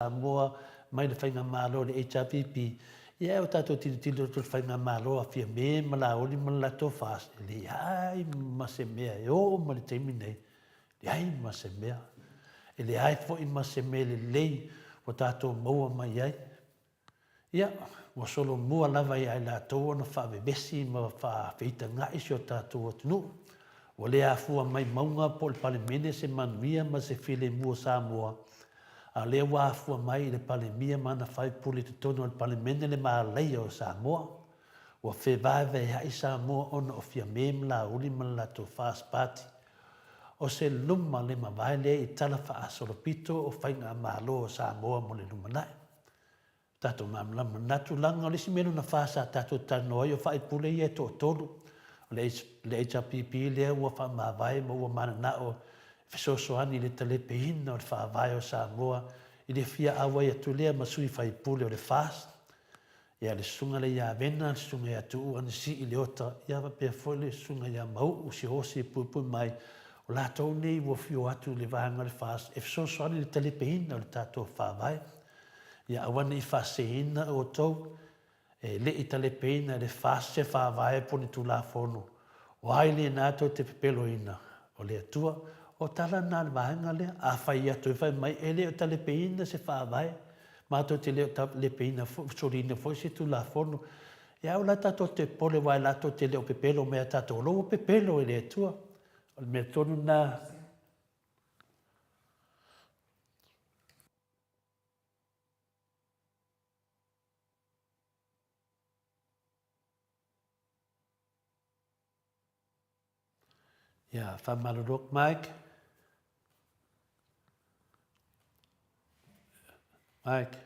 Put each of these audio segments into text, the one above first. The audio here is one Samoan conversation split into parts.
Samoa mai le Faigamalo i le HRPP, ia ae ua tatou tilotilo atu i le Faigamalo a Fiame ma Lauli ma le latou FAST, e leai ma se mea e oo mai le taimi nei, leai ma se mea. E leai foi ma se mea lelei ua tatou maua mai ai. Ia, ua solomua lava ia i latou ona faavevesi ma faafeitaga'i si o tatou atunuu. Ua le afua mai mauga po o le Palemene se manuia ma se filemu o Samoa, a o lea ua afua mai i le Palemia ma ana faipule i totonu o le Palemene le malaia o Samoa. Ua fevaevaea'i Samoa ona o Fiame ma Laauli ma le latou FAST Party. O se luma le mavae lea i tala faasolopito o faigamalo o Samoa mo le lumanai. Tatou malamalama. Na tulaga o le isi mea lona fa sa tatou talanoa ai o faipule ia e toatolu, o le HRPP lea ua faamavae ma ua mananao e fesoasoani i le talepeina o le Faavae o Samoa i le fia auai atu lea ma sui faipule o le FAST, ia le Susuga lea ia Vena, le Susuga ia Tuuu Anasii Leota, ia faapea foi le Susuga ia Mauu Siaosi e puipui mai, o latou nei ua fio atu i le vaega o le FAST e fesoasoani i le talepeina o le tatou Faavae. Ia aua ne i faaseseina outou, e le i talepeina e le FAST se faavae po o ni Tulafono. O ai lena tou te pepeloina? O le Atua. O tala na a le vaega lea. A fai atu ai fai mai, e le o talepeina se faavae, matou te le o talepeina foi, soliina foi se Tulafono. Ia aua la tatou te popole aua latou te le o pepelo mai ia tatou, o lo ua pepelo e le Atua. O le mea tonu lena. Ia, faamalulu atu Mike. Mike.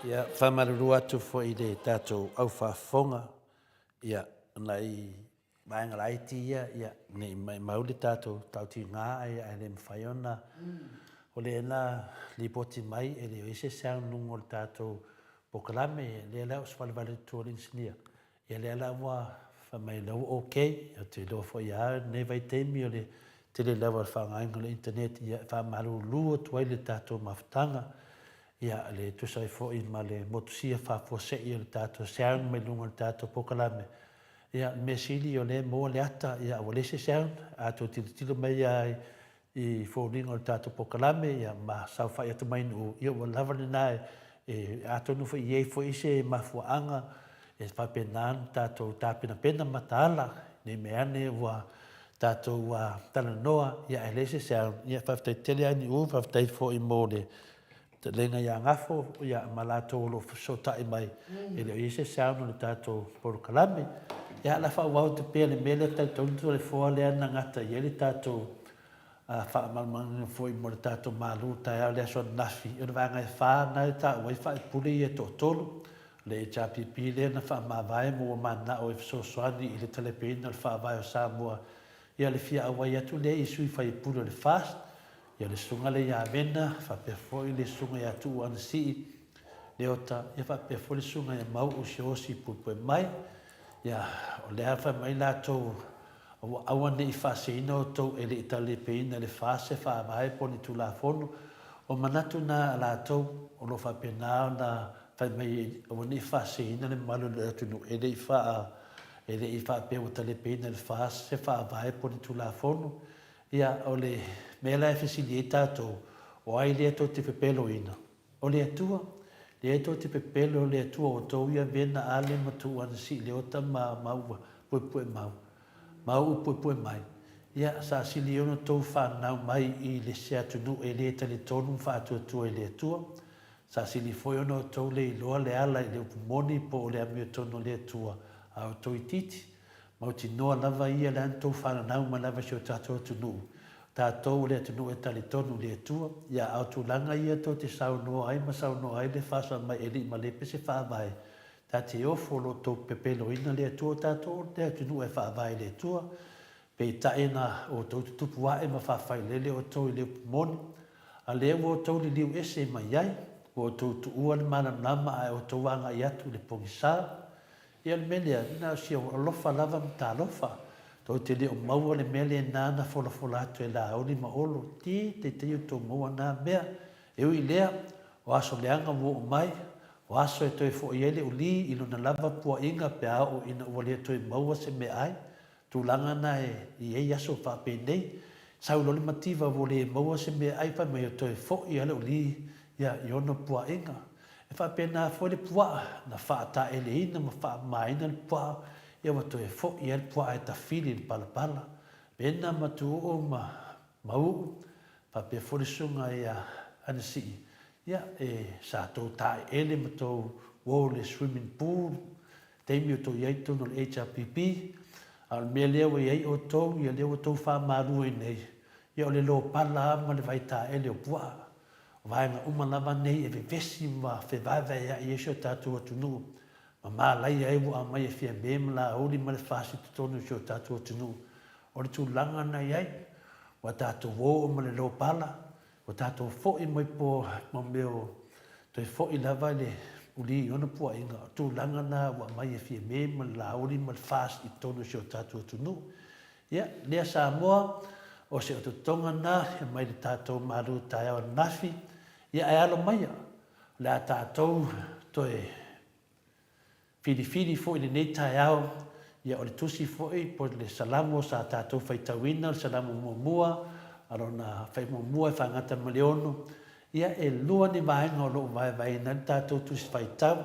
Ia, faamalulu atu foi i le tatou au faafofoga, ia, nai vaega laiti ia, ia, ne i maimau le tatou tautiga ae e le mafai ona, o lea na lipoti mai e le o i ai se sound i luga o le tatou polokalame, lea la ua savalivali atu le inisinia, Ia lea la ua fai mai o lea ua ok. Ou te iloa foi lava i lenei vaitaimi o le tele lava o le faaaogaina o le internet ia e faamalulu atu ai le tatou mafutaga ia le tusa ai foi ma le motusia faafuasei o le tatou sound mai luga o le tatou polokalame. Ia o le mea sili o lea e maua le ata ia ua leai se sound. A toe tilotilo mai lava i foliga o le tatou polokalame ia ma saofai atu mai Nu'u, ia ua lava lena e, atonu foi e i ai foi se mafuaaga e faapena ona tatou tapenapena mataala ne i mea ane ua tatou talanoa ia ae leai se sound. Ia faafetai tele lava Nu'u, faafetai foi mo le fetalaiga ia Gafo ia ma latou o lo o fesootai mai e le o i ai se sound o le tatou polokalame. Ia o le a faaauau atu pea le mea lea, talitonu Toleafoa lea na gata i ai le tatou faamalumaluga foi mo le tatou malu taeao i le aso ananafi. O le vaega e fa lena e taua ai faipule ia e toatolu, le HRPP lea na faamavae ma ua mananao e fesoasoani i le talepeina o le Faavae o Samoa, ia le fia auai atu lea i sui faipule o le FAST, Ia le susuga lea ia Vena, faapea foi le susuga ia Tuu Anasii Leota, ia faapea foi le susuga ia Mau'u Siaosi Puepuemai. Ia, o lea fai mai latou, Aua, aua ne i faaseseina outou e le i talepeina i le FAST se faavae po o ni Tulafono. O manatu na a latou, o lo o faapena ona fai mai aua ne i faaseseina le mamalu o le atunuu e le i faa, e le i faapea ua talepeina e le FAST se faavae po o ni Tulafono. Ia, o le mea la e fesili ai tatou, o ai lea tou te pepeloina? O le Atua. Lea tou te pepelo le Atua o outou ia vena ale ma tuu ana sii leota ma maua puepue mau. Mauu puepue mai. Ia, sa sili ona tou fanau mai i le se atunuu e le talitonu ma faatuatua i le Atua. Sa sili foi ona outou le iloa le ala i le upu moni po o le amiotonu a le Atua a outou itiiti. Mautinoa lava ia le ana tou fananau mai lava i si o tatou atunuu. O tatou o le atunuu e talitonu i le Atua. Ia, a o tulaga ia tou te saunoa ai ma saunoa ai le fasa mai e lii malepe se faavae, ta te ofo lo tou pepeloina le Atua o tatou o le atunuu e faavae i le Atua. Peitai na outou tutupu ae ma faafailele outou i le upu moni, a lea ua outou liliu ese mai ai, ua outou tuua le malamalama ae outou agai atu i le pogisa. Ia o le mea lea, na o si ou alofa lava ma talofa. Tou te le o maua le mea lena na folafola atu e Laauli ma Olo, ti teitei outou maua na mea. E ui i lea, o aso leaga ua oo mai, o aso e toe fo'i ai le uli i lona lava pua'iga pe a oo ina ua le toe maua se meaai. Tulaga na e i ai aso faapenei, sau loa le mativa ua le maua se meaai fai mai o toe fo'i a le uli ia i ona pua'iga. E faapena foi le puaa, na faataeleina ma faamamaina le puaa, ia ua toe fo'i ai le puaa e tafili i le palapala. Pena ma Tuuu ma Mau'u, faapea foi le susuga ia Anasii, ia e sa tou taeele ma tou uo i le swimming pool, taimi o tou i ai i totonu o le HRPP, a o le mea lea ua i ai outou, ia lea ua outou faamalu ai nei, ia o le lopala lava ma le vaitaele o puaa. O vaega uma lava nei e vevesi ma fevaevaea'i ai si o tatou atunuu, ma malaia ai ua aumai e Fiame ma Laauli ma le FAST i totonu o si o tatou atunuu. O le tulaga na i ai, ua tatou o ma le lopala, Ua tatou foi mai po ma mea o toe foi lava le uli i ona puaiga, o tulaga na ua aumai e Fiame ma le Laauli ma le FAST i totonu o si o tatou atunuu. Ia, lea Samoa, o se ototoga na e mai le tatou malu taeao ananafi, ia ae alo maia, o le a tatou toe Filifili foi i lenei taeao, ia o le tusi foi po o le Salamo sa tatou faitauina, o le Salamo muamua, a lona fai muamua e faagata ma le ono, ia e lua ni vaega o lo o vaevaeina ai le tatou tusi faitau,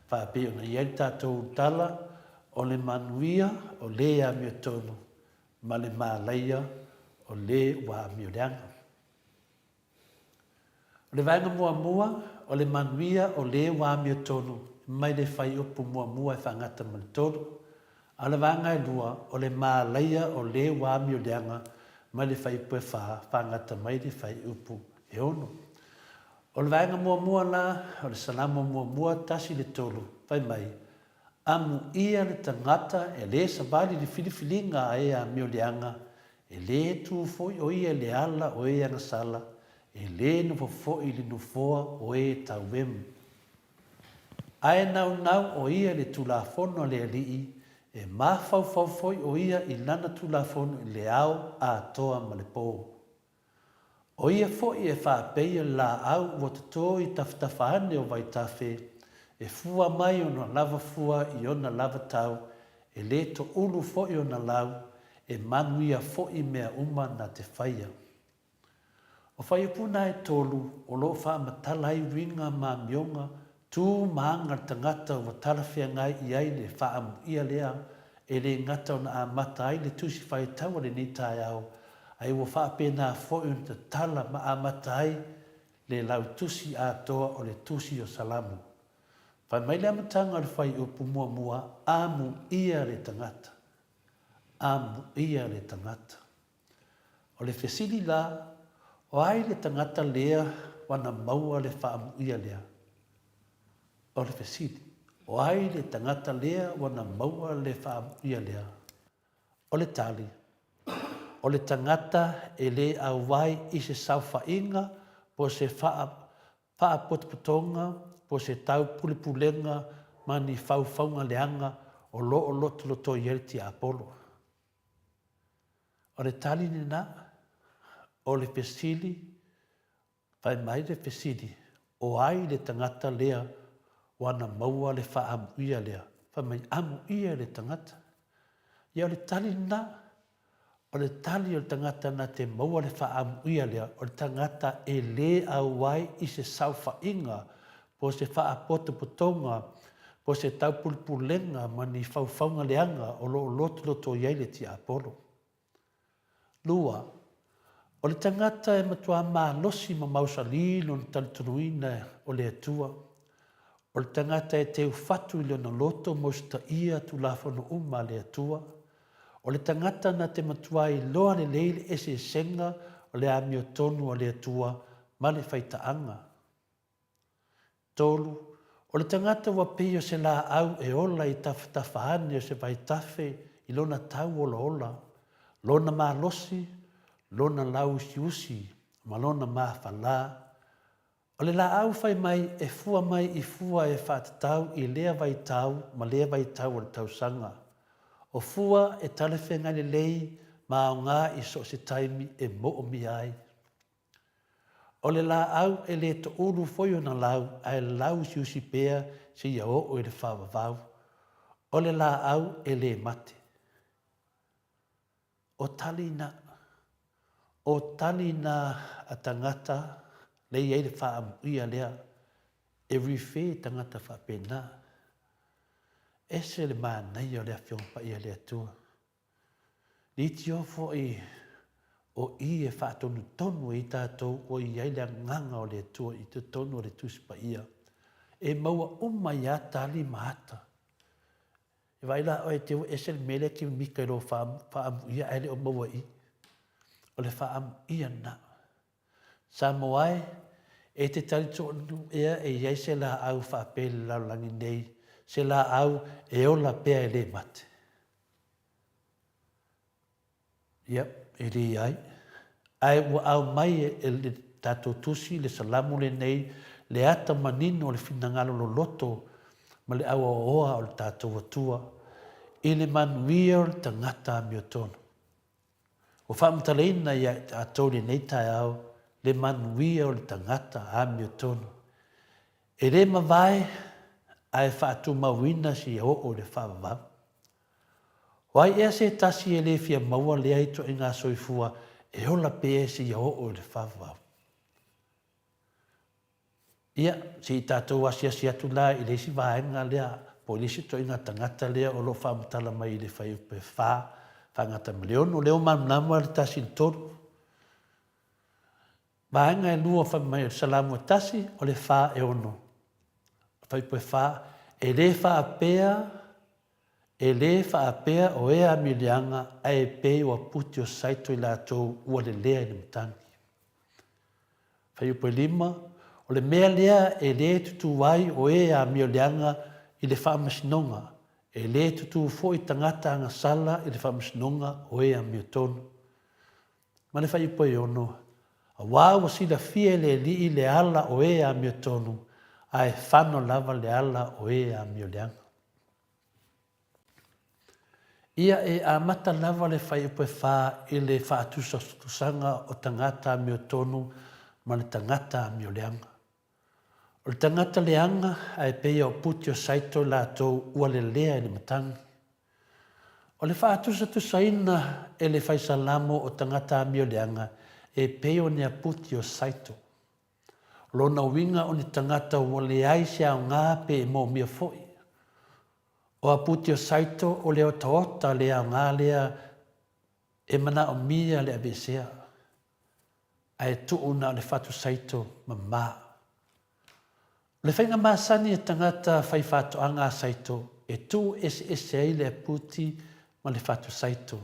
faapei ona i ai le tatou ulutala, o le manuia o le amiotonu ma le malaia o le ua amioleaga. O le vaega muamua, o le manuia o le ua amiotonu mai le fuaiupu muamua e faagata ma le tolu. A o le vaega e lua, o le malaia o le ua amioleaga mai le fuaiupu e fa faagata mai le fuaiupu e ono. O le vaega muamua la, o le Salamo muamua, 1 i le 3, fai mai, Amuia le tagata e lē savali i le filifiliga a e amio leaga, e lē tu foi o ia i le ala o e agasala, e lē nofo foi i le nofoa o e tauemu. Ae naunau o ia i le Tulafono a le Alii, e mafaufau foi o ia i lana Tulafono i le ao atoa ma le pō. ʻO ia foi e faapeia le lāʻau ua totō i tafatafa ane o Vaitafe, e fua mai ona lava fua i ona lava tau, e lē toʻulu foi ona lau, e manuia foi mea uma na te faia. ʻO fuaiupu na e tolu o lo o faamatala ai uiga ma amioga tu ma aga le tagata ua talafeagai i ai le faaamuia lea e le gata ona amata ai le tusi faitaua lenei taeao, ae ua faapena foi ona tatala ma amata ai le lautusi atoa o le Tusi o Salamo. Fai mai le amataga o le fuaiupu muamua, Amuia le tagata. Amuia le tagata. O le fesili la, o ai le tagata lea ua na maua le faamuia lea? O le fesili, o ai le tagata lea ua na maua le faamuia lea? O le tali, o le tagata e le auai i se saofaiga po o se faapotopotoga po o se taupulepulega ma ni faufauga leaga o lo o lotolotoi ai le tiapolo. O le tali lena, o le fesili, fai mai le fesili, o ai le tagata lea ua na maua le faaamuia lea? Fai mai, amuia le tagata. Ia o le tali lena, o le tali o le tagata na te maua le faaamuia lea, o le tagata e lē auai i se saofaiga po o se faapotopotoga po o se taupulepulega ma ni faufauga leaga o lo o lotoloto i ai le tiapolo. Lua, o le tagata e matua malosi ma mausalī lona talitonuina o le Atua. O le tagata e teufatu i lona loto ma usitaia Tulafono uma a le Atua. O le tagata na te matua iloa lelei le eseesega o le amiotonu a le Atua ma le faitaaga. 3, O le tagata ua pei o se lāʻau e ola i tafatafa ane o se vaitafe i lona tau olaola, lona malosi, lona lauusiusi ma lona mafalā. O le lāʻau fai mai e fua mai i fua e faatatau i lea vaitau ma lea vaitau o le tausaga. O fua e talafeagai lelei ma aoga i so o se taimi e moomia ai. O le lāʻau e lē toʻulu foi ona lau ae lauusiusi pea seia oo i le faavavau. O le lāʻau e lē mate. O tali na, o tali na a tagata le i ai le faaamuia lea e refer tagata faapena. Ese le manaia o le Afioga Paia a le Atua. Leitio foi o i e faatonutonu ai tatou o i ai le Agaga o le Atua i totonu o le Tusi Paia, e maua uma ai lava tali ma ata. E vaai la oe te ua ese le mea lea e te mimita i lou faaamuia ae le o maua i i. O le faaamuia lena. Samoa e, e te talitonu ea e i ai se laau faapea i le lalolagi nei, se laau e ola pea e le mate? Ia, e leai. Ae ua aumai e le tatou Tusi le Salamo lenei le ata manino o le finagalo loloto ma le auaoa o le tatou Atua i le manuia o le tagata amiotonu. Ua faamatalaina ia i tatou i lenei taeao le manuia o le tagata amiotonu. E le mavae ae faatumauina seia oo i le faavavau. O ai ea se tasi e le fia maua lea ituaiga soifua e ola pea seia oo i le faavavau? Ia, se i tatou asiasi atu la i le isi vaega lea, po o le isi ituaiga tagata lea o lo o faamatala mai i le fuaiupu e fa, faagata ma le ono. O lea ua malamalama le tasi i le tolu. Vaega e lua fai mai o le Salamo e tasi, o le fa e ono. Fuaiupu e fa, e le faapea, e le faapea o ea amiliaga ae pei ua puti o saito i latou ua lelea i le matagi. Fuaiupu e lima, O le mea lea e lē tutū ai o e amioleaga i le faamasinoga, e lē tutū foi tagata agasala i le faamasinoga o e amiotonu. Ma le fuaiupu e 6, Auā ua silafia e le Alii le ala o e amiotonu, ae fano lava le ala o e amioleaga. Ia e amata lava le fuaiupu e fa i le faatusatusaga o tagata amiotonu ma le tagata amioleaga. O le tagata leaga ae pei o Putio Saito latou ua lelea i le matagi. O le faatusatusaina e le Fai Salamo o tagata amioleaga e pei o ni aputi o Saito. O lona uiga o ni tagata ua leai se aoga pe e moomia foi. O aputi o Saito o le otaota le aoga lea e manaomia le aveesea, ae tuu na o le fatu saito mama. O le faiga masani a tagata faifaatoaga a Saito e tuu eseese ai le aputi ma le fatu saito.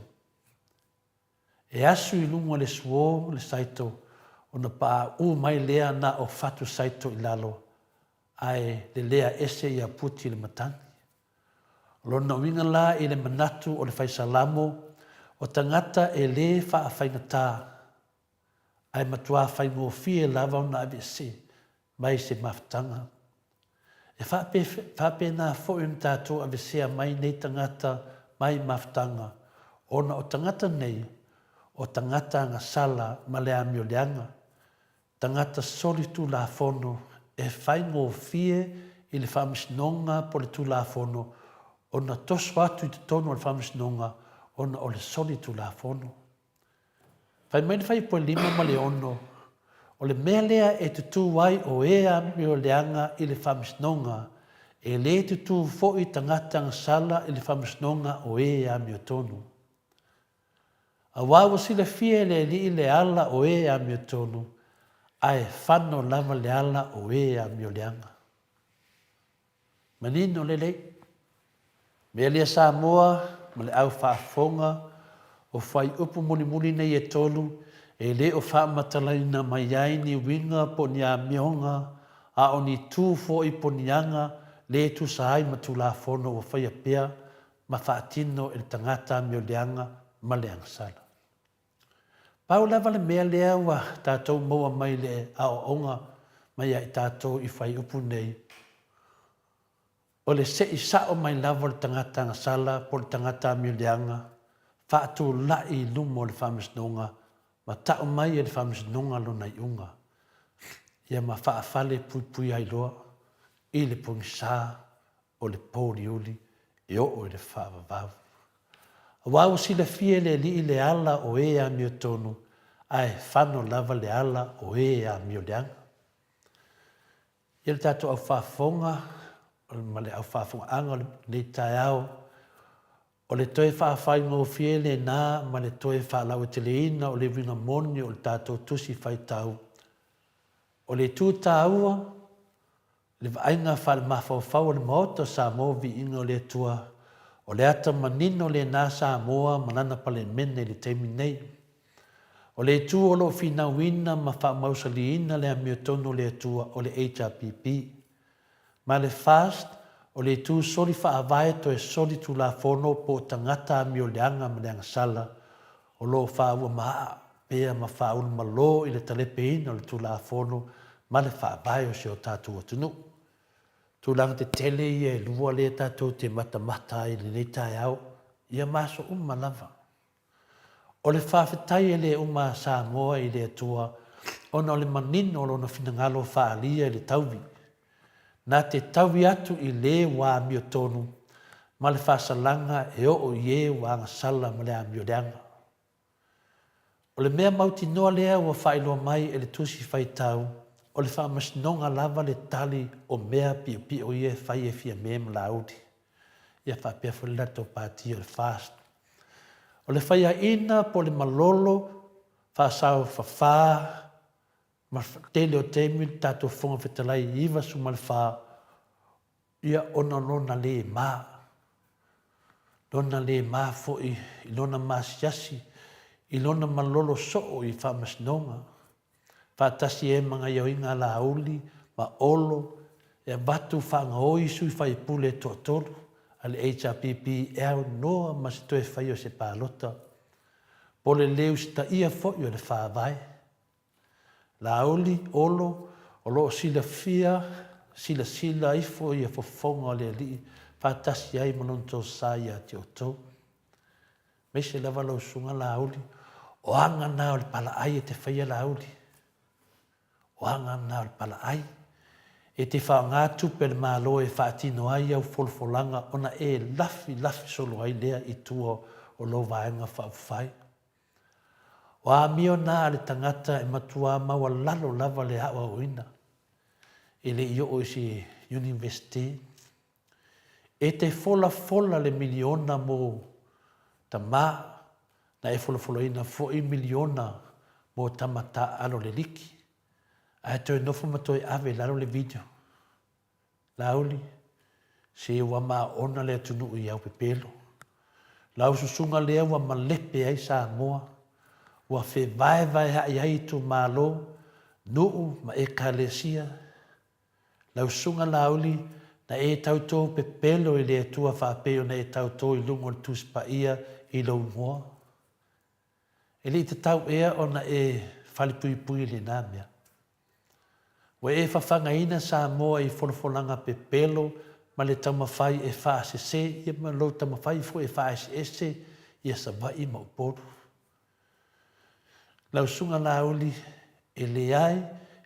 E asu i luga o le suo le saito ona paaū mai lea na o fatu saito i lalo ae lelea ese i aputi le matagi. O lona uiga la i le manatu o le Fai Salamo, o tagata e lē faafaigata, ae matuā faigofie lava ona aveese mai se mafutaga. E faapena foi ona tatou avesea mai nei tagata mai mafutaga, ona o tagata nei, o tagata agasala ma le amioleaga, tagata solitulafono e faigofie i le Faamasinoga po o le Tulafono ona toso atu i totonu o le Faamasinoga ona o le solitulafono. Fai mai le fuaiupu e 5 ma le 6, o le mea lea e tutū ai o e amioleaga i le Faamasinoga, e lē tutū foi tagata agasala i le Faamasinoga o e amiotonu. Auā ua silafia e le Alii le ala o e amiotonu, ae fano lava le ala o e amioleaga. Manino lelei. Mea lea Samoa ma le au faafofoga, o fuaiupu mulimuli nei e tolu, e le o faamatalaina mai ai ni uiga po o ni amioga, a o ni tu foi po o ni aga le tusa ai ma Tulafono ua faia pea ma faatino e le tagata amioleaga ma le agasala. Pau lava le mea lea ua tatou maua mai le aoaoga mai ia i tatou i fuaiupu nei, o le se'i sa'o mai lava o le tagata agasala po o le tagata amioleaga, faatulai i luma o le Faamasinoga ma ta'u mai e le Faamasinoga lona iuga, ia ma faafale puipuia ai loa i le pogisa o le pouliuli e oo i le faavavau. Aua ua silafia e le Alii le ala o e amiotonu, ae fano lava le ala o e amioleaga. Ia le tatou au faafofoga ma le au faafofogaaga o lenei taeao, o le toe faafaigofie lena ma le toe faalauaiteleina o le uiga moni o le tatou Tusi Faitau. O le itu taua, le vaaiga faalemafaufau o le Maota o Samoa Viiga o le Atua, o le ata manino lena Samoa ma lana Palemene i le taimi nei. O le itu o lo o finauina ma faamausaliina le amiotonu o le Atua o le HRPP. Ma le FAST, o le itu soli faavae toe soli tulafono po o tagata amioleaga ma le agasala o lo o faaua maa pea ma faaulumalō i le talepeina o le Tulafono ma le Faavae o si o tatou atunuu. Tulaga tetele ia e lua lea tatou te matamata ai i lenei taeao, ia ma aso uma lava. O le faafetai e le uma a Samoa i le Atua ona o le manino o lona finagalo faaalia i le tauvi, na te taui atu i le ua amiotonu ma le faasalaga e oo i e ua agasala ma le amioleaga. O le mea mautinoa lea ua faailoa mai e le Tusi Faitau, o le faamasinoga lava le tali o mea piopio ia e fai e Fiame ma Laauli, ia faapea foi le latou pati o le FAST. O le faiaina po o le malolo faasaofafā ma tele o taimi le tatou Fofoga Fetalai 94, Ia ona lona lē mā, lona lē mā foi i lona maasiasi, i lona malolo soo i faamasinoga. Faatasi ai ma gaioiga a Laauli ma Olo e avatu faagaoi sui faipule e toatolu a le HRPP e aunoa ma se toe faia o se palota po o le le usitaia foi o le Faavae. Laauli, Olo, o lo o silafia silasila ifo ia fofoga o le Alii faatasi ai ma Lona tosa ia te outou. Aemaise lava lau susuga Laauli, o aga na o le palaai e te faia Laauli. O aga na o le palaai. E te faaaoga tupe a le Malo e faatino ai au folafolaga ona e lafilafi solo ai lea i tua o lou Vaega Faaupufai. O amio na a le tagata e matuā maualalo lava le aoaoina e le i oo i se Universite. E te folafola le miliona mo tama, na e folafolaina foi miliona mo tama taaalo le liki, ae toe nofo ma toe ave i lalo le video. Laauli, se ua maona le atunuu i au pepelo. Lau susuga lea ua malepe ai Samoa, ua fevaevaea'i ai itumalo, nuu ma ekalesia. Lau susuga Laauli, na e tautō pepelo i le Atua faapei ona e tautō i luga o le Tusi Paia i lou igoa. E le i tatau ea ona e falepuipui i lena mea. Ua e fafagaina Samoa i folafolaga pepelo ma le taumafai e faasese ia ma lou taumafai foi e faaeseese ia Savaii ma Upolu. Lau Susuga Laauli, e leai,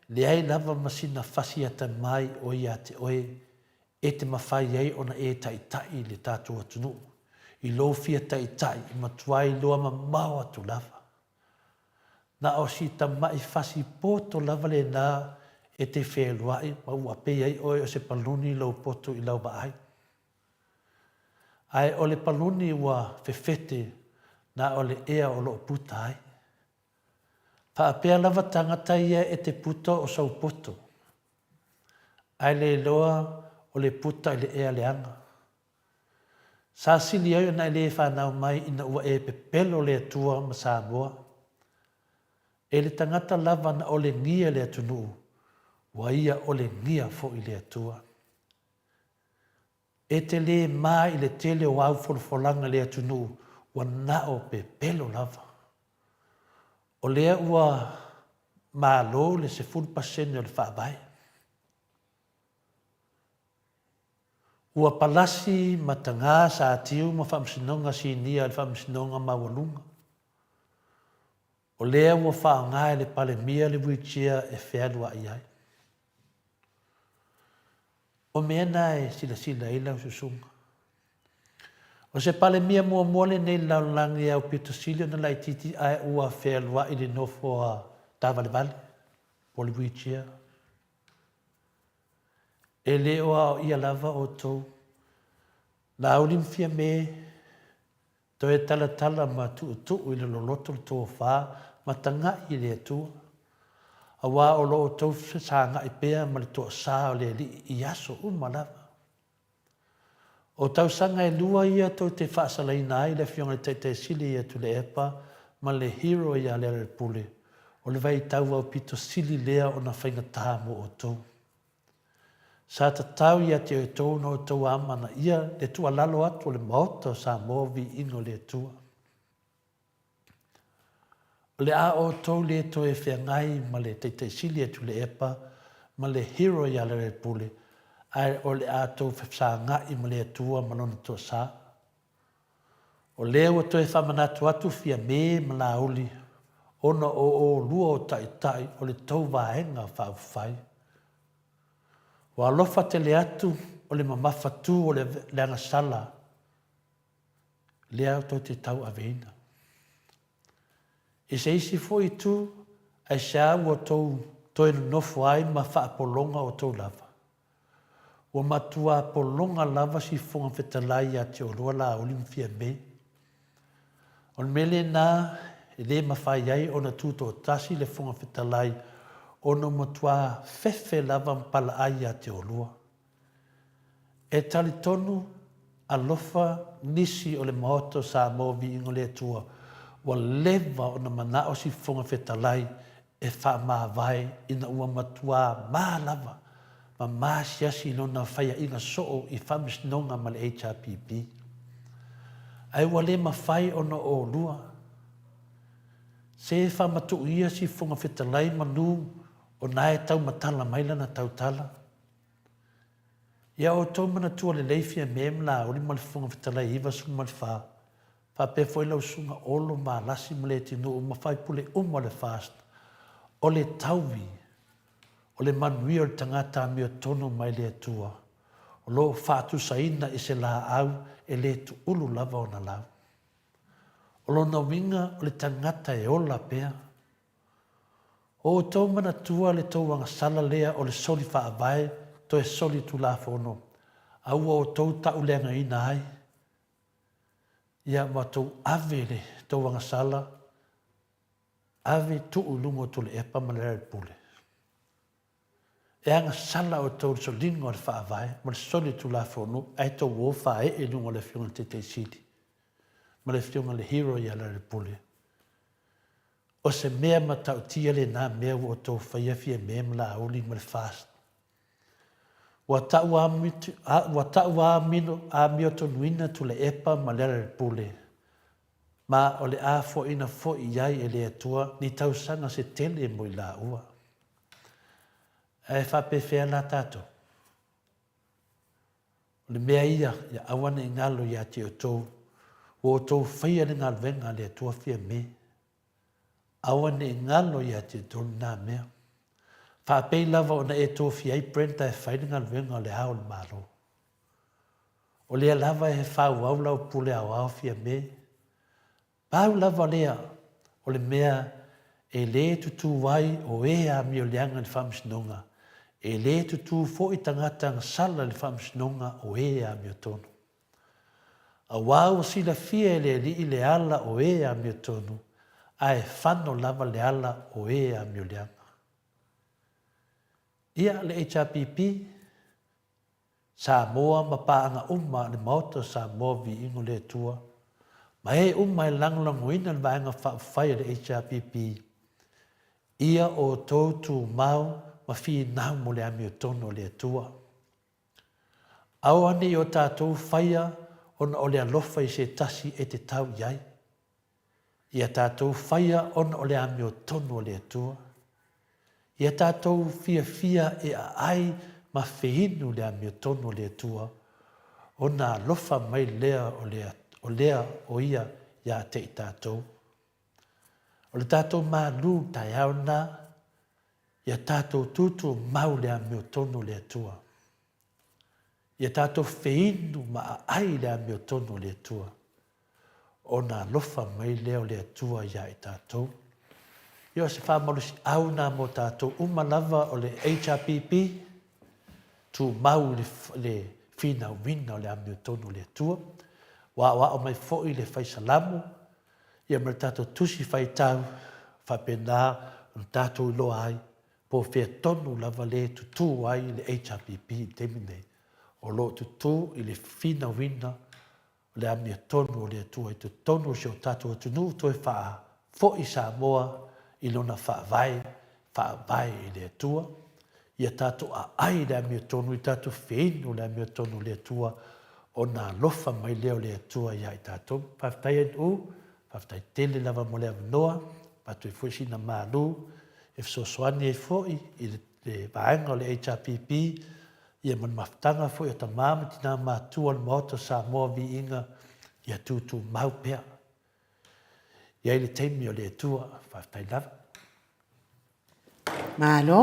leai lava ma sina fasi atamai o ia te oe e te mafai ai ona e taitai le tatou atunuu i lou fia taitai e matua iloa mamao atu lava. Na o si tamai fasi poto lava lena e te fealuai ma ua pei ai oe o se paluni lou poto i lau vaai. Ae o le paluni ua fefete na o le ea o loo puta ai. Faapea lava tagata ia e te puta o sou poto, ae le iloa o le puta i le ea leaga. Sa sili ai ona e le fanau mai ina ua e pepelo le Atua ma Samoa. E le tagata lava na olegia le atunuu, ua ia olegia foi le Atua. E te le ma i le tele o au folafolaga i le atunuu, ua na o pepelo lava. O lea ua malo le 10% o le Faavae. Ua palasi ma tagā satiu ma Faamasinoga Sinia a le Faamasinoga Maualuga. O lea ua faaaoga e le Palemia le wheelchair e fealuai ai. O mea na e silasila ai lau susuga. O se Palemia muamua lenei i le lalolagi e aupito sili ona laitiiti ae ua fealuai i le nofoa taavalevale po o le wheelchair. E le o aoaia lava outou. Laauli ma Fiame, toe talatala ma tuutuu i le loloto le tofa ma taga'i i le Atua, aua o lo outou fesaga'i pea ma le toasā o le Alii i aso uma lava. O tausaga e lua ia tou te faasalaina ai le Afioga i le Taitai Sili ia Tuilaepa ma le hero ia Lealailepule, o le vaitau aupito sili lea ona faigata mo outou. Sa tatau ia te outou ona outou amanaia le tuualalo atu o le Maota o Samoa Viiga o le Atua. O le a outou le toe feagai ma le Taitai Sili a Tuilaepa ma le hero ia Lealailepule, ae o le a tou fesagai ma le Atua ma Lona toasa. O lea ua toe faamanatu atu Fiame ma Laauli ona o oulua o taitai o le tou vaega faaupufai. Ua alofa tele atu o le mamafa tu o le agasala lea tou te tauaveina. I se isi foi itu, aisea ua tou toe nonofo ai ma faapologa outou lava? Ua matua pologa lava si Fofoga Fetalai ia te oulua Laauli ma Fiame. O le mea lena e le mafai ai ona tutoatasi le Fofoga Fetalai ona ua matua fefe lava ma palaai ia te oulua. E talitonu alofa nisi o le Maota o Samoa Viiga o le Atua ua leva ona manao si Fofoga Fetalai e faamavae ina ua matuā mā lava ma maasiasi lona faiaʻiga soo i Faamasinoga ma le HRPP. Ae ua le mafai ona olua. Se faamatuuia si Fofoga Fetalai manu o nae taumatala mai lana tautala. Ia outou manatua lelei Fiame ma Lauli ma le Fofoga Fetalai 94, faapea foi lau Susuga Olo ma Alasi ma Leatinuu ma faipule uma o le FAST, o le taui o le manuia o le tagata amiotonu mai le Atua, o lo o faatusaina i se laau e le tuulu lava ona lau. O lona uiga o le tagata e ola pea. O outou manatua le tou agasala lea o le soli faavae toe soli tulafono, a ua outou tauleagaina ai, ia ma tou ave le tou agasala, ave tuu i luga o Tuilaepa ma Lealailepule. E agasala outou i le soliga o le Faavae ma le soli o Tulafono ae tou o faaee i luga o le Afioga i le Taitai Sili ma le Afioga i le Hero ia Lealailepule. O se mea matautia lena mea ua outou faia Fiame ma Laauli ma le FAST. Ua tau ua tau amiotonuina Tuilaepa ma Lealailepule ma o le a foaina foi i ai e le Atua ni tausaga se tele mo i laua. Ae faapefea la tatou? O le mea ia, ia aua ne i galo ia te outou, ua outou faia le galuega a le Atua Fiame. Aua ne i galo ia te outou lena mea. Faapei lava ona e tofia ai Brenda e fai le galuega o le Ao o le Malo. O lea lava e faaauau lau pule aoao Fiame. Pau lava lea o le mea e le tutū ai o e amioleaga i le Faamasinoga, e le tutū foi tagata agasala i le Faamasinoga o e amiotonu. Auā ua silafia e le Alii le ala o e amiotonu, ae fano lava le ala o e amioleaga. Ia, le HRPP, Samoa ma paaga uma a le Maota o Samoa Viiga o le Atua, ma e uma e lagolagoina le Vaega Faaupufai a le HRPP, ia outou tumau ma finau mo le amiotonu a le Atua. Aua ne i o tatou faia ona o le alofa i se tasi e te tau i ai. Ia tatou faia ona o le amiotonu a le Atua. Ia tatou fiafia e aai ma feinu le amiotonu a le Atua, ona alofa mai lea o le o lea o Ia ia te i tatou. O le tatou malu taeao lena, ia tatou tutumau le amiotonu o le Atua. Ia tatou feinu ma aai le amiotonu o le Atua, ona alofa mai lea o le Atua ia i tatou. Ia o se faamalosiau lena mo tatou uma lava o le HRPP, tumau i le finauina o le amiotonu o le Atua. Ua aoao mai foi le fai Salamo, ia ma le tatou tusi faitau, faapena ona tatou iloa ai Po o fea tonu lava le tutū ai le HRPP i le taimi nei, o lo o tutū i le finauina o le amiotonu o le Atua i totonu o si o tatou atunuu toe faafo'i Samoa i lona faavae, faavae i le Atua, ia tatou aai i le amiotonu, ia tatou feinu i le amiotonu o le Atua, ona alofa mai lea o le Atua ia i tatou. Faafetai NU, faafetai tele lava mo le avanoa, avatu ai foi sina malu e fesoasoani ai foi i le vaega o le HRPP ia ma le mafutaga foi a tama ma tina matutua o le Maota o Samoa Viiga ia tutumau pea. I ai le taimi o le Atua, faafetai lava. Malo,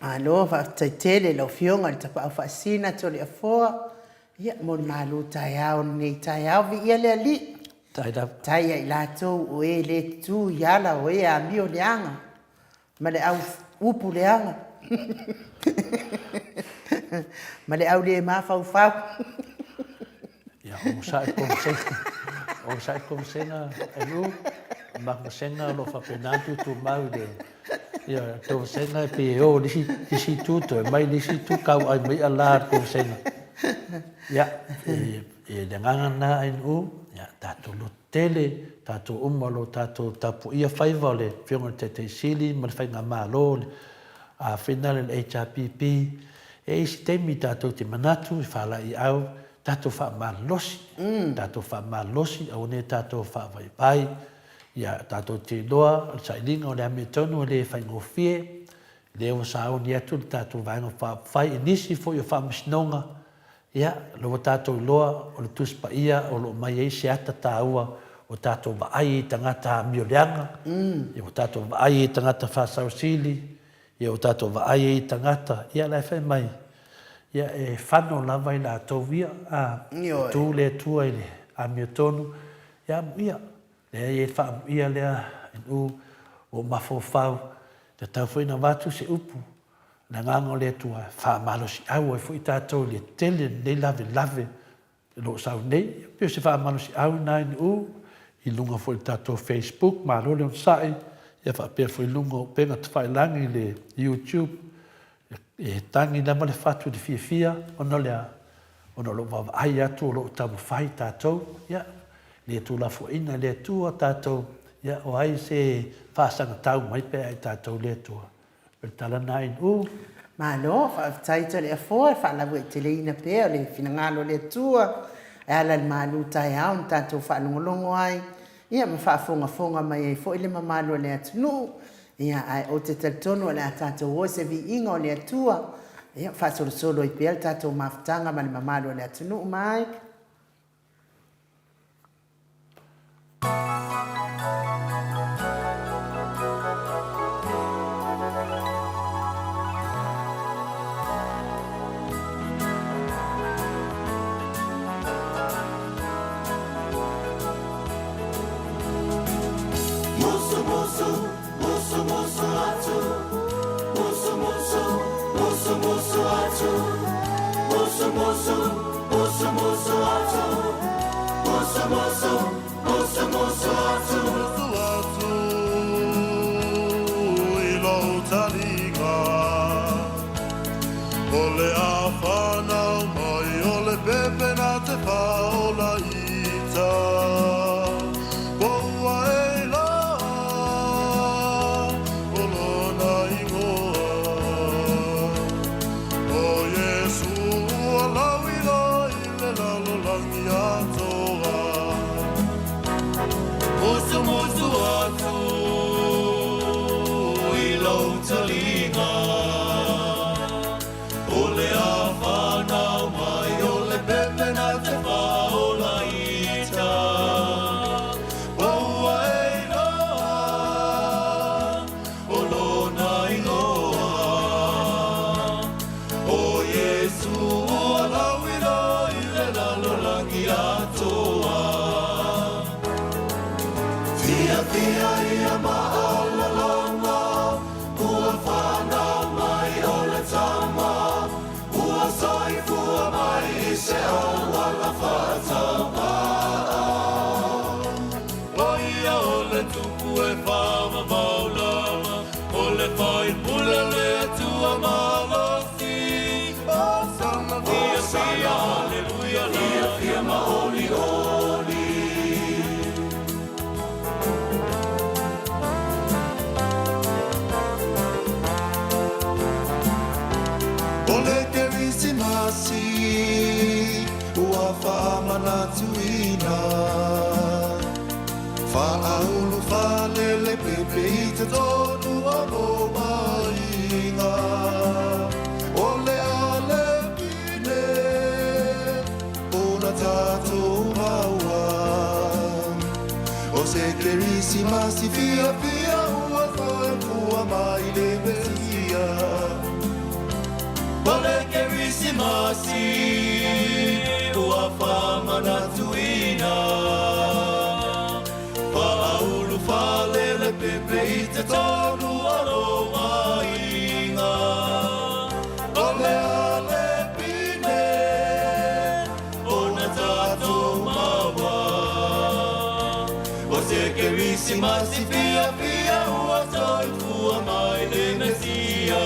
malo faafetai tele i lau Afioga i le Tapaau Faasisina Toleafoa, ia mo le malu taeao o lenei taeao. Viia le Alii. Tai lava. Tai ia i latou o e le tutu i ala o e amio leaga ma le au upu leaga ma le au le mafaufau. Ia, onosai komasega, onosai komasega, Elu, ma vasega o lo o faapena ona tutumau i le, ia, tou vasega e pei e o i le isi, isi itu toe mai i le isi itu kauai mai ala a le tou vasega. Ia, e, e le agaga lena NU, ia, tatou loto. tele, tatou uma o lo o tatou tapuaia faiva o le Afioga i le Taitai Sili ma le Faigamalo, le Finale o le HRPP. E i ai isi taimi tatou te manatu e faalaeiau, tatou faamalosi, tatou faamalosi, aua ne i tatou faavaivai. Ia, tatou te iloa o le sailiga o le amiotonu e le faigofie, lea ua sauni atu le tatou Vaega Faaupufai i nisi foi o faamasinoga, ia, lea ua tatou iloa o le Tusi Paia o lo o mai ai se ata taua ua tatou vaai ai i tagata amioleaga, ia ua tatou vaai ai i tagata faasausili, ia ua tatou vaai ai i tagata, ia la e fai mai, ia e fano lava i latou ia, a, e tu le Atua i le amiotonu, ia amuia. Leai, e faamuia lea i u ua mafaufau, tatau foi ona avatu se upu, le Agaga o le Atua e faamalosiau ai foi tatou i le tele o lenei lavelave o lo o sau nei. E pei o se faamalosiau lena i u i luga foi o le tatou Facebook, malo le onosai, ia faapea foi i luga o upega tafailagi i le YouTube, E tagi lava le fatu i le fiafia ona o le a? Ona o lo o vaavaai atu o lo o taumafai tatou, ia, le tuulafoaiina e le Atua tatou, ia, o ai se faasagatau mai pe a i tatou le Atua? O le tala lena i u. Malo, faafetai Toleafoa, e faalauaiteleina pea o le finagalo o le Atua e ala i le malu taeao na tatou faalogologo ai, ia ma faafogafoga mai ai foi le mamalu o le atunuu. Ia, ae ou te talitonu o le a tatou o i se viiga o le Atua, ia, faasolosolo ai pea le tatou mafutaga ma le mamalu o le atunuu. Mike. Musumusu, musumusu atu Musumusu, musumusu atu Musumusu, musumusu atu Musumusu, musumusu atu Musu atu i lou taliga O le a whanau mai o le pepe na te whaola ita Poua e la o lona ingoa O Iesu ua lauila i le lalolagi atoa Musumusu atu i lou taliga O le a whanau mai o le pepe na te whaola ita Poua e iloa o lona ingoa O Iesu ua lauila i le lalolagi atoa Fiafia ia maalalaga Ua whanau mai o le tama Ua soifua mai i se auala whaataumaa O ia o le tupu e whavavau lava O le faipule o le Atua malosi Hosana, fiafia, haleluia la Fiafia ma olioli O le Kerisimasi ua faamanatuina Faaulu faalele pepe i totonu o lou aiga O le alepine ona tatou maua O se Kerisimasi fiafia ua soifua mai le Mesia O le Kerisimasi ua faamanatuina Faaulu faalele pepe i totonu o lou aiga O le alepine ona tatou maua O se Kerisimasi fiafia ua soifua mai le Mesia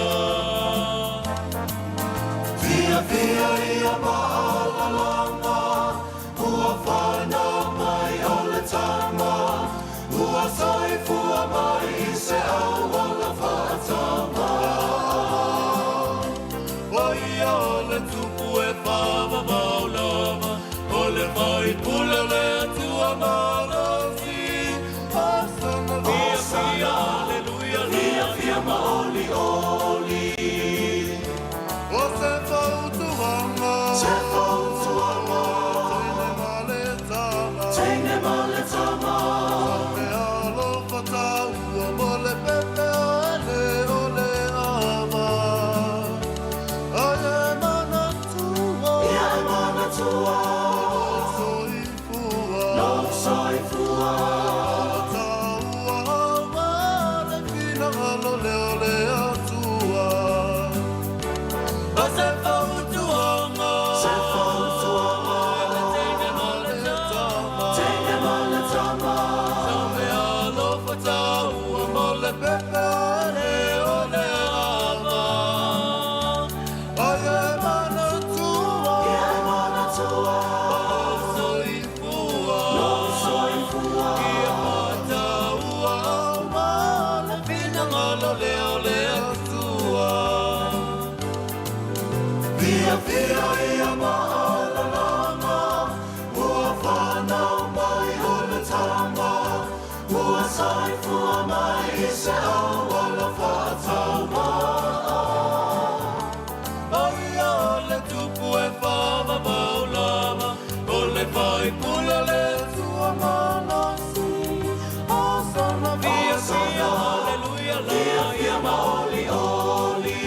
Fiafia ia maalalaga Ua whanau mai o le tama. se auala faataua. O ia o le tupu e faavavao lava, o le faipule o le Atua malosi. Hosana, fia fia, aleluia, fia fia ma olioli. O se fautuaga, se fautuaga, teine ma le tama, teine ma le tama, me alofa taua mo le pepe o ele o le ava. Ai e manatua, ia e manatua, lou soifua, lou soifua, taua aua le finagalo lea o le Atua. O se fautuaga, se fautuaga, le teine ma le tama, teine ma le tama, sa alofa taua mo le pepe o le o le ava. Ai e manatua, ia e manatua, lou soifua, lou soifua, ia pataua aua le finagalo lea o le Atua. Fia fia ia maalalaga, ua fanau mai o le tama, ua soifua mai i se auala faataua. O ia o le tupu e faavavao lava, o le faipule o le Atua malosi. Hosana, fia fia, aleluia, fia fia ma olioli.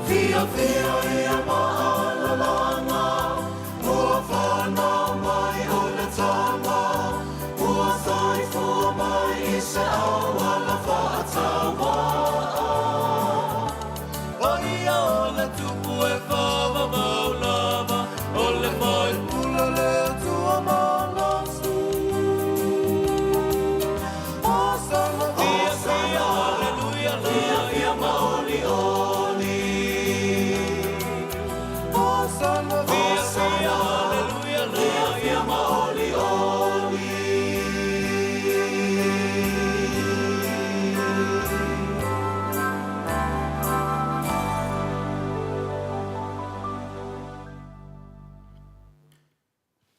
Fia fia ia maalalaga, ua fanau mai o le tama, ua soifua mai i se auala faataua. O ia o le tupu e faavavao lava, o le faipule o le Atua malosi. Hosana, fia fia, aleluia, fia fia ma olioli. Hosana, fia fia, aleluia, fia fia ma olioli.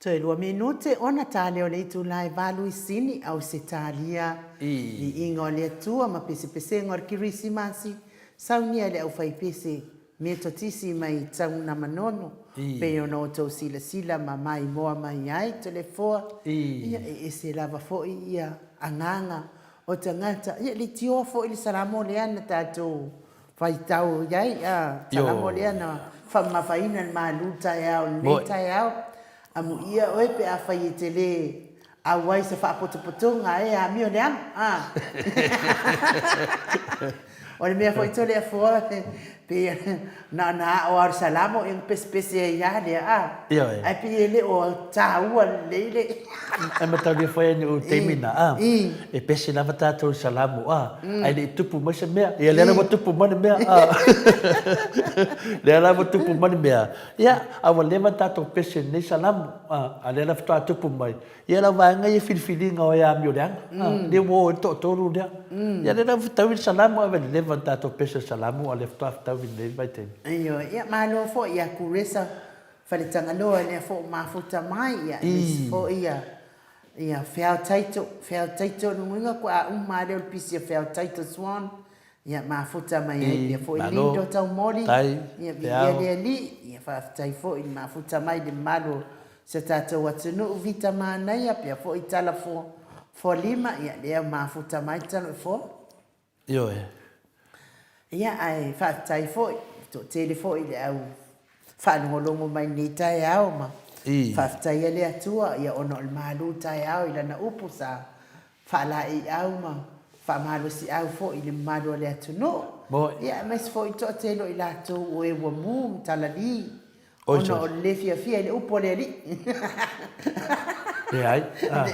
Toe lua minute ona ta lea o le itula e valu i Sini, Ausetalia, Viiga o le Atua ma Pesepesega o le Kerisimasi, saunia e le aufaipese Metotisi mai Taunamanono, pei ona outou silasila ma maimoa mai ai Toleafoa, ia e ese lava foi ia agaga o tagata, ia leitioa foi le Salamo lea na tatou faitau i ai, a, Salamo lea na faamamafaina i le malu taeao i lenei taeao. Amuia oe pe afai e te le auai se faapotopotoga e amio le alo, a. O le mea foi Toleafoa, pei na ona ao lava o le Salamo ia ona pesepese ai lava lea, a. Ioe. Ae pei e le o taua lelei le. Ae mataulia foi ai o le taimi lena, a, e pese lava tatou i le Salamo, a, ae le i tupu mai se mea. Ia lea la ua tupu mai le mea, a. Lea la ua tupu mai le mea, ia, a ua leva ona tatou pese i lenei Salamo, a, a o lea la faatoa tupu mai. Ia lau vaega ia filifiliga o e amio leaga, a, lea ua o ai le toatolu lea. Ia lea la ua fetaui le Salamo ae ua leva ona tatou pese i le Salamo a o lea faatoa fetaui i lenei vaitaimi. Ioe, ia malo foi ia Kuresa Faletagaloa lea foi ua mafuta mai, ia aemaise foi ia ia Feao Taito, Feao Taito lona uiga kua uma lava lea o le pisi a Feao Taito Swan, ia mafuta mai ai pea foi Lindo Taumoli, ia viia le Alii, ia faafetai foi i le mafuta mai i le mamalu o si o tatou atunuu Vita Manaia pea foi Tala Fualima, ia lea mafuta mai Taloifoa. Ioe. Ia, ae faafetai foi, toatele foi le au faalogologo mai lenei taeao ma faafetaia le Atua, ia ona o le malu taeao i lana upu sa faalaeiau ma faamalosiau foi i le mamalu o le atunuu. Ia, aemaise foi toatele o i latou o e ua mu ma talali Ona o le le fiafia i le upu a le alii. Leai. Ou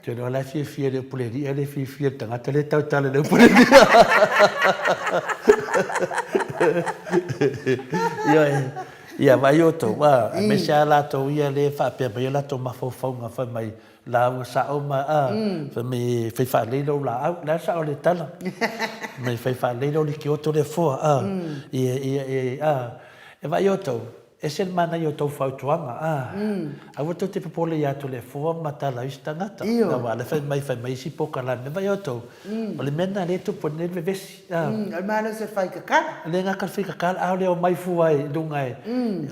te iloa la e fiafia i le upu a le alii ae le fiafia i le tagata lea e tautala i le upu a le alii. Ioe. Ia, vaai outou, aemaise lava latou ia lea e faapea mai o latou mafaufauga fai mai. Lauga sa'o ma a fai mai e fai faalelei lou laau. O le a le sa'o o le tala? Fai mai fai faalelei lou likioti o le afoa a ia ia e a e vaai outou ese le manaia o tou fautuaga a aua tou te popole ia Toleafoa ma tala o isi tagata aua la e fai mai fai mai isi polokalame vaai outou o le mea lena lea e tupu ai nei le vevesi a O le malosi o le faikakala. E le gata i le faikakala a o le omai fua i luga e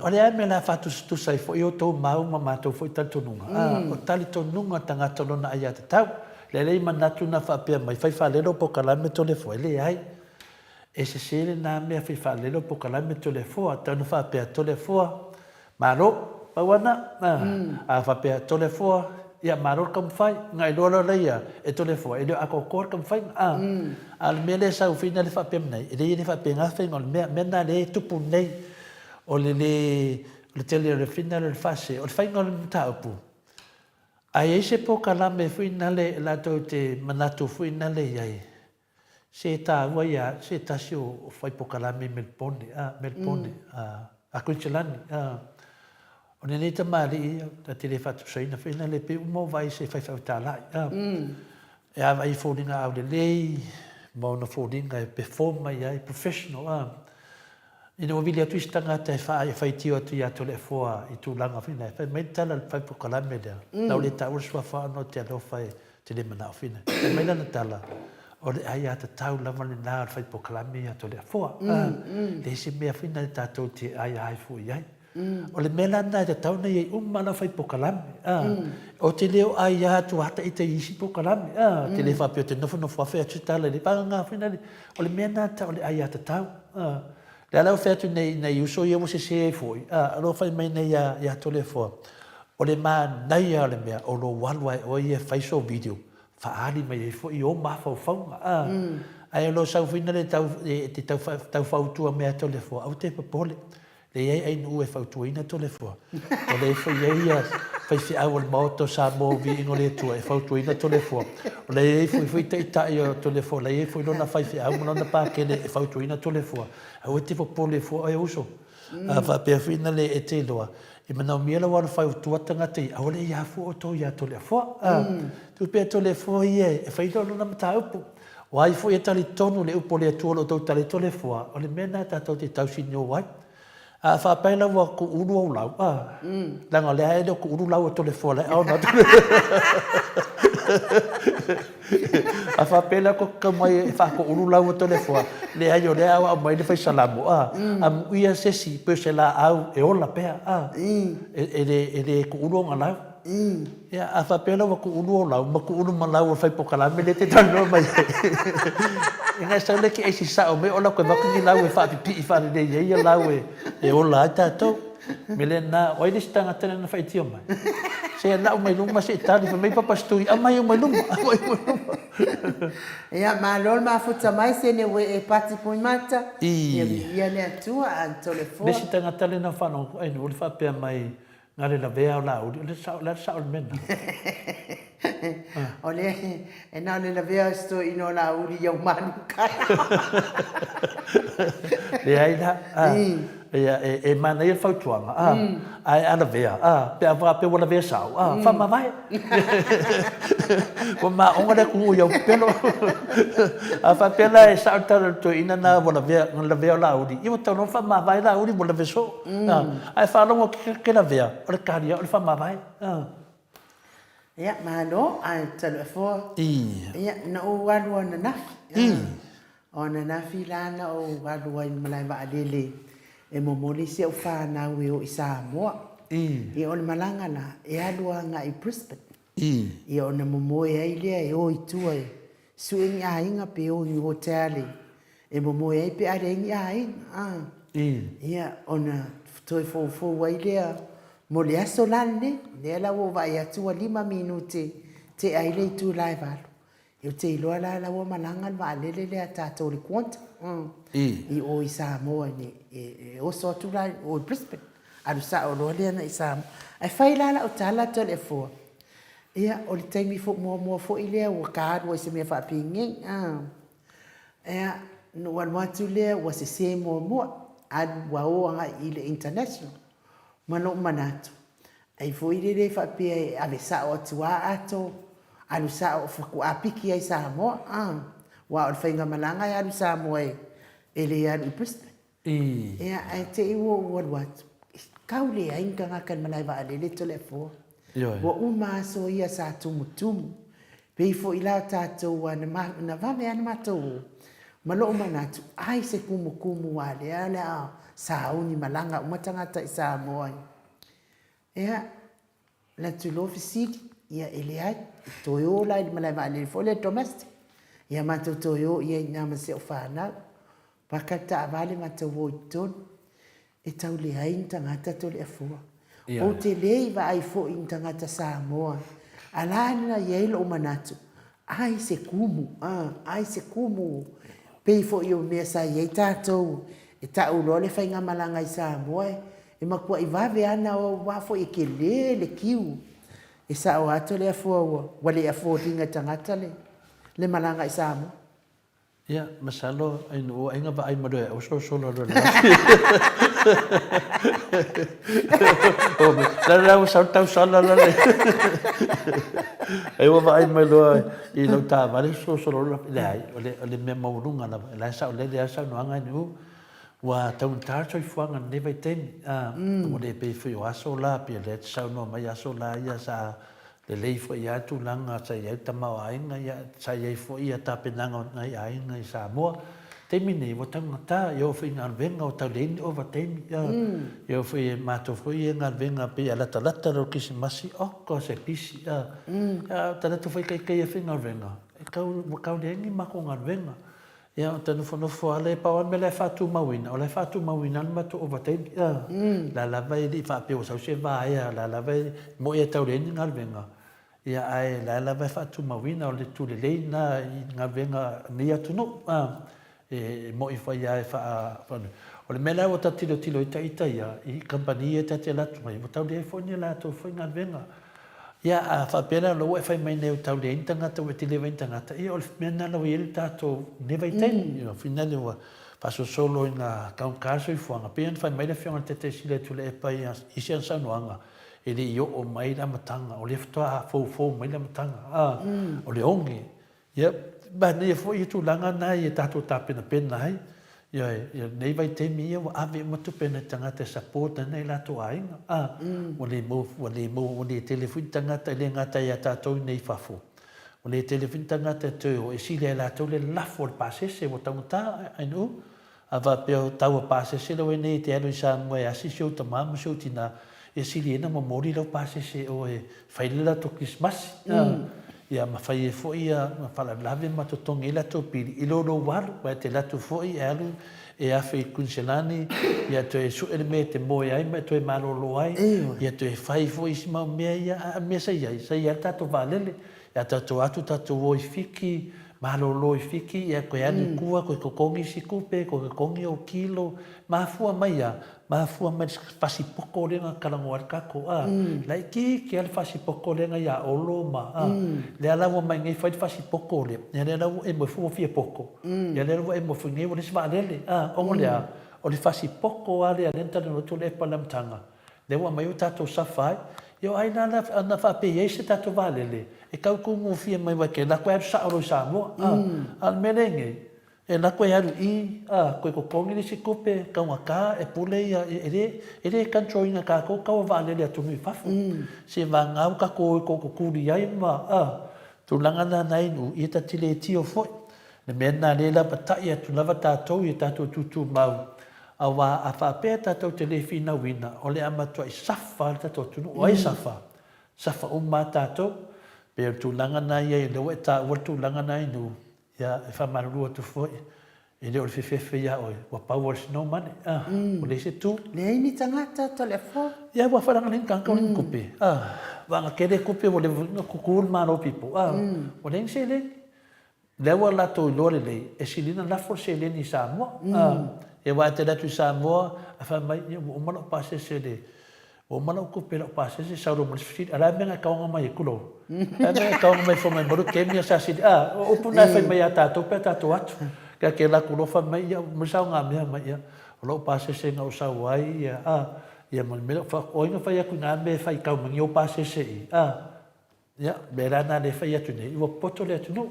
o le a le mea o le a faatusatusa ai foi outou mau ma matou foi talitonuga a o talitonuga o tagata o lona aiatatau. Lea la e i ai manatu na faapea mai fai faalele o polokalame Toleafoa e leai. E sese lena mea fai faalele o polokalame Toleafoa tau na faapea Toleafoa Malo, pau ana, a faapea, Toleafoa, ia, malo le taumafai. Ona iloa loa lea e Toleafoa, e le o atoatoa le taumafaiga, a. A o le mea lea e sau foi lea faapea mai nei, e leai e le faapena le faiga o le mea. O le mea lena lea e tupu nei, o le le, o le tele o le fina lea o le faasese. O le faiga o le mataupu, a i ai se polokalame foi nale latou te manatu foi nale i ai, Se taua ia se tasi o fai pokalame i Melbourne, a, Melbourne, a, a Kuiniselani, a. O lenei tamalii ia, ta te le faatusaina foi na le pei uma o vaai i se faifeau talai, a. E a vaai i foliga aulelei, ma ona foliga e perform mai ai, professional, a. Ina ua vili atu isi tagata e faa, e faitio atu ia Toleafoa i tulaga foi na, fai mai le tala a le fai pokalame lea, na o le taua le suafa ona o te alofa e te le manao fina. Fai mai lana tala, o le aiatatau lava lena o le fai polokalame ia Toleafoa. Leai se mea foi na tatou te aia ai fua i ai. O le mea la lena e tatau ona i ai uma lava fai polokalame. Ou te le o aia atu lava ita i isi polokalame. Ou te le faapea ou te nofonofo lava fai atu se tala i le vagana foi lea. O le mea lena e tau o le aiatatau. O lea la ua fai atu nei i nai uso ia ua sese ai foi, o lo o fai mai nei ia Toleafoa, O le manaia o le mea, o lou alu lava e oe ia e fai sou video, faaali mai ai foi ou mafaufauga, a. Ae o lou sau foi lea e te tau fautua mai ia Toleafoa, aua te popole, leai ainuu e fautuaina Toleafoa. O lea foi e i ai ia faifeau o le Maota o Samoa o Viiga o le Atua e fautuaina Toleafoa. O lea e i ai foi foi taitai o Toleafoa, o lea e i ai foi lona faifeau ma lona pakele e fautuaina Toleafoa. Aua te popole fua oe uso. A faapea foi na le e te iloa, e manaomia lau alo fautua tagata ia, aua le i afua outou ia Toleafoa. A, tuu pea Toleafoa ia e fai loa lona mataupu. O ai foi e talitonu i le upu a le Atua o lo o outou tali ai Toleafoa, o le mea lena tatou te tausinio ai. A faapai la ua kuulu ou lau, a, leaga o lea e le o kuulu lau o Toleafoa la e aona atu. A faapea la kou tau mai e faakuulu lau o Toleafoa, leai o lea ua aumai le fai Salamo, a, amuia se isi pei o se laau e ola pea, a, e le, e le kuulu ona lau. Ia, a faapea la ua kuulu ou lau ma kuulu ma lau o le fai polokalame lea e te talanoa mai ai, ina e sau lea ke aisi sao mai o latou e avatu ni lau e faapipii faalelei ai ia lau e ola ai tatou. O le mea lena, o ai le isi tagata lea na faitio mai? Se lau mai luma se i tali, fai mai Papa Stui, aumai uma i luma, aumai uma i luma. Ia, malo le mafuta mai sene ue e pati poimata, ia viia le Atua a Toleafoa. Le isi tagata lea na faalogo atu ai, ua faapea mai, Na le lavea o Laauli, o le sao, o le a le sao o le mea lena? O le, e na o le lavea o si toeaina o Laauli i au malu kai. Leai la, a, ia, e, e manaia le fautuaga, a, ae a lavea, a, pe a faapea ua lavea sao, a, faamavae. Ua maoga le atunuu i au pepelo. A faapea la e sao le tala a le toeaina lena ua lavea, na lavea o Laauli, ia ua tatau loa ona faamavae Laauli ua lavea soo. Ae faalogo atu ke lavea, o le tali o le faamavae. Ia, malo, ae Taluefoa. Ia, na ou alu ananafi. O ananafi la na ou alu ai i le malae vaalele e momoli si au fanau e o i Samoa. Ia, o le malaga la, e alu agai i Brisbane. Ia, ona momoe ai lea e o i tua e sue ni aiga pe o i ni hotel e momoe ai pe a leai ni aiga, a. Ia, ona toe foufou ai lea mo le aso la lenei. Lea la ua ou vaai atu ua lima minute tea ai le itula e valu. Ou te iloa la la ua malaga le vaalele lea a tatou le Quantum i o i Samoa e oso atu la i o i Brisbane. Alu sao loa lea agai i Samoa. Ae fai la lau tala Toleafoa, ia o le taimi foi muamua foi lea ua ta alu ai i se mea faapenei. Ia, na ou alu atu lea ua sese muamua, alu ua o agai i le international. Ma lou manatu, Ai foi le le faapea e ave sao atu a ato, alu sao faatoa piki ai i Samoa, a. Aua o le faigamalaga e alu i Samoa e le alu i Brisbane. Ia, ae te i ua ou alu atu, e tau leai ni tagata i le malae vaalele Toleafoa. Ua uma aso ia sa tumutumu. Pei foi la o tatou na vave lava ona matou o, ma lou manatu, ai se tumutumu a lea o le a sauni malaga uma tagata i Samoa. Ia, alu atu loa fesili, ia e leai, e toe o la i le malae vaalele foi lea domestic. Ia matou toe o i ai i ina ma si au fanau. Paka le taavale matou o i totonu. E tau leai ni tagata Toleafoa. Ou te le i vaai foi i ni tagata Samoa. A la na i ai lou manatu, ai se kumu, a, ai se kumu. Pei foi o mea sa i ai tatou, e tau loa le faigamalaga i Samoa, e matuai vave lava ona o aua foi e tele le kiu. E sao lava Toleafoa ua le afford ina e tagata le malaga i Samoa. Ia, masalo ai no ua aiga vaai ma loe o solosolo loe. O me, la la ua sau tau sala la le. Ai ua vaai mai loa i lau taavale solosolo loa. Leai, o le, o le mea maualuga lava. La e saolele lava saunoaga i nuu. Ua taugata le soifuaga i lenei vaitaimi. Ua le pei foi o aso la, pei o lea e te saunoa mai aso la ia sa Lelei foi lava tulaga sa i ai le tamaoaiga, ia, sa i ai foi ia tapenaga o nai aiga i Samoa. Taimi nei, ua taugata, e oo foi i galuega, ua tau leai ni ovataimi, ia, e oo foi i matou foi ia galuega pei a latalata loa le Kerisimasi, oka se pisi, a, a o tagata foi ita ia faigaluega, e tau, ua tau leai ni matou galuega. Ia, ou te nofonofo lava lea, pau lava le mea la e faatumauina, o la e faatumauina lava le matou ovataimi, a, o la lava e le i faapea ua sau se vaea, o la lava e moni e tau leai ni galuega, ia ae o la lava e faatumauina, o le tulelei lena i galuega a lenei atunuu, a, e moni foi lava e faa, o le mea la ua ta tilotilo ai ita ia, i kamupani ia ta te alu atu ai, ua tau leai foi ni a latou foi galuega. Ia, a faapea la o lea ua e fai mai nei ua tau leai ni tagata ua e tele ai ni tagata, ia o le mea lena la ua i ai le tatou nei vaitaimi. Ua finale ua faasolosolo ina taugata le soifuaga. Pei ona fai mai le Afioga i le Taitaiseili a Tuilaepa i isi ana saunoaga, e le i oo mai le amataga, o lea faatoa foufou mai le amataga, a, o le oge. Ia, manaia foi tulaga na ia tatou tapenapena ai. Ioe, i lenei vaitaimi ia ua ave uma tupe a nai tagata e support ai nai latou aiga. A, ua le maua, ua le maua, ua le tele foi ni tagata e le gata ia tatou i nei i fafo. Ua le tele foi ni tagata e toe o e sili ai e latou le lafo o le pasese ua taugata, ainu. A faapea o taua pasese lea ua i ai nei e te alu i Samoa e asi si ou tama ma si ou tina, e sili ai ona momoli lau pasese e oe e fai le latou kerisimasi, ia ma fai ai foi ia faalavelave ma totogi ai latou pili i lo lou alu, aua e te alu atu foi e alu e afe i Kuiniselani, ia toe sue le mea e te moe ai ma e toe malolo ai, ia toe fai foi isi mau mea ia, a o le mea sa i ai, sa i ai lava le tatou vaalele. Ia tatou atu tatou o i Fiki, malolo i Fiki, ia koe alu i tua, koe totogi isi tupe, koe totogi ou kilo. Mafua mai a? Mafua mai le fasipoto lea na talanoa ai le tatou, a. Laitiiti lava le fasipoto lea na ia Olo ma, a. Lea la ua mai nei fai le fasipoto lea, ia lea la ua e moe ua fia poto, ia lea la ua e moe foi nei ua leai se vaalele, a. Ona o le a? O le fasipoto lava lea lea na talanoa atu le Epa i le amataga, Lea ua aumai ua tatou safa ai. Ia o ai la ana faapea i ai se tatou vaalele e tau tugofie mai aua e te alu atu e alu sao loa i Samoa. A, a o le mea lea i nei, e alu atu e alu i i, a, toe totogi le isi tupe, taugata, e pule ia, e le, e le control ina e tatou tau o vaalele i atunuu i fafo. Se vagana ua tatou o e tootutuli ai ma, a, tulaga na na inu, ia ta te le tio foi. Le mea lena lea e lapatai atu lava tatou i a tatou tutumau, Aua a faapea tatou te le finauina, o le a matuai safa le tatou atunuu. O ai e safa? Safa uma lava tatou. Pei o le tulaga lena ia, o lea ua e taua le tulaga lena i nuu, ia, e faamalulu atu foi, e le o le fefefe ia oe, ua pau there is no money, a, ua leai se tu. Leai ni tagata, Toleafoa. Ia, ua fai leaga leai ni tagata ua leai ni tupe, a, vaega tele tupe ua leva foi ona tutu le Malo people, a, ua leai ni seleni. Lea ua latou iloa lelei, e sili ona lafo le seleni i Samoa. Ia aua e tele atu i Samoa, ae fai mai, ia ua uma lau pasese i le, ua uma lau tupe i lau pasese, sau loa ma le isi fesili, a o le a le mea na e taoga mai ai? Tulou. O le a le mea na e taoga mai ai fai mai malu kemi a sa sili, a, o upu na e fai mai ia tatou pe a tatou atu. Kia te alu atu loa fai mai, ia, uma le saogamea mai, ia, o lau pasese na ou sau ai, ia, a. Ia ma le mea lea, o ai na fai atu i na mea e fai tau mai ni ou pasese i, a? Ia, mea la na lea e fai atu nei, ua poto le atunuu.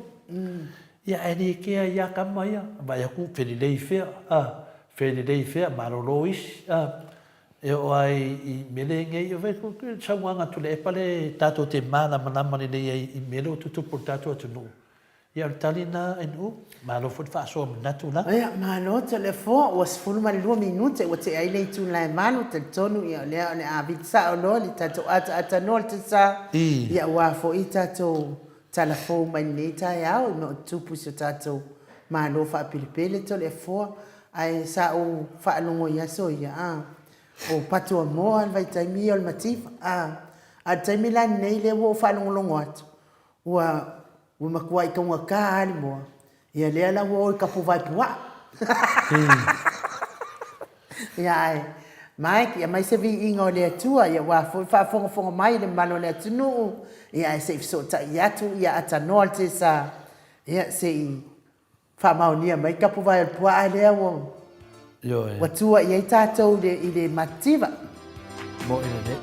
Ia, ae le kea ia tama ia, vaai atu, felelei fea, a, felelei fea, malolo isi, a. E oo lava i mea lenei, e fai atu le saunoaga a Tuilaepa lea tatou te malamalama lelei ai i mea lea ua tutupu i le tatou atunuu. Ia o le tali lena NU, malo foi le faasoa manatu la. Ia, malo Toleafoa, ua 12 minute ua tea ai le itula e valu, talitonu ia o lea o le a vili sao loa le tatou ataatanoa le tasa, ia aua foi tatou tala fou mai lenei taeao i mea o tutupu i si o tatou Malo faapelepele Toleafoa, ae sa ou faalogo i aso ia, a, o Patuamoa le vaitaimi ia o le mativa, a, a o le taimi la lenei lea ua ou faalogologo atu, Ua ua matuai taugata lava le moa, ia lea la ua o i tapuvae puaa. Ia ae Mike, ia aumai se viiga o le Atua, ia aua foi le faafogafoga mai i le mamalu o le atunuu, ia ae se i fesootai atu, ia atanoa le tesa, ia se i faamaonia mai tapuvae o le puaa lea ua ua tua i ai tatou i le matitiva. Moe lelei.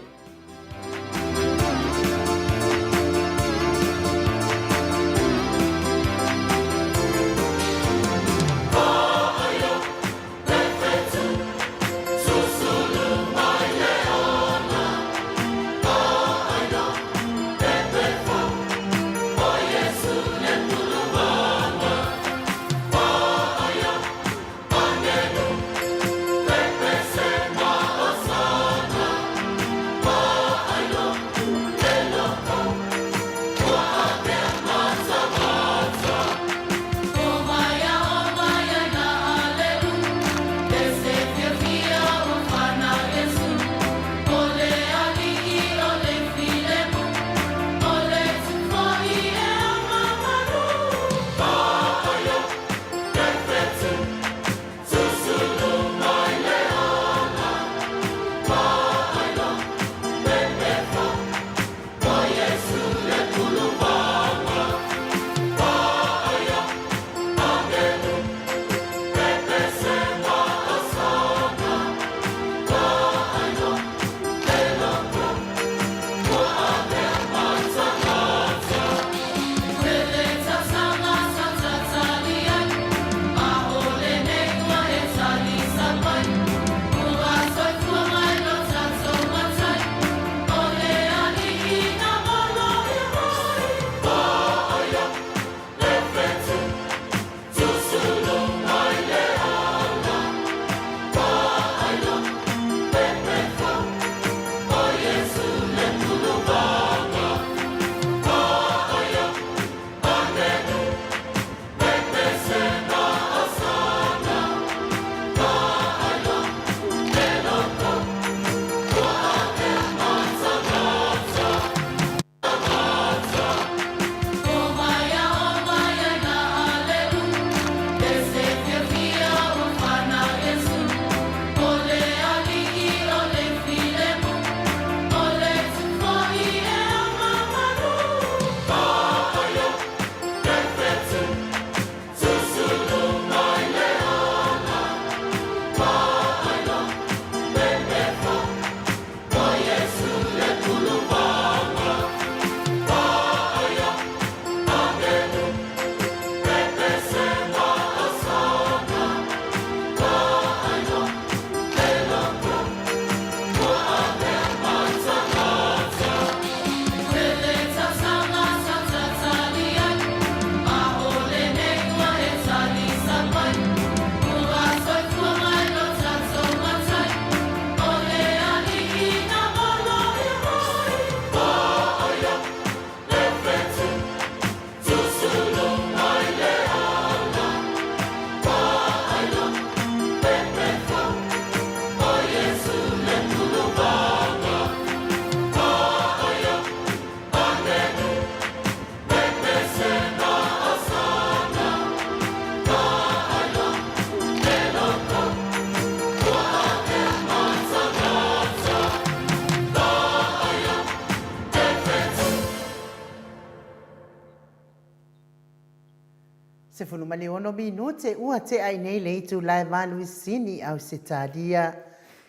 16 minute ua tea ai nei le itula e valu i Sini, Ausetalia.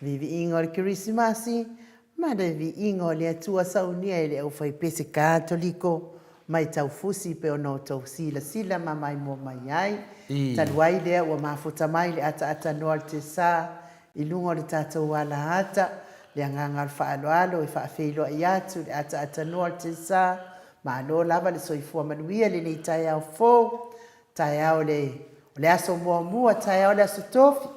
Viiviiga o le Kerisimasi ma le viiga o le Atua saunia e le aufaipese Katoliko mai Taufusi pei ona outou silasila ma maimoa mai ai. Talu ai lea ua mafuta mai le ataata noa o le Tesa i luga o le tatou alaata, le agaga o le faaaloalo e faafeiloai atu le ataata noa o le Tesa. Malo lava le soifua manuia i lenei taeao fou, taeao o le o le aso muamua, taeao o le aso Tofi,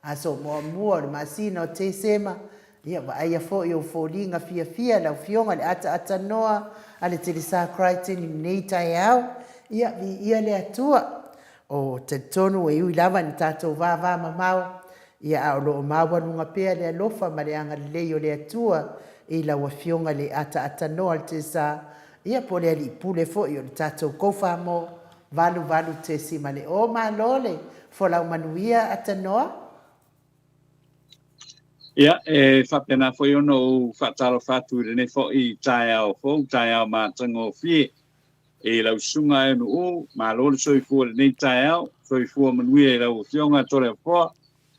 aso muamua o le masina o Tesema. Ia vaaia foi ou foliga fiafia lau Afioga i le ataata noa a le Telesa Crichton i lenei taeao. Ia viia le Atua. O talitonu e ui lava ina tatou vava mamao, ia a o lo o maualuga pea le alofa ma le agalelei o le Atua i lau Afioga i le ataata noa a le Telesa, ia po o le Alii Pule foi o le tatou Koufa-mo 88.0. Malo le folau manuia Atanoa. Ia, e faapena foi ona ou faatalofa atu i lenei foi taeao fou, taeao matagofie i lau susuga Eunu'u, malo le soifua i lenei taeao, soifua manuia i lau Afioga Toleafoa,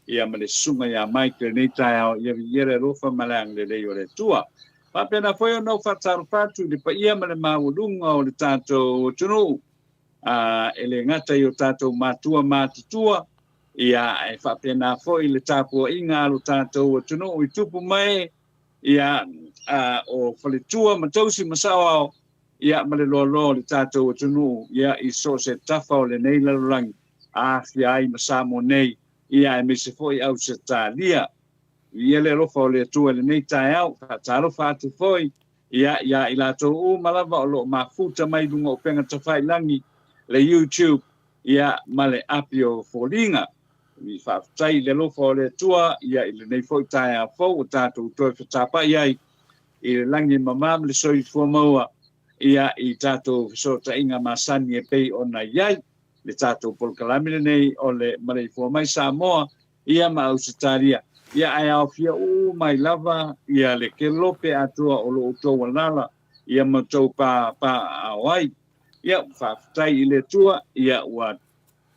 ia ma le susuga ia Mike i lenei taeao, ia viia le alofa ma le agalelei o le Atua. Faapena foi ona ou faatalofa atu i le paia ma le maualuga o le tatou atunuu, a, e le gata i o tatou matua matutua, ia, e faapena foi le tapuaiga a lo tatou atunuu i tupu ma e, ia, a, o faletua ma tausi ma saoao, ia, ma le loaloa o le tatou atunuu, ia, i so o se tafa o lenei lalolagi, aafia ai ma Samoa nei, ia, aemaise foi Ausetalia. Viia le alofa o le Atua i lenei taeao. Faatalofa atu foi, ia, iā i latou uma lava o lo o mafuta mai i luga o upega tafailagi, le YouTube, ia, ma le api o foliga. Faafetai i le alofa o le Atua, ia, i lenei foi taeao fou ua tatou toe fetapai ai i le lagi e mama ma le soifua maua, ia, i tatou fesootaiga masani e pei ona i ai le tatou polokalame lenei o le Maleifua Mai Samoa, ia ma Ausetalia, ia ae aofia uma ai lava ia le kelope atoa o lo outou alala ia ma outou pa paaaao ai. Ia faafetai i le Atua, ia ua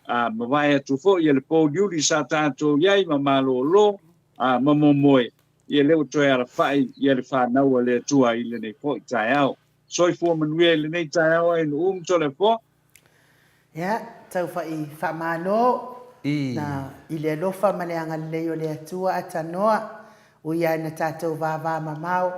a mavae atu foi ia le pouliuli sa tatou i ai ma malolo a ma momoe, ia lea ua toe alafai ia le fanau a le Atua i lenei foi taeao. Soifua manuia i lenei taeao ai Nu'u ma Toleafoa. Ia, tau fai faamalo na i le alofa ma le agalelei o le Atua atanoa, ui lava ina tatou vava mamao,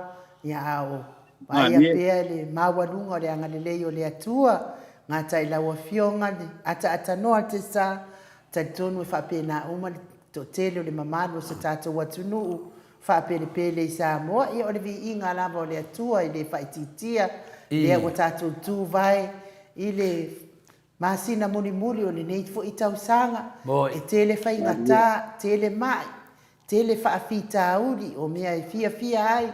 ia a o vaaia pea le maualuga o le agalelei o le Atua, gata i lau Afioga le ataatanoa le sa, talitonu e faapena uma le toatele o le mamalu o so tatou atunuu faapelepele i Samoa, ia o le viiga lava o le Atua e le faaitiitia, lea ua tatou tuvae i le masina mulimuli o lenei foi tausaga, e tele faigata, tele mai, tele faafitauli o mea e fiafia ai,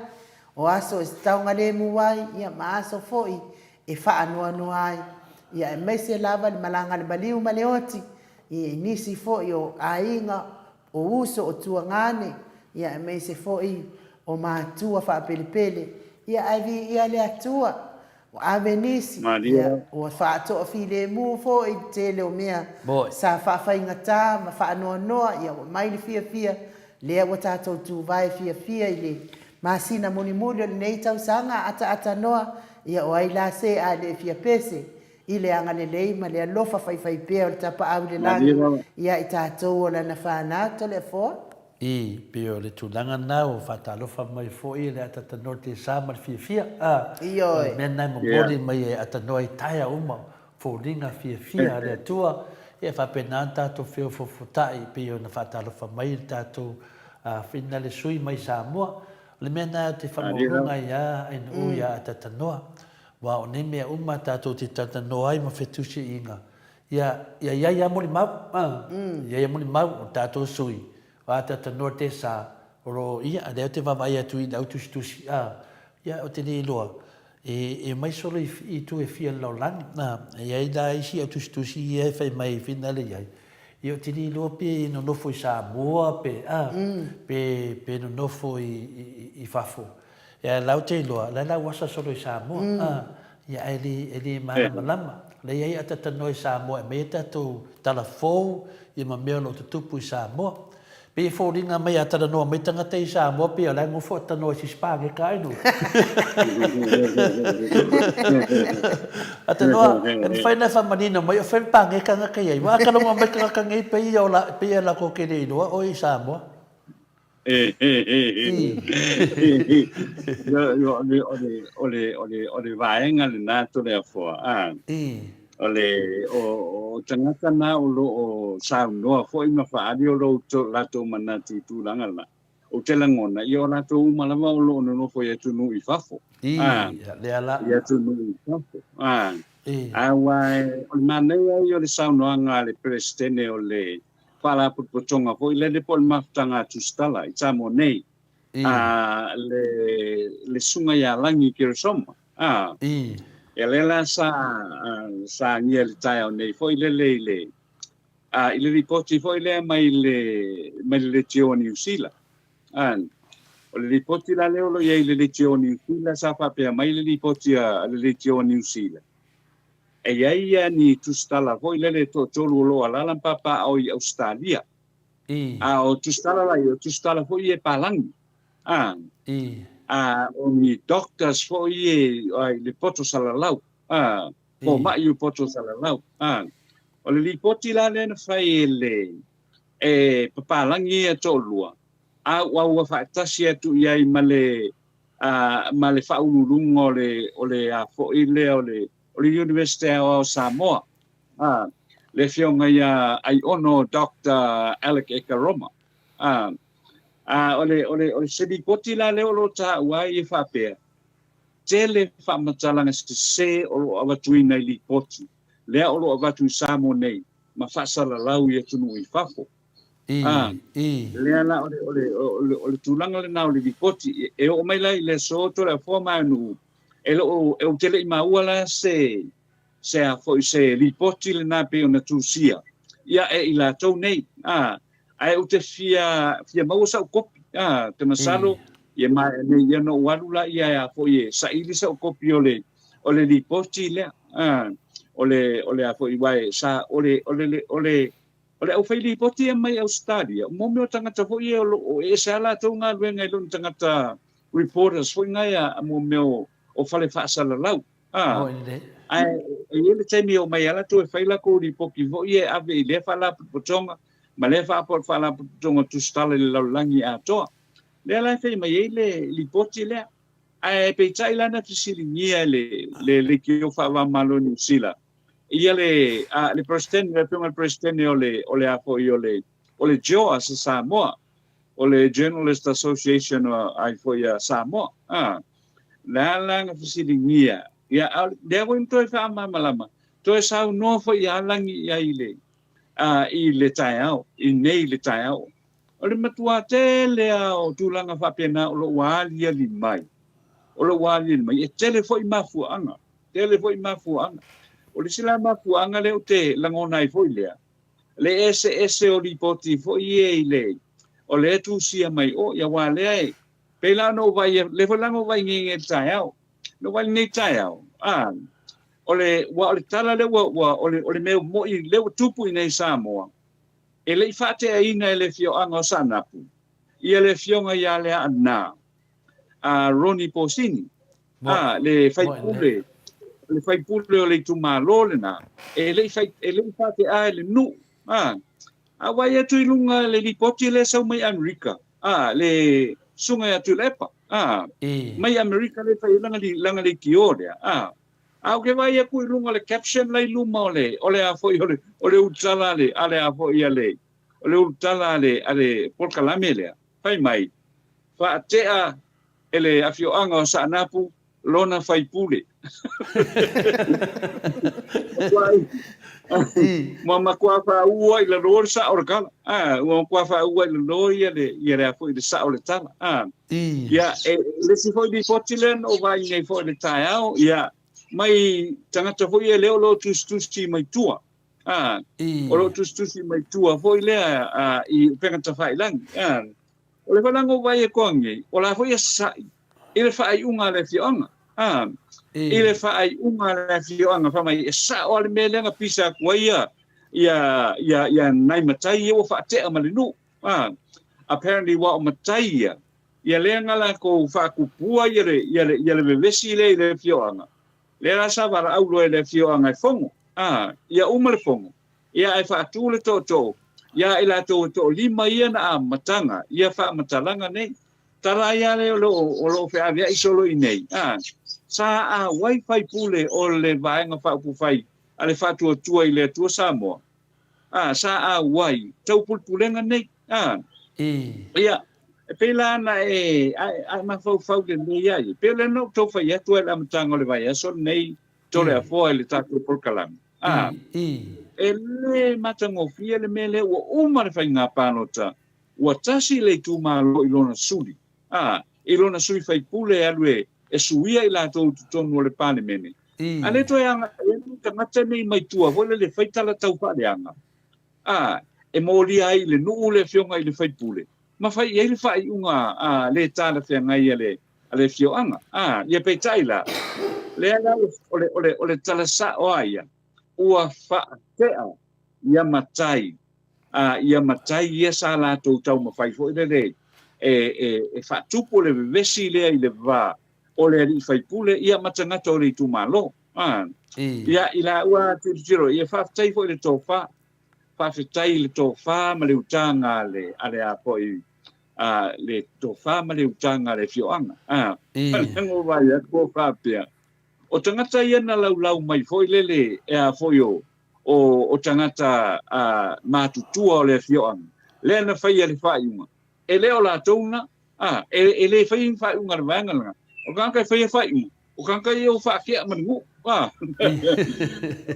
o aso e saogalemu ai, ia ma aso foi e faanoanoa ai, ia aemaise lava le malaga a le maliu ma le oti, i nisi foi o aiga, o uso, o tuagane, ia aemaise foi o matua faapelepele, ia ae viia le Atua, ua ave nisi, ia ua faatoafilemu foi le tele o mea sa faafaigata ma faanoanoa, ia ua mai le fiafia, lea ua tatou tuvae fiafia i le masina mulimuli o lenei tausaga ataatanoa, ia o ai la se a le fia pese, i le agalelei ma le alofa faifaipea o le Tapaau i le Lagi ia i tatou o Lana fanau. Toleafoa. I, pei o le tulaga lena ua faatalofa mai foi le atatanoa te sa ma le fiafia, a, o le mea lena e momoli mai e atanoa i taea uma, foliga fiafia a le Atua, ia e faapena ona tatou feofoofotai pei ona faatalofa mai le tatou whina le sui mai Samoa. O le mea lena ou te faamaualuga ai a Ainuu ia atatanoa. Aua o nei mea uma tatou te talatalanoa ai ma fetusiaiga, ia, ia i ai lava molimau, a, ia i ai molimau o tatou sui, o a talatalanoa te sa, o lo o, ia, lea ou te vaavaai atu i lau tusitusi, a, ia, ou te le iloa, e, e omai solo i, i itu e fia o le lalolagi, a, e i ai la isi au tusitusi ia e fai mai finale i ai, ia, ou te le iloa pe nonofo i Samoa pe, a, pe, pe nonofo i, i, i fafo. Ia la ou te iloa, la la ua asa solo i Samoa, a, ia ae le, e le malamalama. O lea e i ai ata tanoa i Samoa e aumai ai tatou tala fou ia ma mea o lo o tutupu i Samoa. Pei e foliga mai a talanoa mai tagata i Samoa pei o la e nofo a tanoa i se spageta ai no. A tanoa, e mafai ona e faamanino mai o fea le pageta na ka i ai. Ua a talanoa mai tagata nei pei ia o la, pei ia latou te le iloa oe i Samoa. O le vaega lena Toleafoa, a. O le o tagata na o lo o saunoa foi ma faaali o lo latou manatu i tulaga la, ou te lagona, ia o latou uma lava o lo o nonofo i atunuu i fafo. A, lea la. I atunuu i fafo. A, aua o le manaia ia o le saunoaga a le Peresetene o le Faalapotopotoga foi lele po o le Mafutaga a Tusitala i Samoa nei, a le le Susuga ia Lagi Keresoma. A, ia lea la sa sa agia i le taeao nei foi lele i le a i le lipoti foi lea mai le mai le Leitio o Niu Sila. A, o le lipoti la lea o lo o i ai i le Leitio o Niu Sila sa faapea mai le lipoti a le Leitio o Niu Sila, E i ai ia ni tusitala foi lele e toatolu o lo o alaala ma papaaao i Ausetalia. A o tusitala la ia, o tusitala foi ia e palagi. A, a o ni doctors foi ia i le poto salalau. A, fomai i le poto salalau. A, o le lipoti la lea na fai e le e papalagi ia e toalua, a ua ua faatasi atu i ai ma le a, ma le faauluuluga o le, o le a foi lea o le, o le Iunivesite Aoao o Samoa, a, le Afioga ia Aiono Doctor Alec Ekeroma. A, a o le, o le, o le se lipoti la lea o lo o taua ai e faapea, tele faamatalaga sese o lo o avatuina i lipoti lea o lo o avatu i Samoa nei ma faasalalau i atunuu i fafo. A, lea la o le, o le, o le, o le tulaga lena o le lipoti. E oo mai la i le aso Toleafoa ma Aganuu, e le o, ou te le i maua la se, se a foi, se lipoti lena pei ona tusia ia e i latou nei. A, ae ou te fia, fia maua sau kopi. A, te masalo, ia maea nei ia ona ou alu laia e a foi e saili sau kopi o le, o le lipoti lea. A, o le, o le a foi, aua e sa, o le, o le, o le, O le aufailipoti ia mai Ausetalia, mo mea o tagata foi ia o lo o ese lava latou galuega i lo ni tagata reporters foi na ia mo mea o fale faasalalau. A, ae e i ai le taimi e omai ai latou e fai lakou lipoti foi ia e ave i lea faalapotopotoga ma lea faalapotopotoga tusitala i le lalolagi atoa. Lea la e fai mai ai le lipoti lea. Ae peitai la na fesiligia e le le leitio faava-o-Malo o Niu Sila ia le a le Peresetene, le Afioga i le Peresetene o le o le a foi o le o le JOA sa Samoa, o le Journalist Association o ai foi a Samoa. A, le a la na fesiligia, ia a lea foi na toe faamalamalama, toe saunoa foi ia Lagi i ai i le a i le taeao, i nei le taeao. O le matua tele lava o tulaga faapena o lo o ua aliali mai, o lo o ua aliali mai, e tele foi mafuaaga, tele foi mafuaaga. O le isi la mafuaaga lea ou te lagona ai foi lea, le eseese o lipoti foi ia i le, o lea e tusia mai o, ia aua lea e, pei la ona ou vaai, lea foi la na ou vaai nei i le taeao, na ou vaai i lenei taeao, a, o le, aua o le tala lea ua, ua, o le, o le mea moni lea ua tupu i inei i Samoa, E le i faateaina e le afioaga o Saanapu ia le afioga ia Leaana a Ronnie Posini, a le faipule, le faipule o le itumalo lena, e le i fai, e le i faatea e le nuu, a. A vaai atu i luga le lipoti lea e sau mai Amerika, a, le susuga ia Tuilaepa, a, mai Amerika lea e fai ai lana, lana leitio lea, a. A ou te vaai atu i luga o le caption la i luma o le, o le a foi, o le, o le ulutala a le, a le a foi a le, o le ulutala a le, a le polokalame lea, fai mai, faatea e le afioaga o Saanapu lona faipule. Ua matua faaua i lalo le sao o le tala. A, ua matua faaua i lalo ia le, ia le a foi le sao o le tala. A, Ia, e, le isi foi lipoti lea na ou vaai nei foi i le taeao, ia, mai tagata foi ia lea o lo o tusitusi mai tua. A, o lo o tusitusi mai tua foi lea a, i upega tafailagi. A, o le foi la na ou vaai atu nei, o la foi e sa'i i le faaiuga a le afioaga. A, i le faaiuga a le afioaga, fai mai, e sa'o lava le mea lea na pisa atu ai ia, ia, ia, ia nai matai ia ua faatea ma le nuu. A, Apparently ua o matai ia, ia lea na latou faatupua ia le, ia le, ia le vevesi lea i le afioaga, lea la sa valaau loa e le afioaga e fono, a, ia uma le fono, ia ae faatu le tootoo ia i latou e toalima ia na amataga ia faamatalaga nei. Tala ai lava lea o lo o, o lo o feaveai solo i nei, a, sa auai faipule o le Vaega Faaupufai a le Faatuatua i le Atua Samoa, a, sa auai taupulepulega nei, a. Ia, e pei la ona e, a, a e mafaufau lelei ai, e pei o lea na ou tau fai atu ai i le amataga o le vaiaso lenei, Toleafoa i le tatou polokalame, a, e le matagofie le mea lea ua uma le faiga palota, ua tasi le itumalo i lona suli, a, i lona sui faipule e alu e, e suia i latou i totonu o le Palemene. A le toe agai ai le tagata nei mai tua foi lele e fai tala tau faaleaga, a, e molia ai i le nuu le afioga i le faipule, ma fai i ai le faaiuga a le talafeagai a le, a le afioaga. A, ia peitai la, lea la o le, o le, o le tala sa'o a ia, ua faatea ia matai, a, ia matai ia sa latou taumafai foi lele e, e, e faatupu le vevesi lea i le va o le alii faipule ia ma tagata o le itumalo. A, ia, i laua tilotilo, ia faafetai foi i le tofa, faafetai i le tofa ma le utaga a le, a le a foi, a, le tofa ma le utaga a le afioaga. A, vai atu o faapea, o tagata ia na laulau mai foi lele e a foi o, o, o tagata a, matutua o le afioaga, lea na faia le faaiuga, e le o latou na, a, e, e le faia ni faaiuga a le vaega lena. O le tagata e faia faaiuga, o tagata ia ua faakea ma le nuu. A,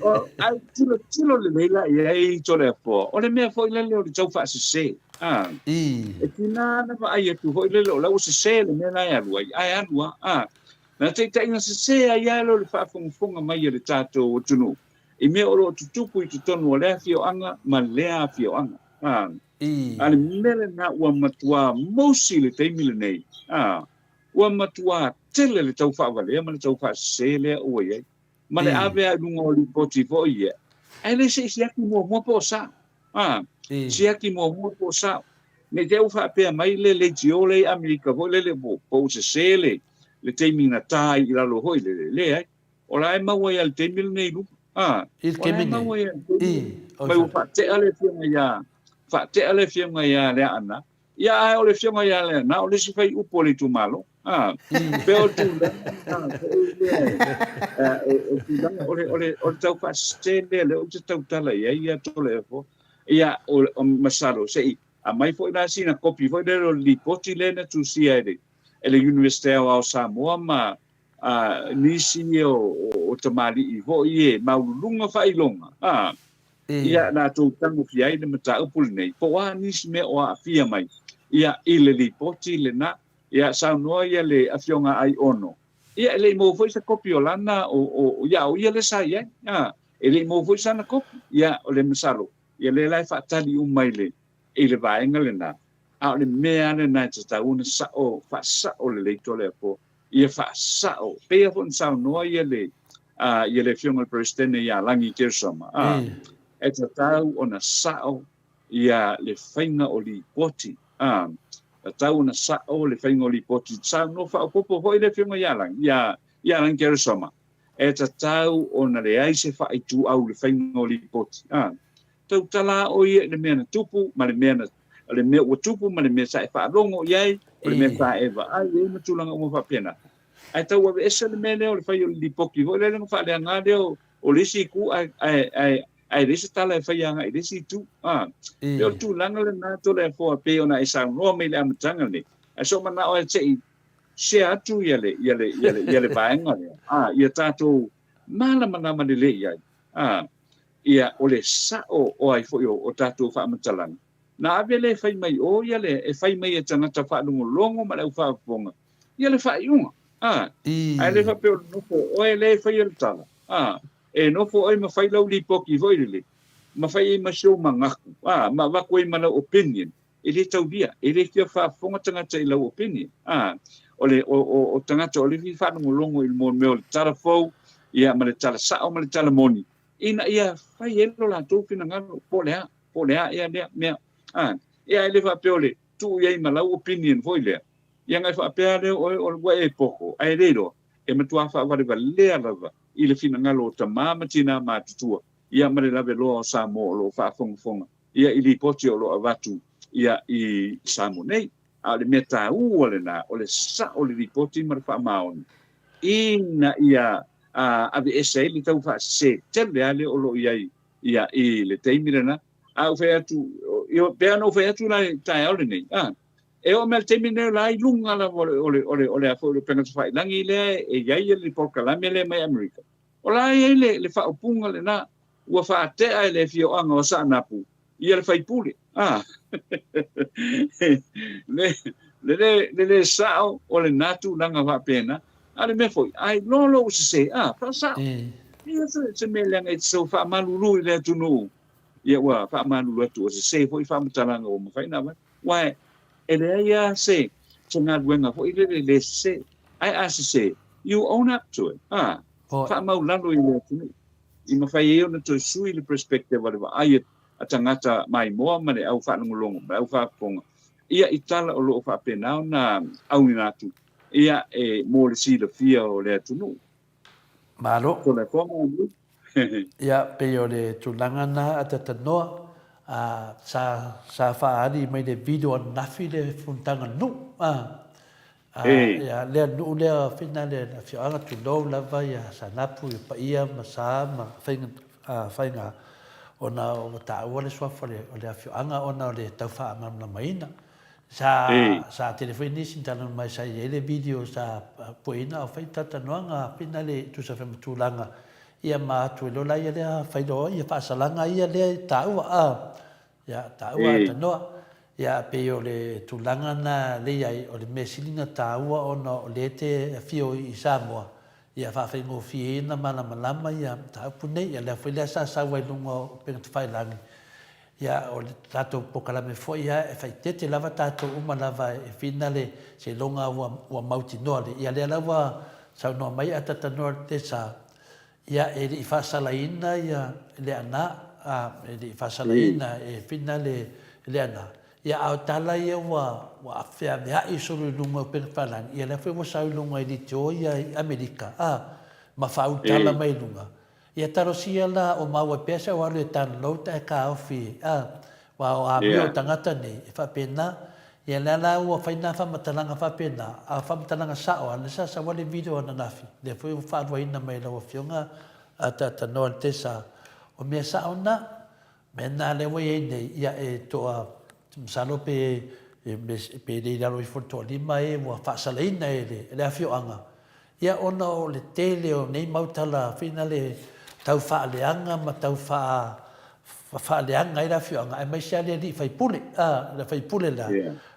o, ae tilotilo lelei la i ai Toleafoa, o le mea foi lele o le tau faasese. A, e tiga na vaai atu foi lele o la ua sese le mea la e alu ai, ae alu lava. A, na taitaiga sese ai lava lea o le faafogafoga mai a le tatou atunuu i mea o lo o tutupu i totonu o lea afioaga ma lea afioaga. A, a le mea lena ua matua mausi i le taimi lenei, a, ua matua tele le tau faavalea ma le tau faasese lea ua i ai, ma le ave lava i luga o lipoti foi ia, ae le se i siaki muamua po o sao. A, siaki muamua po o sao. Ne i te i ua faapea mai le leitio lea i Amerika foi lele po ua sese le, le taimi na ta ai i lalo foi lele, leai. O la e maua ai lava i le taimi lenei i luga. A, I le o la e taimi maua nei. ai lava i le taimi I, lenei. oi Mai ua sa. faatea le afioga ia, faatea le afioga ia Leaana, ia ae o le afioga ia Leaana o le isi faiupu o le itumalo. A, pei o le tulaga lena foi lea e, e, e tulaga o le, o le, o le tau faasese lea lea ou te tautala i ai ia Toleafoa. Ia, o, o masalo se i aumai foi la sina kopi foi lea o le lipoti lea na tusia e le, e le Iunivesite Aoao o Samoa ma a, nisi o, o, o tamalii foi e maualuluga faailoga, a, ia latou tagofia ai le mataupu lenei, po o a nisi mea o aafia mai, ia, i le lipoti lena. Ia, saunoa ia le Afioga a Aiono, ia, e le i maua foi se kopi o lana, o, o, ia, o ia lea sa i ai, a, e le i maua foi sana kopi. Ia, o le masalo, ia lea la e faatali uma i le, i le vaega lena, a o le mea lava lena e tatau ona sao, faasao lelei Toleafoa ia faasao, pei lava foi ona saunoa ia le, a, ia le Afioga i le Peresetene ia Lagi Kersoma, a, e tatau ona sao ia le faiga o lipoti, a, tatau ona sao le faiga o lipoti. Saunoa faaopoopo foi le Afioga ia Lagi, ia, ia Lagi Kersoma, e tatau ona leai se faaituau i le faiga o lipoti, a. Tautala ʻoe ia i le mea na tupu ma le mea na, o le mea ua tupu ma le mea sa e faalogo i ai, o le mea sa e vaai i ai ma tulaga uma faapena. Ae tau aveese le mea lea o le fai o le lipoti foi lea na faaleaga lea o, o le isi itu ae, ae, ae, ae leai se tala e fai agai i le isi itu. A, pei o le tulaga lena Toleafoa pei ona e saunoa mai i le amataga lenei. Ae sou manao e se i share atu ia le, ia le, ia le, ia le vaega lea, a, ia tatou malamalama lelei ai. A, ia, o le sa'o o ai foi o, o tatou faamatalaga, na ave lea e fai mai o ia le, e fai mai e tagata faalogologo ma le aufaafofoga, ia le faaiuga. A, ae le faapea o le nofo o oe lea e faia le tala. A, e nofo oe ma fai lau lipoti foi lele, ma fai ai ma si ou manatu, a, ma avatu ai ma lau opinion, e le taulia, e le fia faafofoga tagata i lau opinion. A, o le, o, o, o tagata o le fia faalogologo i le mea o le tala fou, ia, ma le tala sa'o ma le tala moni, ina ia fai ai lo latou finagalo, po o le a, po o le a ea lea mea. A, ia e le faapea o le, tuu i ai ma lau opinion foi lea, ia ona e faapea lea o oe o ua e poto, ae le iloa, e matua faavalevalea lava i le finagalo o tama ma tina matutua, ia ma le laveloa o Samoa o lo o faafogafoga ia i lipoti o lo o avatu ia i Samoa nei. A o le mea taua lena, o le sao o le lipoti ma le faamaoni ina ia aveese ai le tau faasese tele lava lea o lo o i ai ia i le taimi lena. A ou fai atu, pei ona ou fai atu la i le taeao lenei, a, e oo mai i le taimi lenei o la i luga lava o le, o le, o le, o le, a foi, o le upega tafailagi lea e i ai le polokalame lea mai Amerika. O la e i ai le, le faaupuga lena, ua faatea e le afioaga o Saanapu ia le faipule. A, le, le, le, le le sao o lena tulaga faapena. A o le mea foi, a iloa lou sese, a, faasao. Ia se, se mea leaga e te sau faamalulu i le atunuu, ia ua faamalulu atu ua sese foi faamatalaga ua mafai ona avatu. Aua e leai lava se, se galuega foi lele le sese. Ae a sese, you own up to it. A, faamaulalo i le atunuu. I mafai ai ona toe sui le perspective a le vaai a tagata maimoa ma le au faalogologo ma le au faafofoga ia i tala o lo o faapena ona auina atu ia e mo le silafia o le atunuu. Malo. Tolafoga Andrew. Ia, pei o le tulaga na a Tatanoa, a, sa, sa faaali mai le video ananafi le fonotaga a le nuu, a, a, ia, lea nuu lea fina le afioaga tulou lava ia Saanapu, ia Paia ma Sa ma faiga, a, faiga ona ua taua le suafa o le, o le afioaga ona o le tau faamalamalamaina. Sa, sa tele foi nisi na talanoa mai sa i ai le video sa pueina a o fai talatalanoaga fina le tusa foi ma tulaga ia ma atu ai loa la ia lea fai loa ia faasalaga ia lea e taua a ia taua a tanoa ia pei o le tulaga na le i ai o le mea sili na taua ona o lea te afio i Samoa ia faafaigofie ai na malamalama ia mataupu nei ia lea foi lea sa sau ai luga o upega tafailagi Ia, o le tatou polokalame foi a e faaeteete lava tatou uma lava e fina le seiloga ua ua mautinoa le ia lea la ua saunoa mai a Tatanoa Tesa ia e le i faasalaina ia Leaana a e le i faasalaina e fina le Leaana ia a o tala ia ua ua feaveai solo i luga o upega tafailagi ia lea foi ua sau i luga i litio ia i Amerika a ma faaulutala mai i luga Ia talosia la o maua pea sau alu e download ae taofi a ua o amio o tagata nei e faapena ia lea la ua fai na faamatalaga faapena a o faamatalaga sao a lea sa sau a le video ananafi lea foi ua faaluaina mai e lau afioga a Tatanoa le Tesa o mea sao na mea na lea ua iai nei ia e toa masalo pe pe le i lalo ifo le toalima e ua faasalaina e le afioaga Ia ona o le tele o nei mau tala finale tau faaleaga ma tau faaleaga ai le afioaga aemaise lava le alii faipule, a, le faipule la,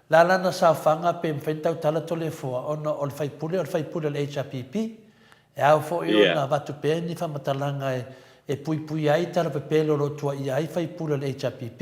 la lana saofaga pe mafai ona tautala Toleafoa ona o le faipule o le faipule o le HRPP. E ao foi ona avatu pea ni faamatalaga e puipuia ai tala pepelo o lo o tuuaia ai faipule o le HRPP.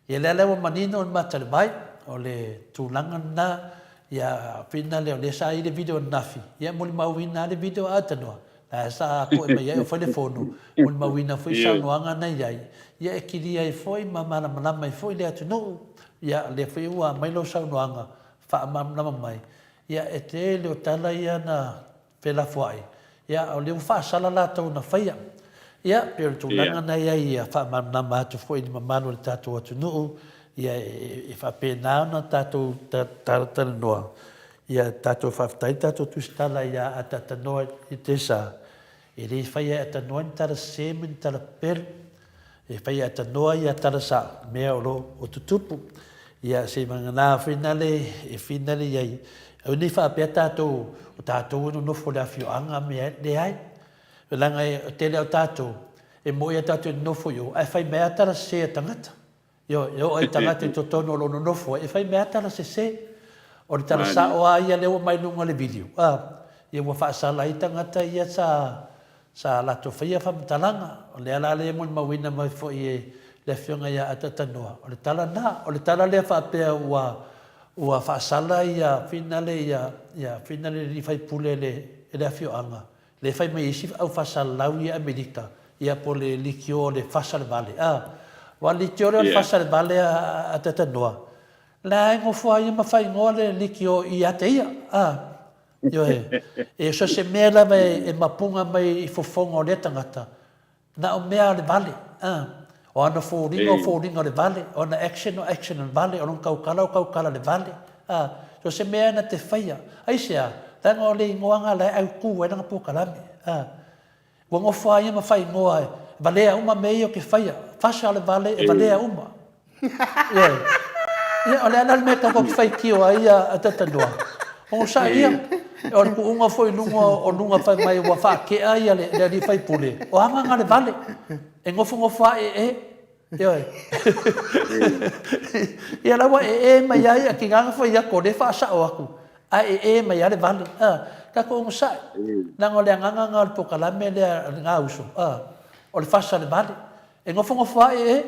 Ia lea la ua manino le mata i le vai, o le tulaga lena, ia finale o lea sa i le video ananafi, ia molimauina lava le video a Tanoa, la sa poe mai ai o fai le fono, molimauina foi saunoaga na i ai, ia e kilia ai foi ma malamalama ai foi le atunuu, ia lea foi ua aumai lau saunoaga faamalamalama mai, ia e tele o tala ia na felafoai, ia o lea ua faasala latou na faia. Ia, pei o le tulaga na i ai ia faamalamalama atu foi i le mamalu o le tatou atunuu, ia e faapena ona tatou talanoa, ia tatou faafetai le tatou tusitala ia Atatanoa i Tesa, e le faia e Atanoa ni tala sese ma ni tala pepelo. E fai atanoa ia tala sao mea o lo o tutupu. Ia se vagana finale e finale iai. Aua nei faapea tatou o tatou e nonofo i le afioaga mea leai. Leaga e tele o tatou e moi a tatou e nonofo i o ae fai mai a tala sese a tagata. Ioe, e oo ai tagata i totonu o lo o nonofo ai e fai mai a tala sese. O le tala sao a ia lea ua aumai i luga o le video a ia ua faasala ai tagata ia sa Sa latou faia faamatalaga, o lea la le molimauina mai foi e le Afioga ia Atatanoa, o le tala na, o le tala lea faapea ua ua faasala ia finale ia ia finale le alii faipule e le e le afioaga, lea e fai mai e isi au faasalalau ia Amerika, ia po o le litio o le fasa le vale, a. Aua o le litio lea o le fasa le vale a Atatanoa, La e nofo a ia ma faaigoa le liki o ia te ia, a. Ioe. E so se mea lava e mapuga mai i fofoga o lea tagata, na o mea a le vale, a. O ana foliga o foliga o le vale, o ana action o action o le vale, o lona tautala o tautala o le vale, a. So se mea na te faia. Aisea? Leaga o le igoa na la e autu ai lana polokalame, a. Ua nofo a ia ma faaigoa e valea uma mea ia ou te faia. Fasa o le vale e valea uma. Ioe. Ia, o le a la le mea tatou te faitio ai a Taitanoa? Onosai ia. O le tuuga foi i luga o luga fai mai ua faatea ia le alii faipule, o aga na le vale. E nofonofo lava ee. Ioe. Ia la ua ee mai ai a tiga na fai atu o lea e faasao atu, ae ee mai lava le vale. A, tatou onosai, leaga o le agaga lena o le polokalame lea a lena uso, a, o le fasa o le vale. E nofonofo lava ee.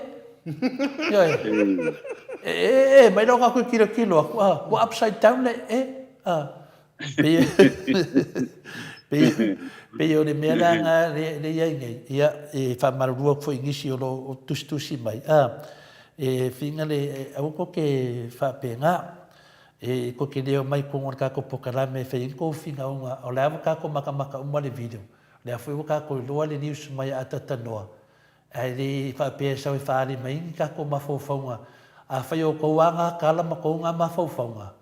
Ioe. E ee mai la o tatou tilotilo atu, a, ua upside down le ee. A, Pei o le mea la na le i ai nei, ia, e faamalulu atu foi i nisi o lo o tusitusi mai, a, e whina le, aua tou te faapena, e tou te le omai i totonu o le tatou polokalame e fai ai ni tou finauga, o la ua tatou matamata uma le video, o lea foi ua tatou iloa le news mai a Atatanoa, ae le i faapea e sau e faaali mai ni tatou mafaufauga, afai o outou lava na tala ma tou na mafaufauga,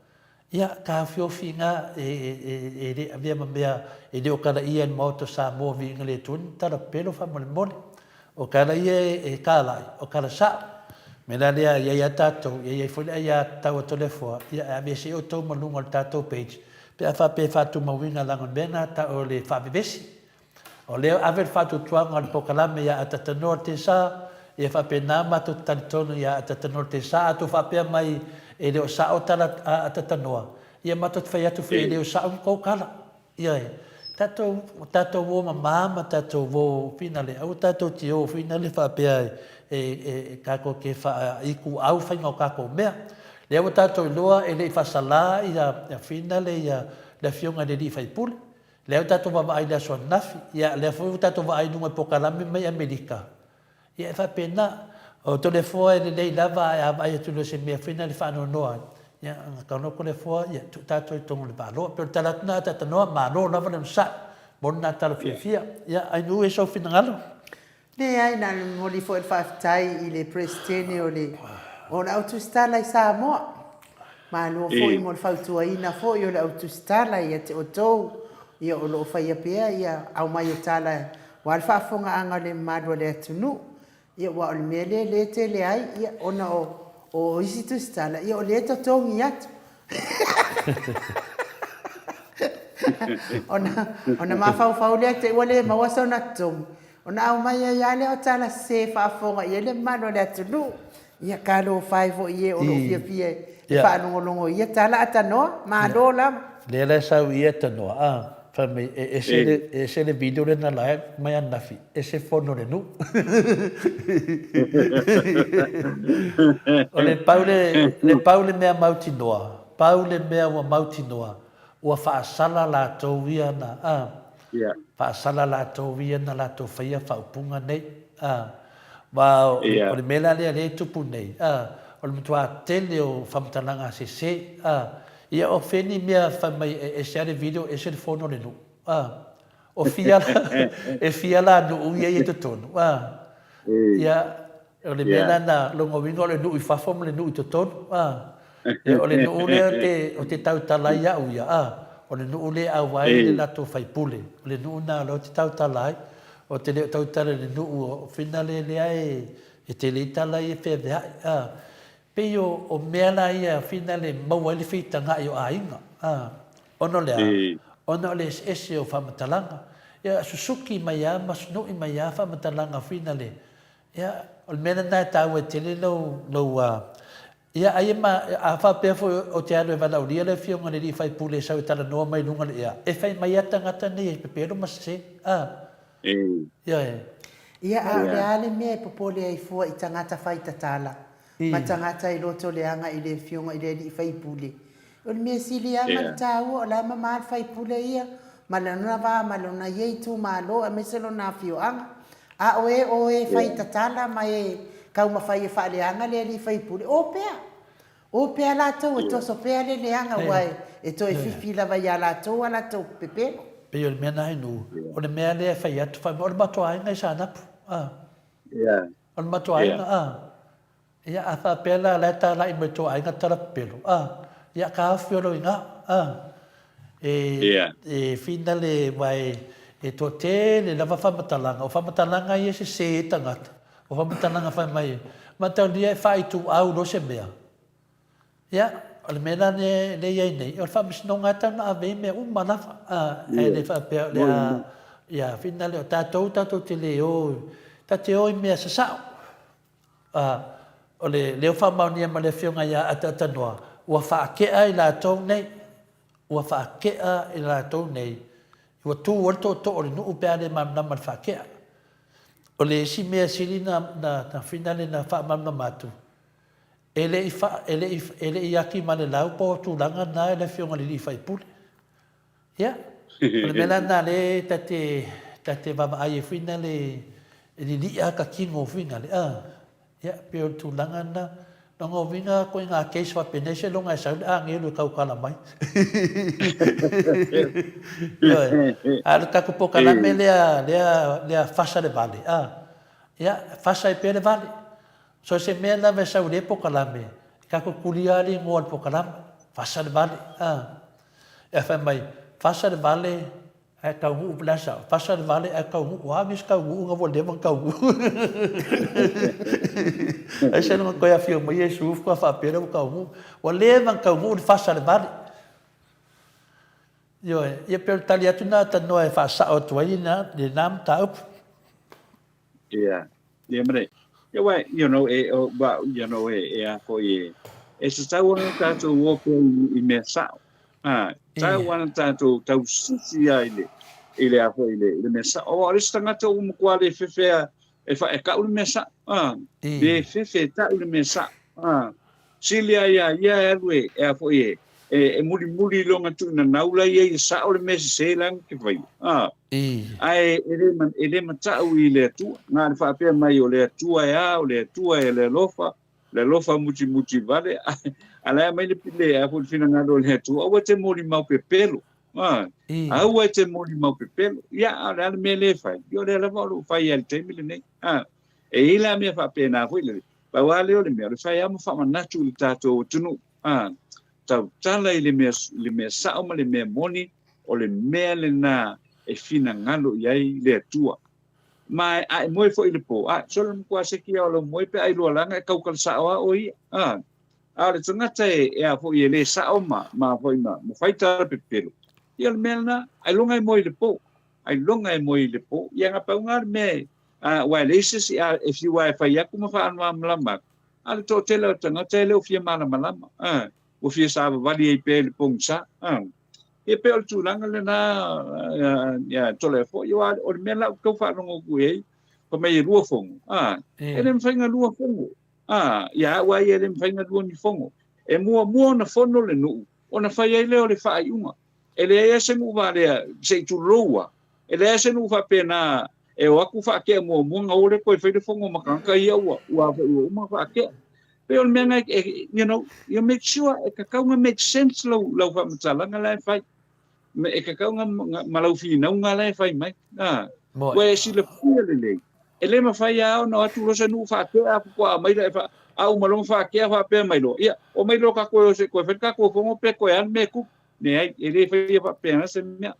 Ia, taofiofi ina e le avea ma mea e le o kalaia e le Maota o Samoa viiga le Atua ni tala pepelo faamolemole. O tala ia e talai, o tala sao. O le mea la lea, e i ai lava tatou, e i ai foi le aiatatau a Toleafoa, ia e aveese ai outou ma luga o le tatou page, pe a faapea e faatumauina leaga o le mea lena e tau o le faavevesi. O lea ave le faatuatuaga o le polokalame ia Atatanoa le Tesa, ia faapena matou te talitonu ia Atatanoa le Tesa. A outou faapea mai e le o sao tala a Atatanoa, ia matou te fai atu foi e le o sao ni tou tala. Ioe. Tatou, tatou o mama ma tatou o finale, aua tatou te o finale faapea e, e, e tatou te faaituau faiga o tatou mea. Lea ua tatou iloa e le i faasala ia finale ia le afioga i le alii faipule. Lea ua tatou vaavaai i le aso ananafi, ia lea foi ua tatou vaai i luga i polokalame mai Amerika, ia e faapena. O Toleafoa e lelei lava ae a vaai atu loa i se mea foi lena e faanoanoa ai, ia ona tau loa Toleafoa, ia tuu tatou i totonu o le Malo. E pei o le tala atu lena a Tanoa, malo lava le onosai, mo lena tala fiafia. Ia Ainuu e sou finagalo. Leai, na ona momoli foi le faafetai i le Peresetene o le o le Au Tusitala i Samoa. Malo foi mo le fautuaina foi o le Au Tusitala ia te outou, ia o lo o faia pea ia aumai o tala aua le faafofogaaga o le mamalu o le atunuu. Ia aua o le mea lea lea e tele ai ia ona o o isi tusitala ia o lea e totogi atu. Ona ona mafaufau lea te i ua le maua sona totogi, Ona aumai ai lava lea o tala sese e faafofoga i ai le mamalu o le atunuu. Ia talofa e foi i e o lo o fiafia e faalogologo i ia tala, a tanoa, malo lava. Lea la e sau i ia tanoa, a, fai mai e ese le, e ese le video lea na lae mai ananafi, ese fono le nuu. O le pau le, le pau le mea mautinoa, pau le mea ua mautinoa, ua faasala latou ia na, a, Ia. Faasala latou ia na latou faia faaupuga nei. A. Aua o le mea la lea lea e tupu nei, a, o le matua tele o faamatalaga sese. A. Ia o fea ni mea fai mai e ese lava le video ese le fono a le nuu. A. O fia la, e fia la nuu ia i totonu. A. Ia, O le mea la na, lona uiga o le nuu i fafo ma le nuu i totonu, a. Ia, o le nuu lea o te, o te tautala ai au ia, a. O le nuu lea e auai le latou faipule. O le nuu na o lea ou te tautala ai. Ou te le o tautala i le nuu o Finale lea e, e tele ai tala ia e feaveai, a. Pei o, o mea la ia Finale e maua ai le feitagai o aiga, a. Ona o le a? Ona o le eseese o faamatalaga. Ia, susuki mai lava ma sunu'i mai lava faamatalaga Finale Ia, o le mea lena e taua ai tele lou, lou, a, ia, ai e ma, a faapea foi ou te alu e valaaulia le Afioga i le alii faipule e sau e talanoa mai i luga o le ea, e fai mai lava tagata nei e pepelo ma sese, a. Ioe. Ia, a o le a le mea e popole ai fua i tagata fai tatala, ma tagata e loto leaga i le Afioga i le alii faipule? O le mea sili lava ma le taua, o la e mama le faipule ia, ma lona va ma lona ia itumalo aemaise lona afioaga. A o e o e fai tatala ma e taumafai e faaleaga le alii faipule, o pea! O pea latou e toso pea le leaga aua e toe fifi lava ia latou a latou pepelo. Pei o le mea na inu, o le mea lea e fai atu, fai mai, o le matou aiga i Saanapu, a. O le matou aiga, a. Ia, a faapea la, la e talai mai tou aiga tala pepelo, a. Ia, ka ofi o lou iga, a. E, e finale, aua e, e toatele lava faamatalaga, o faamatalaga ia e sese ai tagata. O faamatalaga fai mai, mataulia e faaituau loa se mea. Ia, o le mea la lea e i ai nei, o le faamasinoga e tatau ona ave ai mea uma lava, ae le faapea o le a, ia, finale o tatou, tatou te le o, tatou te o i mea sasao. O le leo faamaonia ma le Afioga ia Ataatanoa, ua faatea i latou nei, ua faatea i latou nei, ua tu ai le tootoo o le nuu pe a le malamalama i le faatea. O le isi mea sili na, na, na finale na faamalamalama atu, e le i fa, e le i, e le i aki ma le lau po o tulaga na e le Afioga i le alii faipule. Ia, o le mea la lena lea ta te, ta te vaavaai ai foi nale, e lili'a ka tino foi nale, a. Ia, pei o le tulaga lena. Lona uiga koiga case faapenei seiloga e sau le agelu e tautala mai. Ioe. A o le tatou polokalame lea, lea, lea fasa le vale, a. Ia, fasa ai pea le vale. So o se mea lava e sau i lea polokalame, e tatou tulia lava le igoa o le polokalame, fasa le vale, a. Ae fai mai, fasa le vale, Ae taunuu pe le a sao. Fasa le vale ae taunuu. A mea se taunuuga ua leva ona taunuu. Ai se na toe afio mai Iesu faatoa faapea lea ua taunuu. Ua leva ona taunuu le fasa le vale. Ioe, ia pei o le tali atu lena tanoa e faasao atu ai lena mataupu. Ia, ia ma le, ia wa, you know, e, o, wa, you know, e, e a foi e, e tatau ona tatou o pea i, i mea sao. A, tau ana tatou tausisi a i le, i le a foi i le, i le mea sao. Aua o le isi tagata ua matua le fefe a, e fa, e kau le mea sao. A, le fefe e tau le mea sao. A, sili a ia ia e alu e, e a foi e, e, e mulimuli i lona tuinanau la ia ia sao le mea sese la na te faia. A, ae e le, e le matau i le Atua. Na le faapea mai o le Atua e a, o le Atua e le alofa, le alofa mutimuti vale, a la e aumai le, le, a foi le finagalo o le Atua, aua e te molimau pepelo. A, aua e te molimau pepelo. Ia, a o le a le mea lea e fai? Ia o lea lava o lo o fai lava i le taimi lenei. A, e i ai la mea faapena foi lele. Pau lava lea o le mea, o le fai lava ma faamanatu i le tatou atunuu. A, tautala i le mea, le mea sao ma le mea moni, o le mea lena e finagalo i ai le Atua. Ma a e moe foi i le po, a, sole le matua seki ia o lau moe pe a i lua laga e tautala sao a oe ia. A, a o le tagata e, e a foi e le sao ma, ma foi ma, ma fai tala pepelo, ia o le mea lena, ailoga e moe i le po. Ailoga e moe i le po. Ia na pau na le mea e, a, aua e leai se isi a, e fiu lava e fai atu ma faamalamalama atu, a o le toatele o tagata e le o fia malamalama, a, ua fia savavali ai pea i le pogisa, a. Ia pei o le tulaga lena, ia, Toleafoa, ia, aua o le mea la ou te tau faalogo atu i ai, fai mai e lua fono, a, e le mafai ona lua fono, a, ia au lava ia e le mafai ona lua ni fono. E muamua ona fono le nuu, ona fai ai lea o le faaiuga. E leai lava se nuu valea, se i tulou lava, e leai lava se nuu faapena e o atu faatea muamua ona o lea toe fai le fono ma tagata ia ua, ua, ua uma ona faatea. Pei o le mea lena, e, you know, you make sure, e tatau ona make sense lau, lau faamatalaga la e fai. E tatau ona, ma lau finauga la e fai mai. Ah, ua e silafia lelei. E le mafai lava ona o atu loa se nuu faatea faatoa aumai la e fa, a uma loa ona faatea faapea mai loa, ia, omai loa tatou e o se toe fai le tatou fono pe toe a le mea e tupu. Leai, e le faia faapena se mea.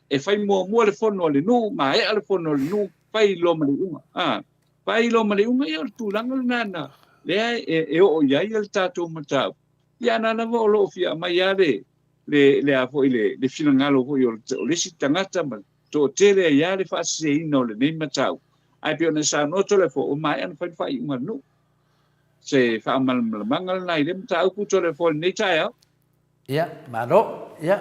E fai muamua le fono a le nuu, maea le fono a le nuu, fai loa ma le iuga. Ah, fai loa ma le iuga, ia o le tulaga lena na, lea e, e oo i ai le tatou mataupu. Ia na lava o lo o fia aumai lava le, le, le a foi le, le finagalo foi o le, o le isi tagata ma toatele ai lava le faaseseina o lenei mataupu. Ae pei ona e saunoa Toleafoa, ua maea ona fai le faaiuga a le nuu. Se faamalamalamaga lena i lea mataupu Toleafoa i lenei taeao. Ia, malo. Ia,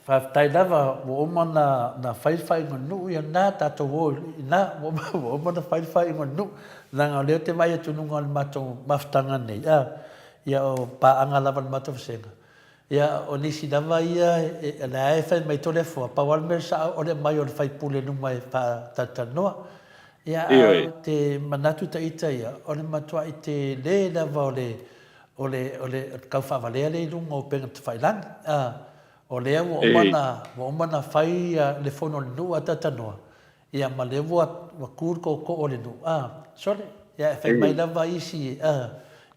faafetai lava ua uma ona na fai le faaiuga nuu, ia lena, tatou o i ina, ua uma ona fai le faaiuga nuu, leaga o lea ou te vaai atu i luga o le matou mafutaga nei, a, ia o paaga lava a le matou vasega. Ia, o nisi lava ia, o lea e fai mai Toleafoa, pau lava le mea sao o le aumai o le faipule i luma e faatalatalanoa. Ia, ae ou te manatu ita ia, o le matuai tele lava o le. O le, o le tau faavalea lea i luga o upega tafailagi, a, o lea ua uma ona, ua uma ona fai le fono a le nuu a Tatanoa, ia ma lea ua, ua tu le tootoo o le nuu, a, sole, ia e fai mai lava isi, a,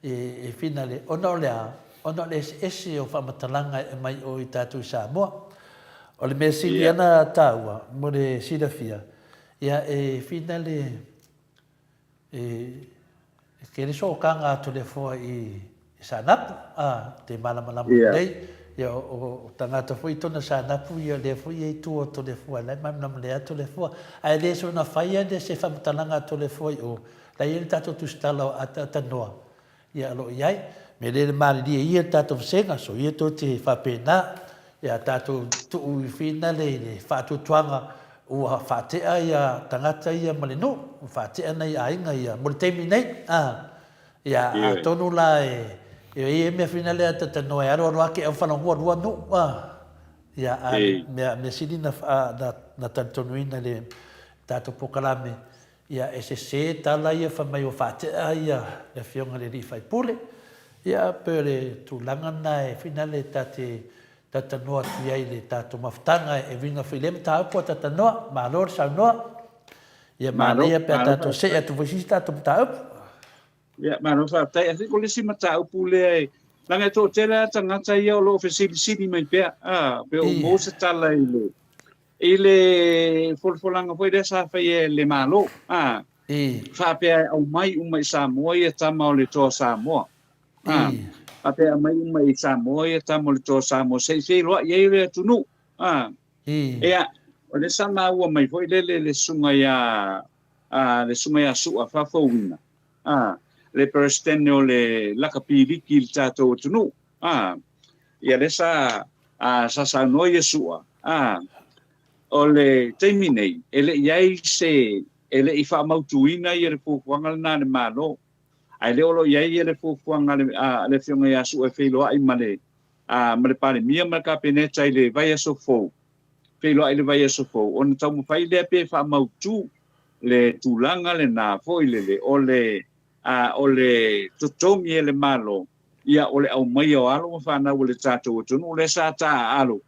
e, e finale, ona o le a? Ona o le eseese o faamatalaga e aumai o i tatou i Samoa. O le mea sili ana taua mo le silafia, ia e finale, E tele sootaga a Toleafoa i Saanapu, a, te malamalama lelei. Ia, o tagata foi i tona Saanapu, ia lea foi e i tua o Toleafoa, la e malamalama lelei a Toleafoa. Ae le soona faia le se faamatalaga a Toleafoa i o, la e i ai le tatou tusitala o Ataatanoa, Ia o lo o i ai. Me lele malilie ia le tatou vasega, so ia tou te faapena, ia tatou tuu i finale i le faatuatuaga ua faatea ia tagata ia ma le nuu, ua faatea nai aiga ia mo le taimi nei, a. Ia atonu la e e i ai mea finale a tatanoa e alualu ake au falagua lua nuu, a. Ia a mea mea sili na na talitonuina le tatou polokalame Ia e sese tala ia fai mai ua faatea ia le afioga i le alii faipule. Ia pei o le tulaga lena e finale ta te talatalanoa atu i ai i le tatou mafutaga e uiga foi i lea mataupu a talatalanoa. Malo le saunoa. Ia manaia pe a tatou see atu foi i se isi tatou mataupu. Ia, malo faafetai. I think o le isi mataupu lea e, leaga e toatele lava tagata ia o lo o fesilisili mai pea, a, pe o maua se tala i le, i le folafolaga foi lea sa faia e le Malo, a, faapea e aumai uma i Samoa ia tama o le Toa Samoa, a, faapea e aumai uma i Samoa ia tama o le Toa Samoa se i feiloai ai le atunuu, a. Ia, o lea sa maua mai foi lele le susuga ia a le Susuga ia Su'a Faafouina, a, le Peresetene o le Lakapi Liki i le tatou atunuu, a, ia lea sa, a, sa saunoa ia Su'a, a, o le taimi nei, e le i i ai se, e le i faamautuina ia le fuafuaga lena a le Malo, ae le o lo o i ai ia le fuafuaga a le, a le Afioga ia Su'a e feiloai ma le, a, ma le Palemia ma le Kapeneta i le vaiaso fou, feiloai i le vaiaso fou, ona taumafai lea pe faamautu le tulaga lena foi lele o le, a, o le totogi e le Malo, ia, o le aumaia o alo ma fanau a le tatou atunuu lea sa taaalo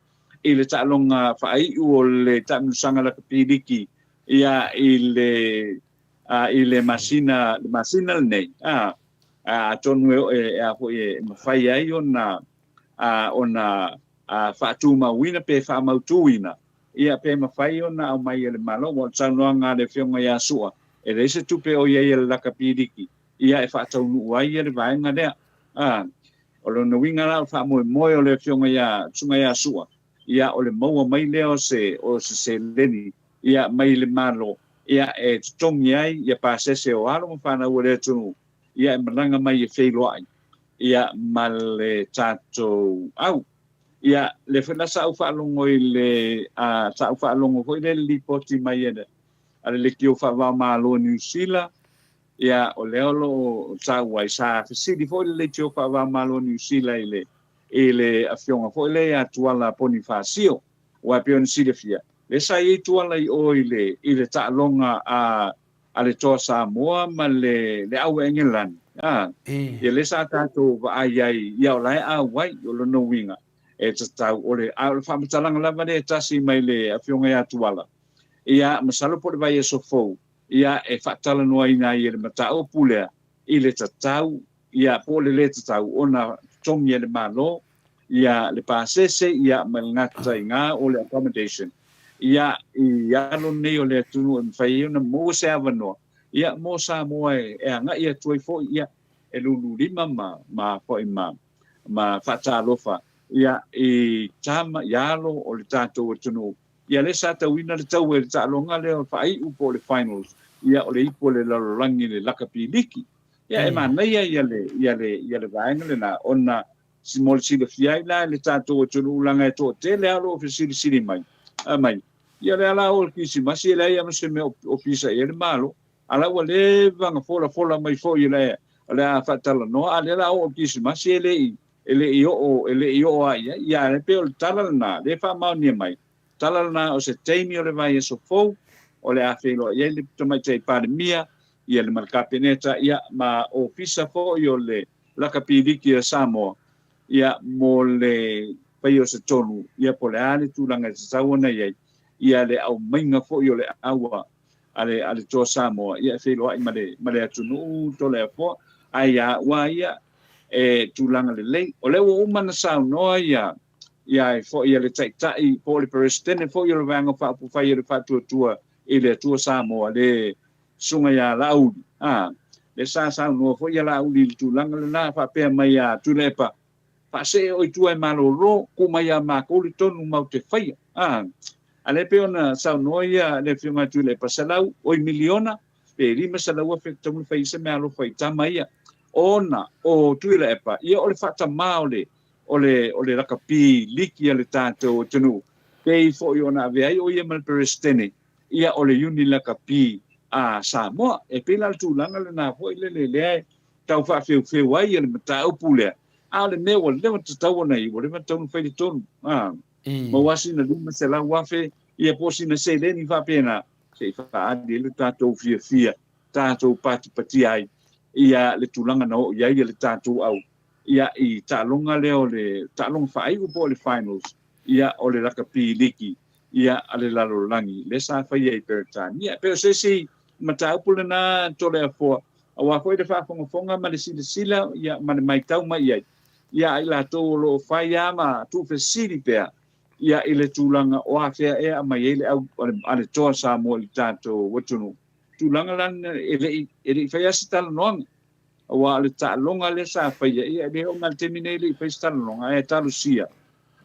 i le taaloga faaiu o le taamilosaga lakapi liki, ia, i le, a, i le masina, le masina lenei, a, a, atonu e, e, a foi e mafai ai ona, a, ona a faatumauina pe faamautuina, ia pe mafai ona aumai e le Malo. Aua o le saunoaga a le Afioga ia Su'a, e leai se tupe o i ai a le lakapiliki, ia e faataunuu ai ia le vaega lea. A, o lona uiga la o le faamoemoe o le Afioga ia, Susuga ia Su'a, ia o le maua mai lea o se, o se seleni, ia mai le Malo, ia e totogi ai ia pasese o alo ma fanau a le atunuu, ia e malaga mai e feiloai ia ma le tatou au. Ia, lea foi la sa ou faalogo i le, a, sa ou faalogo foi lea i le lipoti mai a le, a le Leitio Faava-o-Malo o Niu Sila, ia, o lea o lo o taua ai, sa fesili foi le Leitio Faava-o-Malo o Niu Sila i le, i le afioga foi lea ia Tuala Ponifasio, aua e pei ona silafia, lea sa i ai Tuala i o i le, i le taaloga a a le Toa Samoa ma le le au Engelani, a, ia lea sa tatou vaai ai, ia o la e auai, o lona uiga, e tatau, o le, a o le faamatalaga lava lea e tasi mai le Afioga ia Tuala, ia, masalo po o le vaiaso fou, ia, e faatalanoaina ai e le mataupu lea i le tatau, ia, po o le lē tatau ona totogi e le Malo, ia le pasese ia ma le gataiga o le accommodation ia i alo nei o le atunuu e mafai ai ona maua se avanoa ia mo Samoa e e agai atu ai foi ia e lululima ma ma foi ma ma faatalofa ia i tama i alo o le tatou atunuu ia lea sa tauina le taua i le taaloga lea o le faaiu po o le finals ia o le ipu o le lalolagi le lakapi liki ia e manaia ia le ia le ia le vaega lena ona Mo le silafia ai la e le tatou atunuu leaga e toatele lava o lo o fesilisili mai, fai mai, Ia o le a la oo i le Kirisimasi e leai lava ma se mea o pisa i ai le Malo. A la ua leva ona folafola mai foi o le o le a faatalanoa, a o lea o le a oo i le Kirisimasi e le i e le i oo e le i oo lava i ai. Ia e pei o le tala lena lea e faamaonia mai, tala lena o se taimi o le vaiaso fou o le a feiloai ai le Tamaitai Palemia ia le ma le Kapeneta ia ma Ofisa foi o le Lakapi Liki a Samoa, ia, mo le faia o se tonu, ia, po o le a le tulaga e tatau ona i ai, ia, le aumaiga foi o le aua a le, a le Toa Samoa, ia, e feiloai ma le, ma le atunuu Toleafoa, ae ia au lava ia, e tulaga lelei. O lea ua uma ona saunoa ia, ia ai foi ia le Taitai po o le Peresetene foi o le Vaega Faaupufai o le Faatuatua i le Atua Samoa, le Susuga ia Laauli, a, lea sa saunoa foi ia Laauli i le tulaga lena, faapea mai ia Tuilaepa, Faasee oe i tua e malolo, tuu mai ia makou le tonu matou te faia. A, a lea e pei ona saunoa ia le Afioga ia Tuilaepa, selau, oi miliona, pe 500 afe e tatau ona fai ai se meaalofa i tama ia. Ona o Tuilaepa, ia o le faatamā o le, o le, o le lakapi liki a le tatou atunuu, pei foi ona avea ai o ia ma le Peresetene, ia o le Iuni Lakapi a Samoa. E pei la o le tulaga lena foi lele lea e tau faafeufeu ai le mataupu lea, a o le mea ua leva tatau ona i, ua leva tatau ona fai le tonu. A, maua sina 500,000 ia po o sina seleni faapena, se i faaali ai lo tatou fiafia, tatou patipatia ai ia le tulaga na oo i ai le tatou au ia i taaloga lea o le taaloga faaiu po o le finals ia o le lakapi liki ia a le lalolagi lea sa faia i Peretania. E pei o se isi mataupu lena Toleafoa, aua foi le faafogafoga ma le silasila ia ma le maitau mai i ai ia a i latou o lo o fai lava ma tuufesili pea ia i le tulaga o afea ea aumai ai le au a le Toa Samoa i le tatou atunuu. Tulaga la lena e le i e le i faia se talanoaga aua o le taaloga lea sa faia ia e le oo mai i le taimi nei e le i faia se talanoaga ae talosia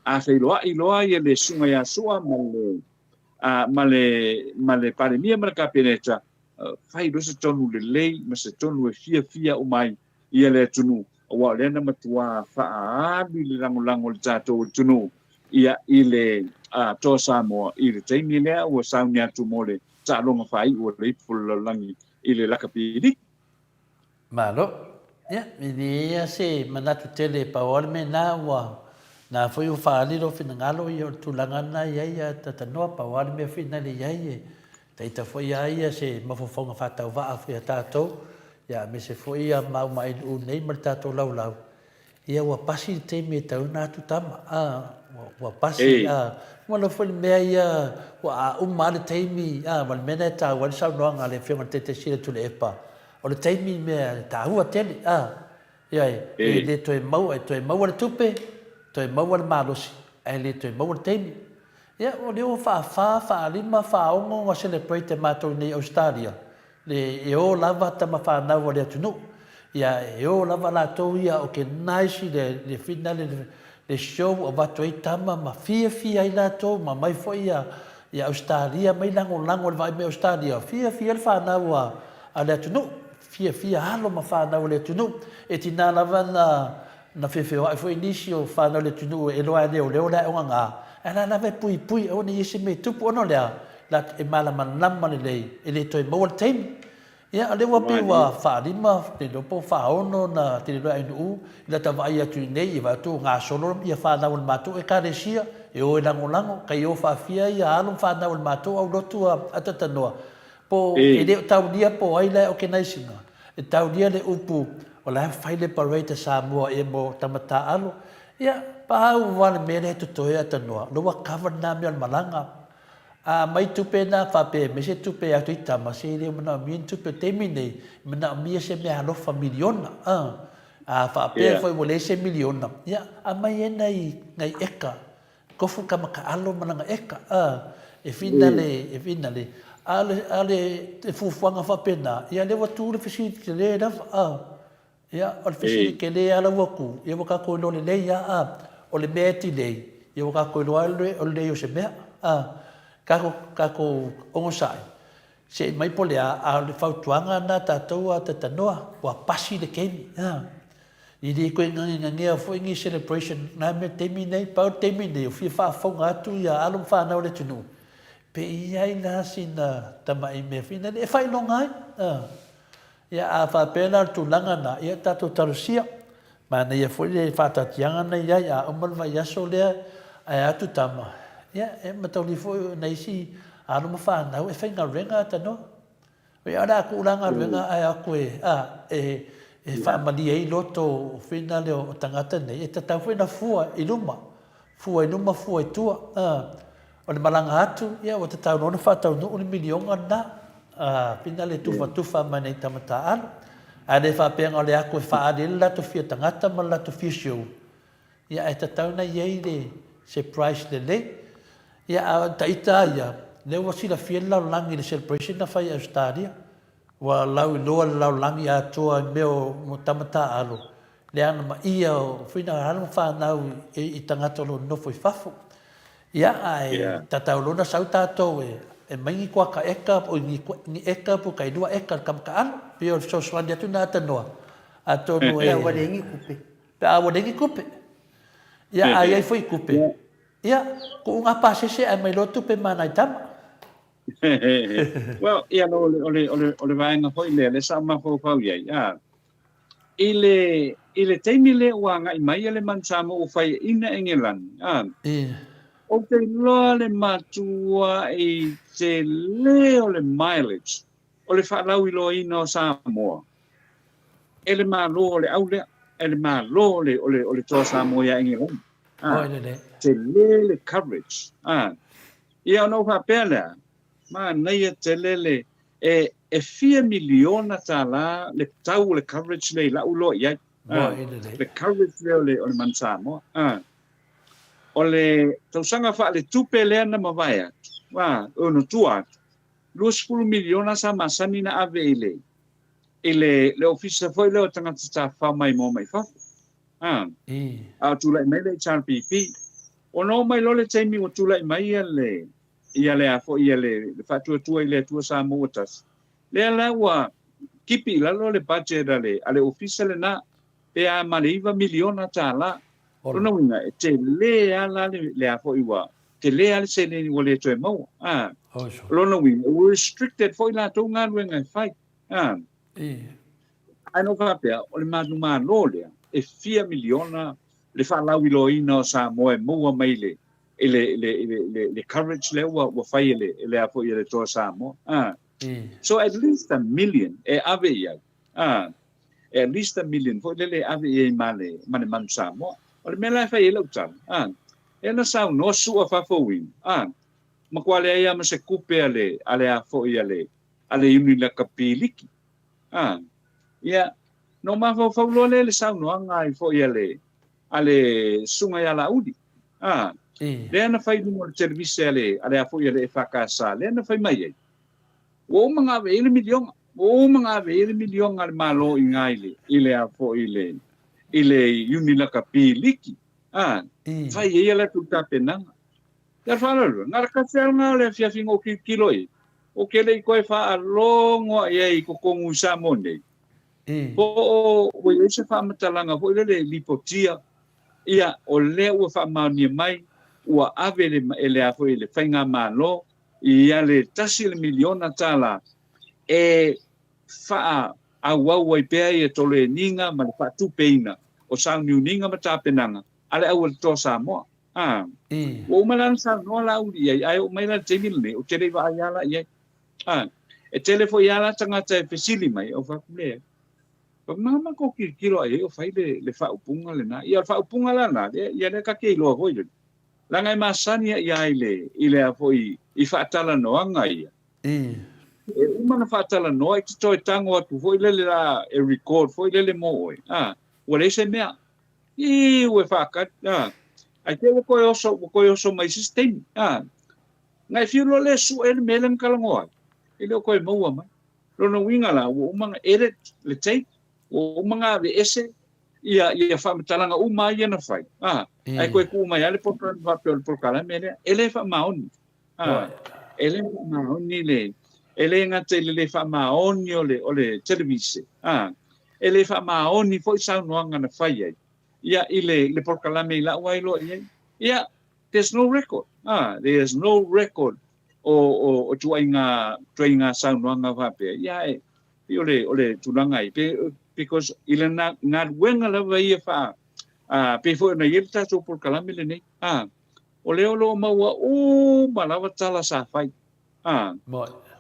A feiloai loa ia le Susuga ia Sua ma le, a, ma le, ma le Palemia ma le Kapeneta, fai loa se tonu lelei ma se tonu e fiafia uma ai ia le atunuu, aua o lea na matuā faaalu i le lagolago o le tatou atunuu ia i le a, Toa Samoa i le taimi lea ua sauni atu mo le taaloga faaiu o le Ipu o le Lalolagi i le Lakapi Liki. Malo. Ia, e leai lava se manatu tele e pau lava le mea lena ua, na foi ua faaali lou finagalo ia o le tulaga lena e i ai ia Tatanoa, pau lava le mea foi lena e i ai e taita foi lava ia se mafaufauga faatauvaa foi a tatou, ia aemaise foi ia Maumaailuu nei ma le tatou laulau, Ia ua pasi le taimi e tau ona atu tama, a, ua pasi, a, ua lou foi le mea ia, ua a uma lava le taimi, a, ma le mea lena e taua ai le saunoaga a le Afioga i le Taitaiseseina o Tuilaepa, o le taimi mea e taua tele, a, ioe, e le toe maua, e toe maua le tupe, toe maua le malosi, ae le toe maua le taimi. Ia, o lea ua faafa, faalima, faaono ona celebrate e matou i inei i Ausetalia, Le, e o lava tama fanau a le atunuu, ia e o lava latou ia organise le, le finale, le, le show avatu ai tama ma fiafia ai latou ma aumai foi ia, ia Ausetalia mai lagolago i le vaai mai Ausetalia, fiafia le fanau a, a le atunuu, fiafia alo ma fanau a le atunuu. E tiga lava na, na feofeoai foi nisi o fanau a le atunuu e iloa e leoleo le aoga ga, ae la lava e puipui aua ne i i ai se mea e tupu ona o le a? La, e malamalama lelei, e le toe maua le taimi. Ia, o lea ua pei ua faalima, le iloa po o faaono ona tele loa ainuu, i lata vaai atu i inei, ia vaai atu ua gasolo ia fanau a le matou Ekalesia, e o e lagolago, kai o faafia ia alo ma fanau a le matou aulotu a Tatanoa, po e le o taulia po o ai la e organise ina, e taulia le upu o la e fai le parade a Samoa ea mo tama taaalo. Ia, pau lava le mea lea e totoe a Tanoa, o la ua cover lena mea o le malaga. A aumai tupe na faapea mai se tupe e atu i tama, se e le o manaomia ni tupe o le taimi nei, e manaomia se meaalofa miliona. A, a faapea foi ua leai se miliona, ia, aumai ai nai, nai eka, tofu tama taalo ma lana eka, a, e finale, e finale. A o le, a o le fuafuaga faapena, ia lea ua tu le fesili tele lava, a. Ia, o le fesili tele lava la ua tu, ia ua tatou iloa lelei lava, a, o le mea e delay, ia ua tatou iloa lava o le leai o se mea, a. Tatou, tatou onosai, se i mai po o le a, a o le fautuaga lena a tatou a Tatanoa, ua pasi le taimi, a. E le toe nagenagea foi ni celebration i na mea i le taimi lenei, pau le taimi lenei, ua fia faafofoga atu ia alo ma fanau a le atunuu, pe i ai la sina tamai mea foi lele e faailoga ai, a. Ia, a faapea la o le tulaga lena, ia tatou talosia. Manaia foi le faataatiaga na i ai, a uma le vaiaso lea ae atu tama, ia, e matauli foi o nai isi alo ma fanau e faigaluega tanoa. Ia, o le a tuu la galuega ae o atu e, a, e, E faamalie ai loto o finale o tagata nei, e tatau foi ona fua i luma, fua i luma, fua i tua. O le malaga atu, ia ua tatau loa ona faataunuu le miliona lena, finale e tufatufa mai nei tama taaalo. Ae le faapea na o le atu e faaali ai le latou fia tagata ma le latou fia show, ia ae tatau ona i ai le se price lelei. Ia a o ita lava ia, lea ua silafia le lalolagi i le celebration na fai i Ausetalia. Ua lauiloa le lalolagi atoa i mea o tama taaalo, le anamaia o fina alo ma fanau i tagata o lo o nonofo i fafo. Ia, ae tatau loa ona sau tatou e mai ni kuaka eka, oi ni eka po o tailua eka i le tama taaalo. Pei o le fesoasoani atu lena Tanoa, atonu e... Pe a ua leai ni tupe. Pe a ua leai ni tupe. Ia, a i ai foi tupe, ia, tuu ngā pasese ae mai loa tupe ma nai tama. Well, ia, o le, o le, o le, o le vaega foi lea, lea sa ou mafaufau i ai, a, i le, i le taimi lea ua agai mai le Manu Samoa ua faiaina Engelani, a, ou te iloa le matuai tele o le mileage o le faalauiloaina o Samoa e le Malo o le au lea, e le Malo o le, o le, o le Toa Samoa ia Engelani. A, tele le coverage. A, Ia ona ou faapea lea, manaia tele le, e, e fia miliona tālā le tau o le coverage lea i la'u iloa i ai. Ah, le coverage lea o le, o le Manu Samoa. Ah. O le tausaga faaletupe lea na mavae atu, ah, ona tua atu, 20 miliona sa masani na ave i le, i le, le ofisa foi lea o tagata tafafao maimoa mai fafo. Ah. A o tulai mai le HRPP, Ona oo mai loa le taimi ua tulai mai ia le, ia le a foi, ia le, le Faatuatua i le Atua Samoa ua Tasi, lea la ua kipi i lalo le budget a le, a le ofisa lena, pe a ma le iva miliona tālā. Lona uiga, e telē lava la le, le a foi ua, telē lava le seleni ua le toe maua. A, o lona uiga, ua restricted foi latou galuega e fai. A, ae na ou faapea, o le manumalo lea, e fia miliona le faalauiloaina o Samoa e maua mai le i le le le le coverage lea ua ua fai e le e le a foi e le Toa Samoa. Ah. So at least a million e ave i ai. Ah. At least a million foi lele e ave i ai ma le ma le Manu Samoa. O le mea la e fai ai lau tala. Ah. E na saunoa sua fafo uiga. Ah. Matua leai lava ma se kupe a le a le a foi a le a le Iuni Lakapiliki. Ah. Ia, na ou mafaufau loa lea i le saunoaga ai foi a le, a le Susuga ia Laauli. Ah. Lea na fai i luga o le televise a le, a le a foi a le EFKS, lea na fai mai ai, ua uma ona ave i ai le miliona, ua uma ona ave i ai le miliona a le Malo i ina i le, i le a foi i le, i le Iuni Lakapi Liki. Ah. Fai ai a latou tapenaga. Ia faaaloalo, na o le tasi lava lena o le afiafi na ou tilotilo i ai, ou te le i toe faalogo lava i ai i totonu i Samoa nei, po o ua i ai se faamatalaga foi lele e lipotia, ia, o lea ua faamaonia mai, ua ave le, e le a foi le Faigamalo ia le $1 miliona e faaauau ai pea ia toleniga ma le faatupeina o sauniuniga ma tapenaga a le Aualitoa Samoa. A, ua uma la ona saunoa Laauli i ai, ae oo mai la i le taimi lenei, ou te le i vaai lava la i ai. A, e tele foi lava la tagata e fesili mai, ou fai atu, Leai. Ma kou tilotilo i ai o fai le, le faaupuga lena. Ia, o le faaupuga la lena, lea, ia lea ta te iloa foi lele. Leaga e masani ai lava i le, i le a foi, i faatalanoaga ia. E uma ona faatalanoa, e te toe tago atu foi lele la, e record foi lele mo oe. A, ua leai se mea. Ii, ua e faatali, a. Ae te i ua toe oso, ua toe oso mai i se isi taimi, a. Na e fiu loa lea e sue le mea lea na talanoa ai, e le o toe maua mai. Lona uiga la, ua uma ona edit le tape, ua uma ona aveese ia, ia faamatalaga uma lava ia na fai, a. Ae toe tuu mai lava le polokalame faapea o le polokalame lea. E le faamaoni, a. E le faamaoni le, e le gata i le le faamaoni o le, o le televise, a. E le faamaoni foi saunoaga na fai ai ia i le, le polokalame i la'u lava iloa i ai. Ia, there's no record, ah, there's no record o, o, o tuaiga, tuaiga saunoaga faapea. Ia, e, pei o le, o le tulaga ai, pe, because i le na, galuega lava ia faa, ah, pei foi ona i ai le tatou polokalame lenei, ah, o lea o lo o maua uma lava tala sa fai. A,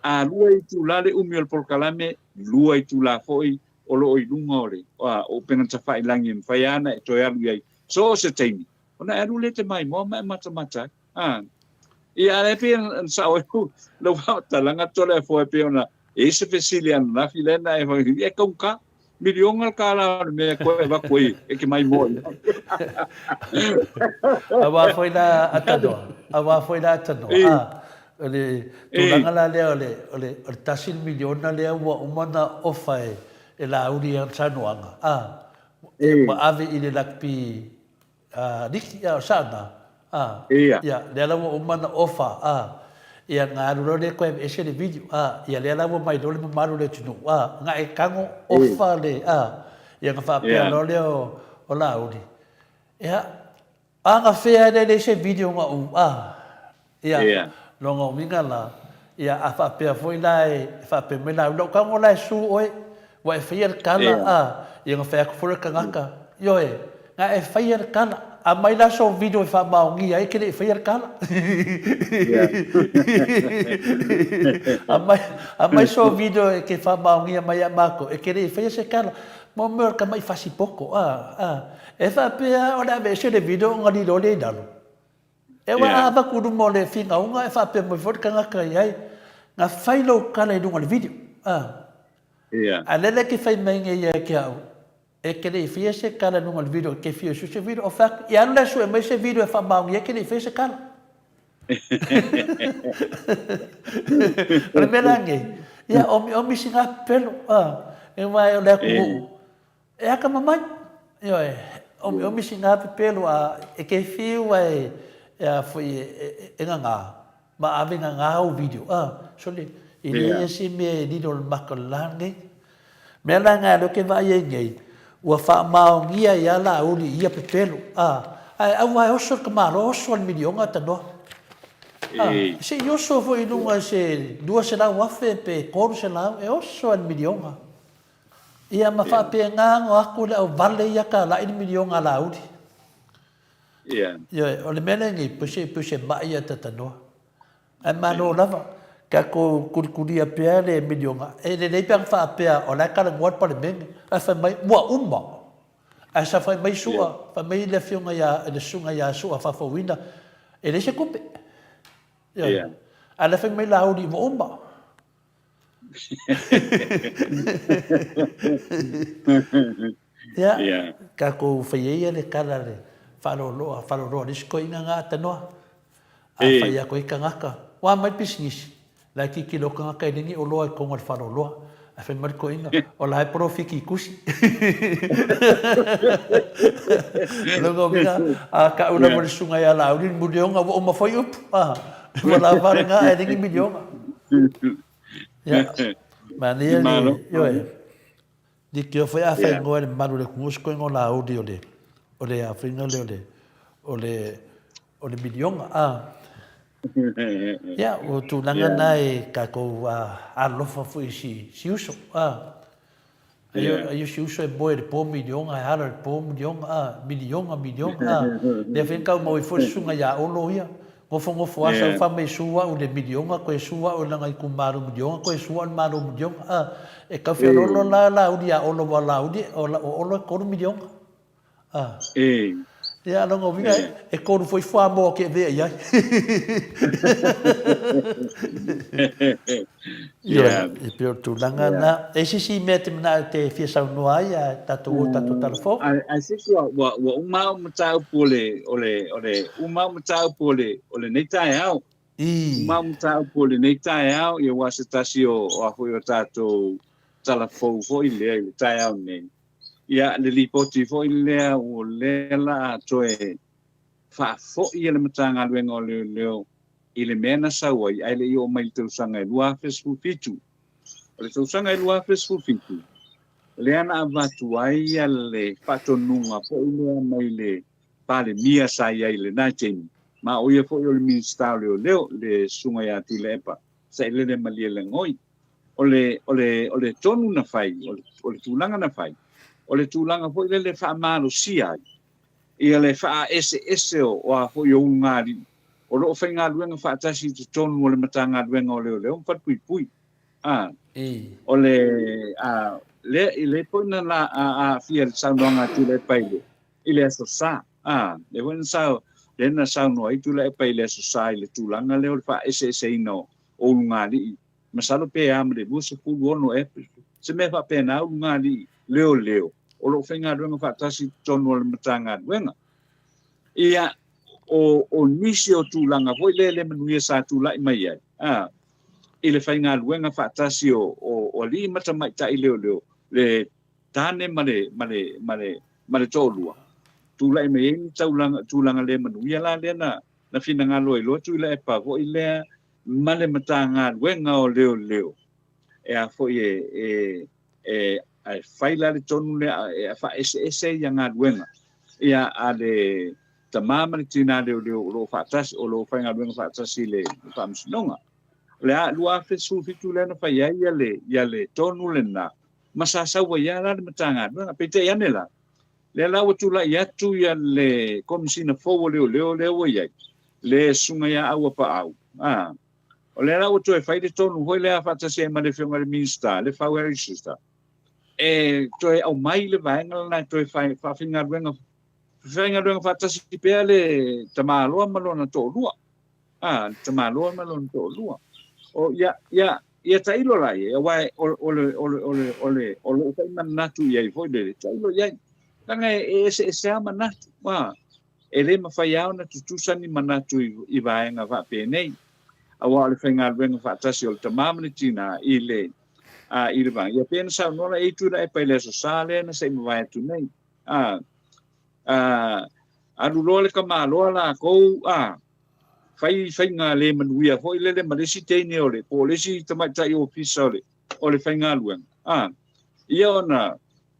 a lua itula le umi o le polokalame, lua itula foi o lo o i luga o le o upega tafailagi e mafai lava ona e toe alu i ai so o se taimi, ona e alu lea e te maimoa ma e matamata ai. A, ia, a o lea pei ona sao ai lau faamatalaga Toleafoa e pei ona e i ai se fesili ananafi lea na e fai, e taugata, miliona le tala o le mea e toe avatu ai e te maimoa i ai. Aua foi la Atanoa, aua foi la Atanoa, a, o le tulaga la lea o le, o le, o le tasi le miliona lea ua uma ona ofa e, e Laauli i ana saunoaga, a, ua ave i le lakapi Liki, a, o Saana, a, ia, lea la ua uma ona ofa, a, ia, na alu loa lea toe aveese le video, a, ia, lea la ua mai loa le mamalu o le atunuu, a, na e tago ofa le, a, ia, na faapea loa lea o, o Laauli, ia, a na fea lea e leai se video na ou, a, Ia, lona uiga la, ia, a faapea foi la e faapea mai la, lou tago la e su oe, ua e faia le tala, a, ia na fai atu foi le tagata, ioe, na e faia le tala, aumai la sou video e faamaonia ai e te le i faia le tala. Aumai, aumai sou video e te faamaonia mai ia matou, e te le i faia se tala. Mo mea o le tamai fasipoto, a, a, e faapea o le aveese le video ona lilo lea i lalo. E ua avatu i luma o le finauga e faapea mai foi le tagata i ai, na fai lou tala i luga o le video. A lele e te fai mai nei ia te au, e te le i faia se tala i luga o le video, e te fia sue se video. O fai atu, ia alu la e sue mai se video e faamaonia e te le i faia se tala. O le mea la lenei, ia omiomi sina pepelo, e aua o le atunuu, E akamamai, ioe, omiomi sina pepelo a e ke fiu a e, e a foi e, e, e nganga, ma ave nganga au video, a, sole, i le ia se mea e lilo le maka o le la nei. Mea la ngai leo ke vaai ai nei, ua faamaonia ia Laauli i ia pepelo, a, ae aua e oso le tamaloa, oso a le miliona tanoa. A, se i oso foi i luga i se 200,000 pe 300, e oso a le miliona. Ia ma faapena ona atu le auvale ia tala i le miliona a Laauli. Ia. Ioe, o le mea lea nei, pei se, pei se ma'i ia tatanoa. Ae malo lava, tatou tulitulia pea le miliona. E lelei pe ana faapea o la e talanoa le Palemene, ae fai mai, ua uma. Ae sa fai mai Su'a, fai mai le afioga ia, le susuga ia Su'a Faafouina, e leai se tupe. Ioe. Ae la e fai mai Laauli, ua uma. Ia, tatou fai ai le tala le faaloloa, faaloloa le isi toeaina na atanoa. A fai atu ai tagata, ua mai le pisinisi, la e tilotilo tagata e leai ni oloa i totonu o le faaloloa. Ae fai mai le toeaina, o la e polofiti i tusi. Lona uiga, a tau lava le susuga ia Laauli le miliona, ua uma foi upu. Ua lava lena ae leai ni miliona. Ia, manaia le, ioe, leitioa foi a faingoa e le mamalu o le atunuu se toeaina o Laauli o le, o le a faiga lea o le, o le, o le miliona, a. Ia, o tulaga na e tatou alofa foi i si, si uso, a. Ai o si uso e moe i le po miliona, e ala i le po miliona, a, miliona, miliona, a. Lea foi na tau mau ai foi le susuga ia Olo ia. Nofonofo lava sau fai mai su au i le miliona, toe su au i lana itumalo miliona, toe su au i le malo miliona, a. E tau feoloolo la Laauli ia Olo aua o Laauli, o Olo e tolu miliona. A. Ia, lona uiga, e tolu foi fuamoa ke avea i ai. Ia, e pei o le tulaga lena. E i ai se isi mea e te manao e te fia saunoa ai a tatou o i tatou tala fou? I think ua, ua uma au mataupu o le, o le, o le, uma au mataupu o le, o lenei taeao. Uma au mataupu o lenei taeao, ia aua se tasi o, o a foi o tatou tala fou foi lea i le taeao nei. Ia, le lipoti foi lea o lea la a toe faafoi e le Matagaluega o Leoleo i le mea na sau ai ae le i oo mai i le tausaga e 2017. O le tausaga e 2017, lea na avatu ai le faatonuga foi lea mai le Palemia sa i ai i lena taimi, ma o ia foi o le Minisita o Leoleo, le Susuga ia Tuilaepa Sailele Malielegaoi. O le, o le, o le tonu na fai, o le, o le tulaga na fai, o le tulaga foi lele e faamalosia ai ia le faaeseese o, o a foi o ulugalii o lo o faigaluega faatasi i totonu o le Matagaluega o Leoleo ma Falepuipui. A, o le, a, lea, i le foi na la, a, aafia i le saunoaga a Tuilaepa i le, i le Aso Sa. A, lea foi na sau, lea na saunoa ai Tuilaepa i le Aso Sa i le tulaga lea o le faaeseeseina o, o ulugalii. Masalo pe a ma le 26 ea, se mea faapena ulugalii leoleo o lo o faigaluega faatasi i totonu o le Matagaluega. Ia, o, o nisi o tulaga foi lea le manuia sa tulai mai ai, a, i le faigaluega faatasi o, o, o alii ma tamaitai leoleo, le tane ma le, ma le, ma le, ma le toalua, tulai mai ai ni taulaga, tulaga le manuia la lea na, na finagalo ai loa Tuilaepa foi lea ma le Matagaluega o Leoleo e a foi e, e, e, e fai la le tonu lea e faaeseese ia galuega ia a le tama ma le tinā leoleo o lo o faatasi, o lo o faigaluega faatasi i le Faamasinoga. O le a 2017 lea na fai ai ia le, ia le tonu lena, ma sa sau ai lava la le Matagaluega. Peitai ane la, lea la ua tulai atu ia le Komesina fou o Leoleo lea ua i ai, le Susuga ia Auapaau, a, o lea la ua toe fai le tonu foi lea faatasi ai ma le Afioga i le Minisita, Lefau Harry Schuster, e toe aumai le vaega lena e toe faafaigaluega faigaluega faatasi pea le tamaloa ma lona toalua. A, le tamaloa ma lona toalua. O, ia, ia, ia tailo la i ai, aua o, o le, o le, o le, o le, o lou foi manatu i ai foi lele, tailo i ai. Leaga e, e eseese lava manatu, a, e le mafai lava ona tutusa ni manatu i, i vaega faapenei. Aua o le faigaluega faatasi o le tama ma le tinā i le, a, i le vaega. Ia pei ona saunoa la e Tuilaepa i le Aso Sa lea na se i mavae atu nei. A, a, alu loa le tamaloa lakou, a, fai faiga le manuia foi lele ma le isi teine o le, po o le isi tamaitai ofisa o le, o le faigaluega. A, ia ona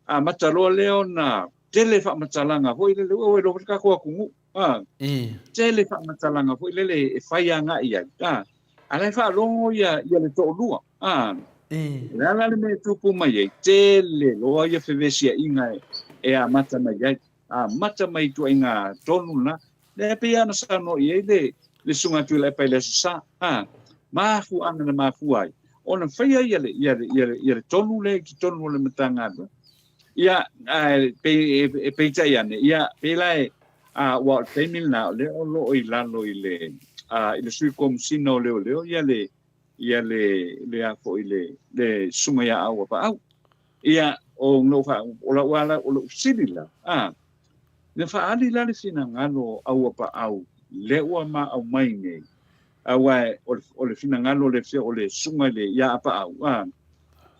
amata loa lea ona tele faamatalaga foi lele, ua iloa foi le tatou atunuu, a, tele faamatalaga foi lele e fai agai i ai, a, a la e faalogo ia, ia le toalua, a, o le a la le mea e tupu mai ai, tele loa ia fevesiaiga e, e amata mai ai, amata mai i ituaiga tonu na, lea pei lava ona saunoa i ai le, le Susuga Tuilaepa i le Aso Sa, a, mafuaaga na mafua ai ona faia ia le, ia le, ia le, ia le tonu lea i totonu o le Matagaluega. Ia, ae pei, e, e peitai ane, ia, pei la e, a, ua o le taimi lena, o lea o lo o i lalo i le, a, i le Sui Komesina o Leoleo, ia le, ia le, le a foi le, le Susuga ia Auapaau. Ia, o lou fa, o lau ala, o lou fesili la, a, na faaali la le finagalo o Auapaau lea ua ma aumai nei, aua o le, o le finagalo o le, o le susuga i le, ia Apaau, a,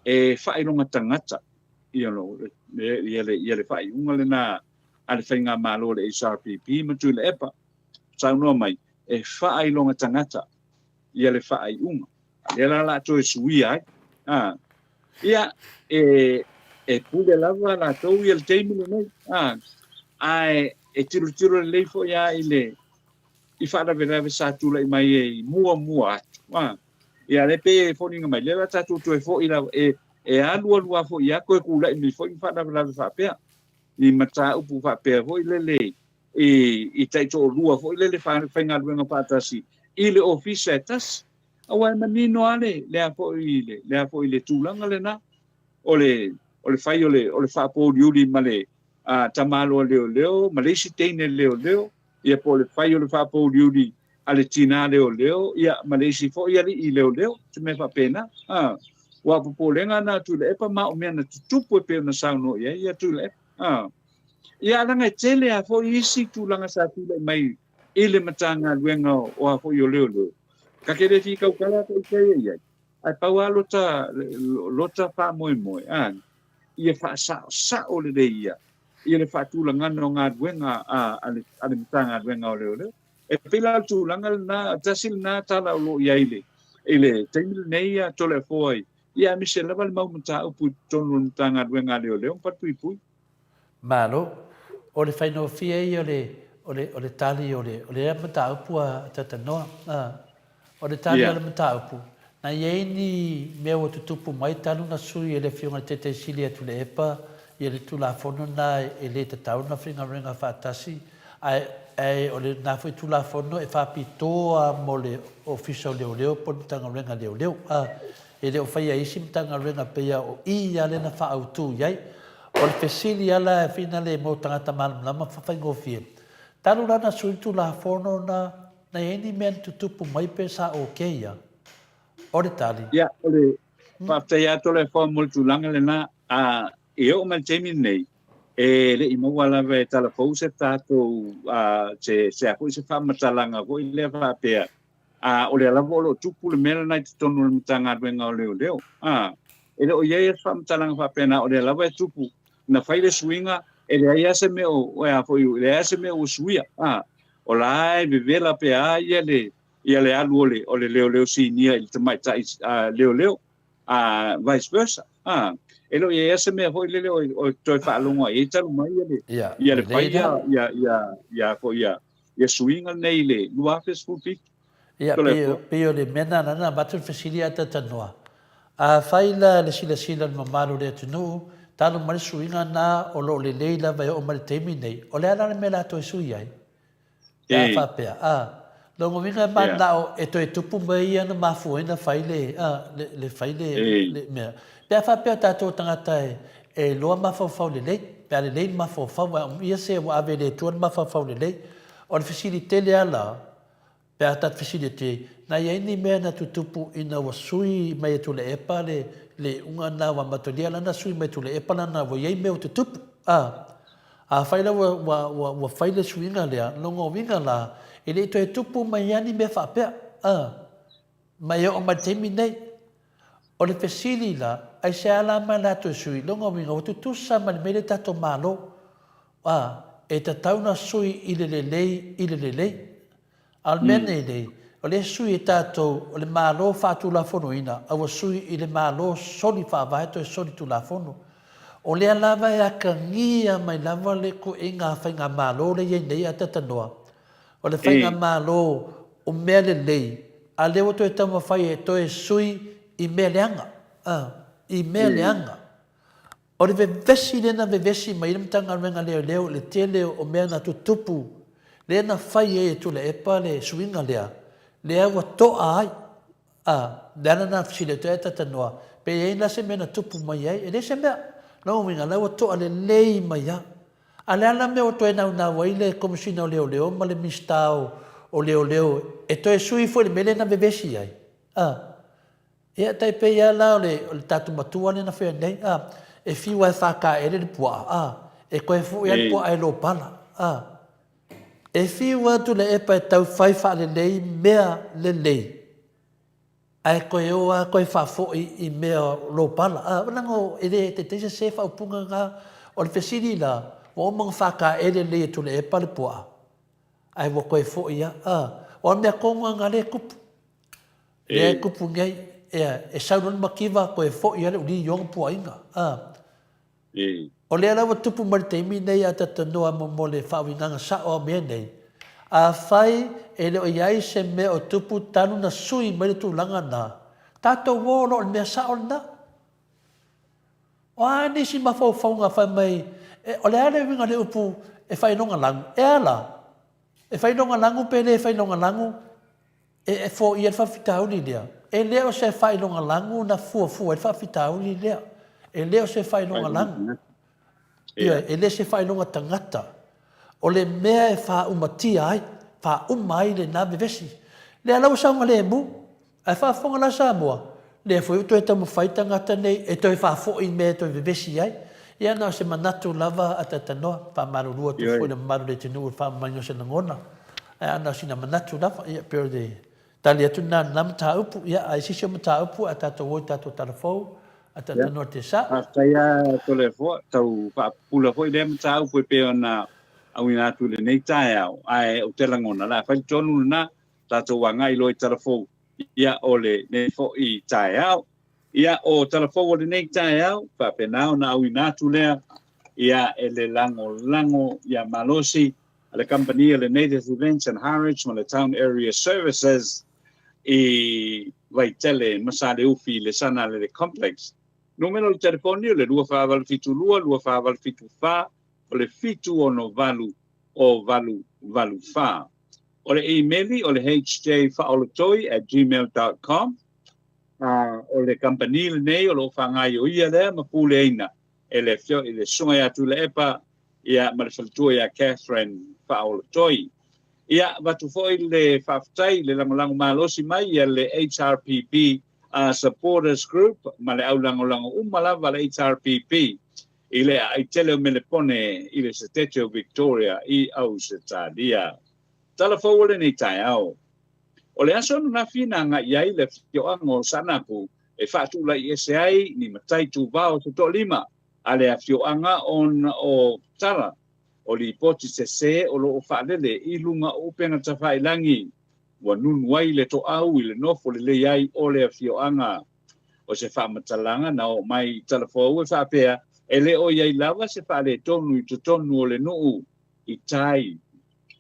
e faailoga tagata, ia, lo, ia le, ia le faaiuga lena a le Faigamalo o le HRPP ma Tuilaepa, saunoa mai, e faailoga tagata ia le faaiuga. A lea la o le a toe suia ai. A, ia, e, e pule lava latou ia le taimi lenei. A, ae e tilotilo lelei foi lava i le i faalavelave sa tulai mai ai muamua atu. A, ia lea pei e foliga mai, lea o le a tatou toe foi lava, e, e alu alu lava foi ia toe tulai mai foi ma faalavelave faapea. Ni mataupu faapea foi lele i, i taitoalua foi lele faigaluega faatasi i le ofisa e tasi. Aua e manino lava le, le a foi le, le a foi le tulaga lena o le, o le fai o le, o le faapouliuli ma le a, tamaloa leoleo ma le isi teine leoleo, ia po o le fai o le faapouliuli a le tinā leoleo, ia ma le isi foi alii leoleo, se mea faapena. A, ua popolega na a Tuilaepa ma o mea na tutupu e pei ona saunoa i ai ia Tuilaepa. A, ia leaga e tele lava foi isi tulaga sa tulai mai i le Matagaluega o a foi o Leoleo. Ta te le fia tautala atu i tai i ai, ae pau lava lota, lota faamoemoe, a, ia faasaosao lelei ia, ia le faatulagana o galuega a, a le, a le Matagaluega o Leoleo. E pei la o le tulaga lena, tasi lena tala o lo o i ai i le, i le taimi lenei ia Toleafoa i, ia aemaise lava le mau mataupu i totonu o le Matagaluega a Leoleo ma Falepuipui. Malo. O le faigofie ia o le, o le, o le tali o le, o lea mataupu a Tatanoa. A. O le tali o le mataupu, na i ai ni mea ua tutupu mai talu na sui e le Afioga i le Taitai Sili a Tuilaepa ia le Tulafono lena e le tatau ona faigaluega faatasi, ae, ae o lena foi Tulafono e faapitoa mo le Ofisa o Leoleo po o le Matagaluega a Leoleo. A. E le o faia e isi Matagaluega pei a o i a lea na faaautu i ai. O le fesili a la e finale mo tagata malamalama ma faigofie, talu la na sui le Tulafono na na i ai ni mea na tutupu mai pe sa okay ia? O le tali. Ia, o le faafetai atu le Afoa mo le tulaga lena. A, e oo mai le taimi lenei, e le i maua lava e Talafou se tatou, a, se, se a foi se faamatalaga foi lea faapea, a, o lea lava o lo o tupu le mea lena i totonu o le Matagaluega o Leoleo. A, e le o i ai se faamatalaga faapena, o lea lava e tupu. Na fai le suiga, e leai lava se mea o, e a foi, e leai lava se mea ua suia. A, o la e vevela pea ia le, ia le alu o le, o le leoleo sinia i le tamaitai leoleo, a vice versa. A, e le o i ai lava se mea foi lele o, o toe faalogo ai talu mai ia le, ia le fai ia, ia, ia, ia, foi ia, ia suiga nei i le 2017. Ia, pei, pei o le mea na na avatu le fesili ae talatalanoa. Afai la le silasila a le mamalu o le atunuu, talu mai le suiga na o lo o lelei lava e oo mai le taimi nei, o le a la le mea o le a toe sui ai? Pe a faapea, a, lona uiga e mananao e toe tupu mai ia na mafua ai na fai le, a, le, le fai le, le mea. Pe a faapea o tatou tagata e, e iloa mafaufau lelei, pe a lelei le mafaufau, a ia se ua ave e le Atua le mafaufau lelei. O le fesili tele lava la, Pe a tatou fesili atu i ai, na i ai ni mea na tutupu ina ua sui mai e Tuilaepa le le iuga lena ua amatalia la na sui mai e Tuilaepa lana ua i ai mea ua tutupu? A. Afai la ua ua ua ua fai le suiga lea, lona uiga la, e le i toe tupu mai lava ni mea faapea. A. Ma e oo mai i le taimi nei. O le fesili la, aisea la mai la toe sui, lona uiga ua tutusa ma le mea lea i tatou Malo. A. E tatau na sui i le lelei i le lelei. A o le mea nei nei, o lea e sui e tatou o le Malo faatulafonoina a ua sui i le Malo soli faavae toe soli tulafono. O lea lava e atagia mai lava le ituaiga faigamalo lea e i ai nei a Tatanoa. O le faigamalo o mea lelei, a lea ua toe taumafai e toe sui i mea leaga. A, i mea leaga. O le vevesi lea na vevesi mai ai le Matagaluega Leoleo i le tele o mea na tutupu, lea na fai ai e Tuilaepa le suiga lea, lea ua to'a ai. A, le ala lena na fesili atu ai a Tatanoa, pe i ai la se mea na tupu mai ai? E leai se mea. Lona uiga, la ua to'a lelei mai lava. A o le a la mea ua toe naunau ai le Komesina o Leoleo ma le Minisita o Leoleo e toe sui foi i le mea lea na vevesi ai? A. Ia, tai pei lava la o le, o le tatou matua lea na faia nei, a, e fiu lava e fataele le puaa, a, e toe foi lava le puaa e lopala, a. E fiu atu le epa e tau fai faalelei mea lelei, ae toe o lava toe faafoi i mea lopala, a. Leaga e le taitai sese faaupuga na. O le fesili la, ua uma ona fataele lelei e Tuilaepa le puaa, ae ua toe foi lava, a. O le mea tonu lava lena lea e tupu. Lea e tupu nei, ea, e sau loa le mativa toe foi lava le uli i ona puaaiga. A. O lea la ua tupu mai le taimi nei a talanoa mo, mo le faauigaga sao o mea nei, afai e le o i ai se mea o tupu talu na sui mai le tulaga na, tatou o loa o le mea sao lena. O a nisi mafaufauga fai mai, e, o le a le uiga o le upu e faailoga lagu? E a la? E faailoga lagu pe le faailoga lagu? E foia le faafitauli lea. E le o se faailoga-lagu na fuafua ai le faafitauli lea. E le o se faailoga-lagu. Ioe, e le se faailoga tagata. O le mea e faaumatia ai, faauma ai lena vevesi. Lea la ua saogalemu. Ae faafofoga la Samoa, lea foi ua toe taumafai tagata nei e toe faafoi i mea e toe vevesi ai. Ia na o se manatu lava a Tatanoa, faamalulu atu foi i le mamalu o le atunuu i le faamamaina o se lagona. Ae ana o sina manatu lava, ia pei o le tali atu lena i lena mataupu. Ia, a i se isi o mataupu, a tatou o i tatou tala fou, a Tatanoa te sa. Faafetai lava Toleafoa, tau faapupula foi lea mataupu e pei ona auina atu i lenei taeao, ae ou te lagona o le a fai le tonu lena, tatou agai loa i tala fou, ia o lenei foi taeao. Ia o tala fou o lenei taeao, faapena ona auina atu lea, ia e le lagolago ia malosi a le kamupani a le Native Events and Harwich ma le Town Area Services i Vaitele ma Saleufi i le Sanalele Complex. Numera o le telefoni o le 2472 2474 o le 768 o 884. O le imeli o le hjfaolotoi@gmail.com. O le kamupani lenei o lo o faagaoioia lea ma puleaina e le afioga i le Susuga ia Tuilaepa ia ma le faletua ia Catherine Faaolotoi. Ia, avatu foi le faafetai i le lagolago malosi mai a le HRPP Supporters Group ma le au lagolago uma lava a le HRPP i le aai tele o Melepone i le Setete o Victoria i Ausetalia. Tala fou o lenei taeao. O le aso ananafi na agai ai le afioaga o Saanapu e faatulai ese ai ni matai tuvao se toalima a le afioaga ona o tala o lipoti sese o lo o faalele i luga o upega tafailagi ua nunu ai le toau i le nofo lelei ai o le afioaga. O se faamatalaga na oo mai i Talafou e faapea, e le o i ai lava se faaletonu i totonu o le nuu i tai,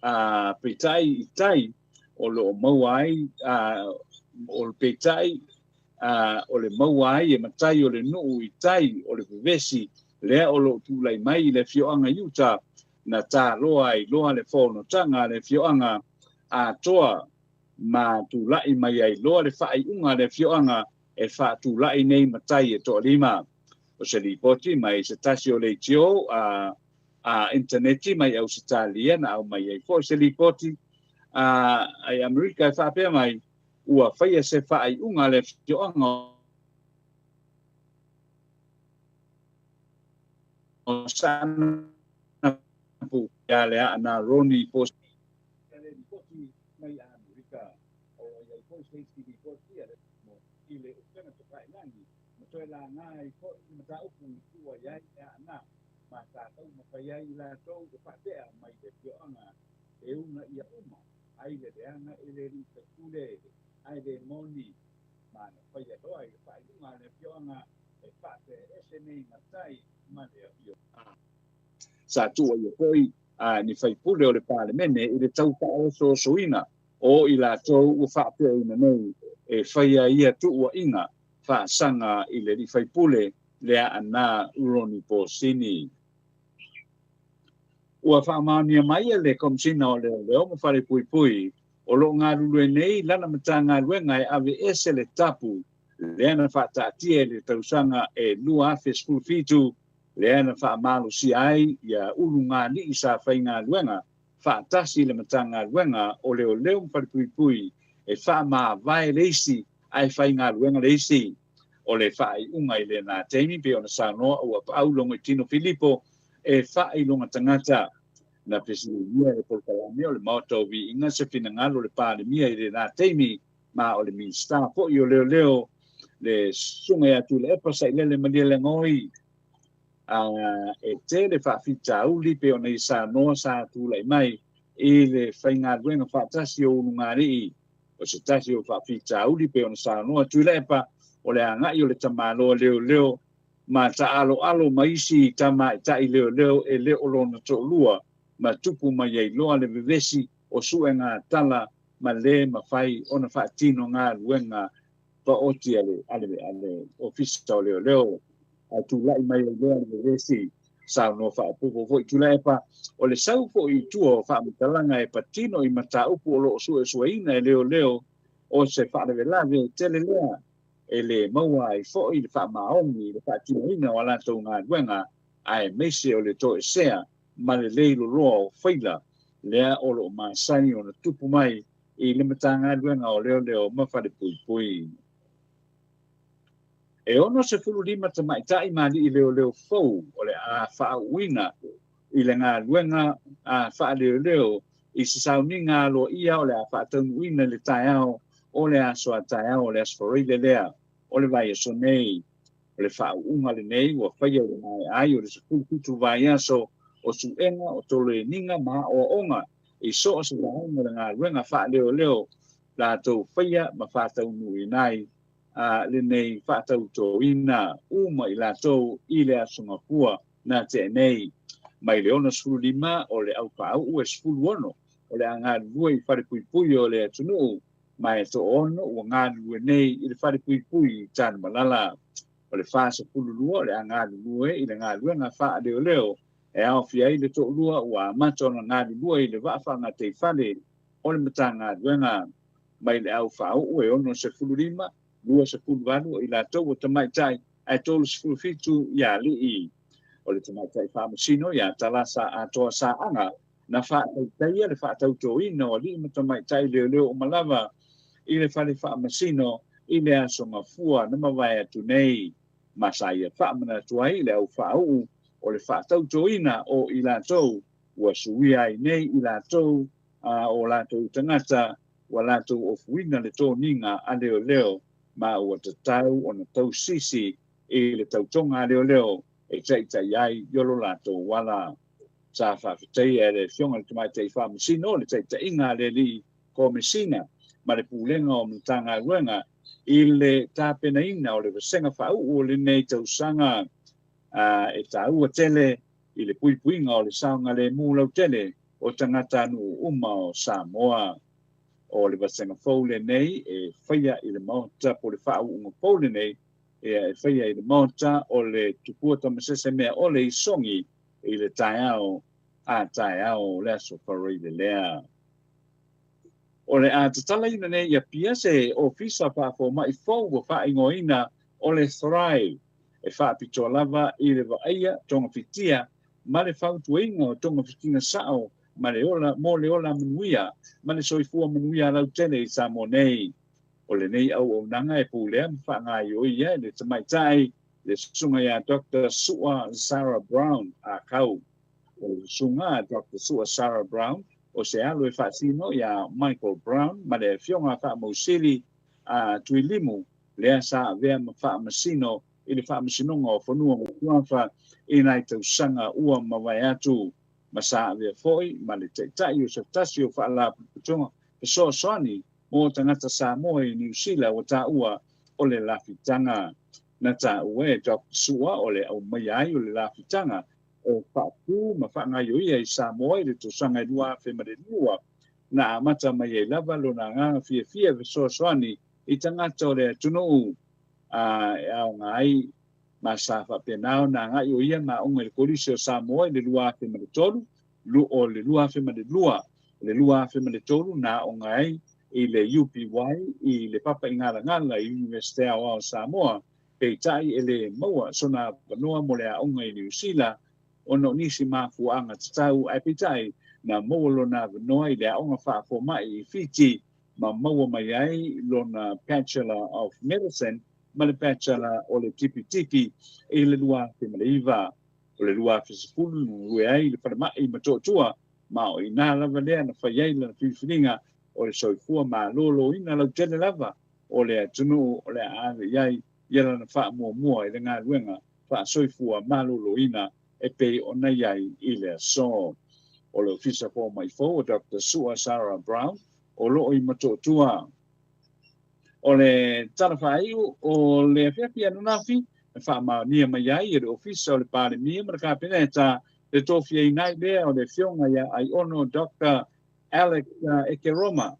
a, peitai i tai o lo o maua ai, a, o peitai, a, o le maua ai e matai o le nuu i tai o le vevesi lea o lo o tulai mai i le afioaga i uta, na taloa ai loa le fonotaga a le afioaga atoa ma tulai mai ai loa le faaiuga a le afioaga e faatulai nei matai e toalima. O se lipoti mai se tasi o leitio a a initaneti mai Ausetalia na aumai ai foi se lipoti a i Amerika e faapea mai, ua faia se faaiuga a le afioaga o Saanapu ia Leaana Ronnie Posini. Le lipoti mai Amerika, o lo o i ai foi se isi lipoti a le i le upega tafailagi ma toe laga ai foi le mataupu i tua i ai Leaana ma sa taumafai ai i latou e faatea mai le afioaga e una ia uma ai le leaga i le alii faipule ae le moni ma na faia loa i le faaiuga a le afioaga e faatea ese nei matai ma le afioaga. Sa tuuaia foi a ni faipule o le Palemene i le tau faaosoosoina o i latou ua faapeaina nei e faia ia tuuaiga faasaga i le alii faipule Leaana Ronnie Posini. Ua faamaonia mai e le Komesina o Leoleo ma Falepuipui o lo o galulue nei lana Matagaluega e aveese le tapu lea na faataatia i le tausaga e 2017 lea na faamalosia ai ia ulugalii sa faigaluega faatasi i le Matagaluega o Leoleo ma Falepuipui e faamavae le isi ae faigaluega le isi. O le faaiuga i lena taimi pei ona saunoa ua paau Logoitino Filipo e faailoga tagata. Na fesiligia e le polokalame o le Maota o Viiga se finagalo o le Palemia i lena taimi ma o le Minisita foi o Leoleo le Susuga ia Tuilaepa Sailele Malielegaoi. A e tele faafitauli pei ona ia saunoa sa tulai mai i le faigaluega faatasi o ulugalii. O se tasi o faafitauli pei ona saunoa Tuilaepa o le agai o le tamaloa leoleo ma taaloalo ma isi tamaitai leoleo e le o lona toalua ma tupu mai ai loa le vevesi o suega tala ma le mafai ona faatino galuega paoti a le, a le, a le Ofisa o Leoleo. Ae tulai mai ai loa le vevesi. Saunoa faaopoopo foi Tuilaepa, o le sau foi i tua o faamatalaga e patino i mataupu o lo o suesueina e leoleo o se faalavelave tele lea e le maua ai foi le faamaoni i le faatinoina o a latou galuega aemaise o le toesea ma le leiloloa o faila lea o lo o masani ona tupu mai i le Matagaluega o Leoleo ma Falepuipui. E 65 tamaitai ma alii leoleo fou o le a faauuina i le galuega a faaleoleo i se sauniga aloaia o le a faataunuuina i le taeao o le aso a taeao o le Aso Faraile lea o le vaiaso nei. O le faauuga lenei ua faia i le maea ai o le 17 vaiaso o suega o toleniga ma aoaoga i so o se vaega o le galuega faaleoleo latou faia ma faataunuuina ai a lenei faatautoina uma i latou i le Aso Gafua na tea nei. Mai le 65 o le aupaauu e 16 o le a galulue i falepuipui o le atunuu ma e toaono ua galulue nei i le falepuipui i Tanumalala. O le 42 o le a galulue i le galuega faaleoleo e aofia ai le toalua ua amata ona galulue i le vaa faagateifale o le Matagaluega. Mai le aufaauu e 65 28 o i latou ua tamaitai ae 37 i alii. O le tamaitai faamasino ia Talasa Atoa Saaga na faatautaia le faatautoina o alii ma tamaitai leoleo uma lava i le fale faamasino i le Aso Gafua na mavae atu nei, ma sa ia faamanatu ai le au faauu o le faatautoina o i latou ua suia ai nei i latou a o latou tagata ua latou ofuina le toniga a leoleo ma ua tatau ona tausisi i le tautoga a leoleo e taitai ai i o lo latou ala. Sa faafetaia e le Afioga i le Tamaitai Faamasino le taitaiga a le Alii Komesina ma le Pulega o Matagaluega i le tapenaina o le vasega faauu o lenei tausaga e taua tele i le puipuiga o le saogalemu lautele o tagatanuu uma o Samoa. O le vasega fou lenei e faia i le Maota po o le faauuga fou lenei e faia i le Maota o le Tupua Tamasese-Meaole i Sogi i le taeao a taeao o le Aso Faraile lea. O le a tatalaina nei i Apia se ofisa faafomai fou ua faaigoaina o le Thrive, e faapitoa lava i le vaaia togafitia ma le fautuaina o togafitiga sao ma le ola mo le ola manuia ma le soifua manuia lautele i Samoa nei. O lenei auaunaga e pulea ma faagaoioia e le tamaitai le susuga ia Doctor Sua Sarah Brown a Kau. O le susuga a Doctor Sua Sarah Brown o se alo e faatino iā Michael Brown ma le afioga faamausili a Tuilimu lea sa avea ma faamasino i le Faamasinoga o Fanua ma Suafa i nai tausaga ua mavae atu, ma sa avea foi ma le taitai o se tasi o Faalapotopotoga Fesoasoani mo Tagata Samoa i Niu Sila ua taua o le lafitaga. Na taua e Doctor Sua o le aumaia ai o le lafitaga e faatu ma faagaioia i Samoa i le tausaga e 2002, na amata mai ai lava lona agaga fiafia e fesoasoani i tagata o le atunuu a e aoga ai, ma sa faapena ona agai o ia ma aoga i le Kolisi o Samoa i le 2003, o le 2002, o le 2003 na aoga ai i le UPY i le Papa i Galagala i Iunivesite Aoao o Samoa, peitai e le maua sona avanoa mo le aoga i Niu Sila ona o nisi mafuaaga tatau, ae peitai na maua lona avanoa i le aoga faafomai i Fiti ma maua mai ai lona Bachelor of Medicine ma le Bachelor o le Tipitipi i le 2009. O le 2010 na galue ai i le falemai i Motootua, ma o i inā lava lea na fai ai lana filifiliga o le soifua malōlōina lautele lava o le atunuu o le a ave i ai ia lana faamuamua i le galuega faasoifua malōlōina e pei ona i ai i le aso. O le Ofisa Fomai fou o Doctor Sua Sarah Brown o lo o i Motootua. O le tala faaiu o le afiafi ananafi na faamaonia mai ai e le Ofisa o le Palemia ma le Kapeneta le tofiaina ai lea o le Afioga ia Aiono Doctor Alec Ekeroma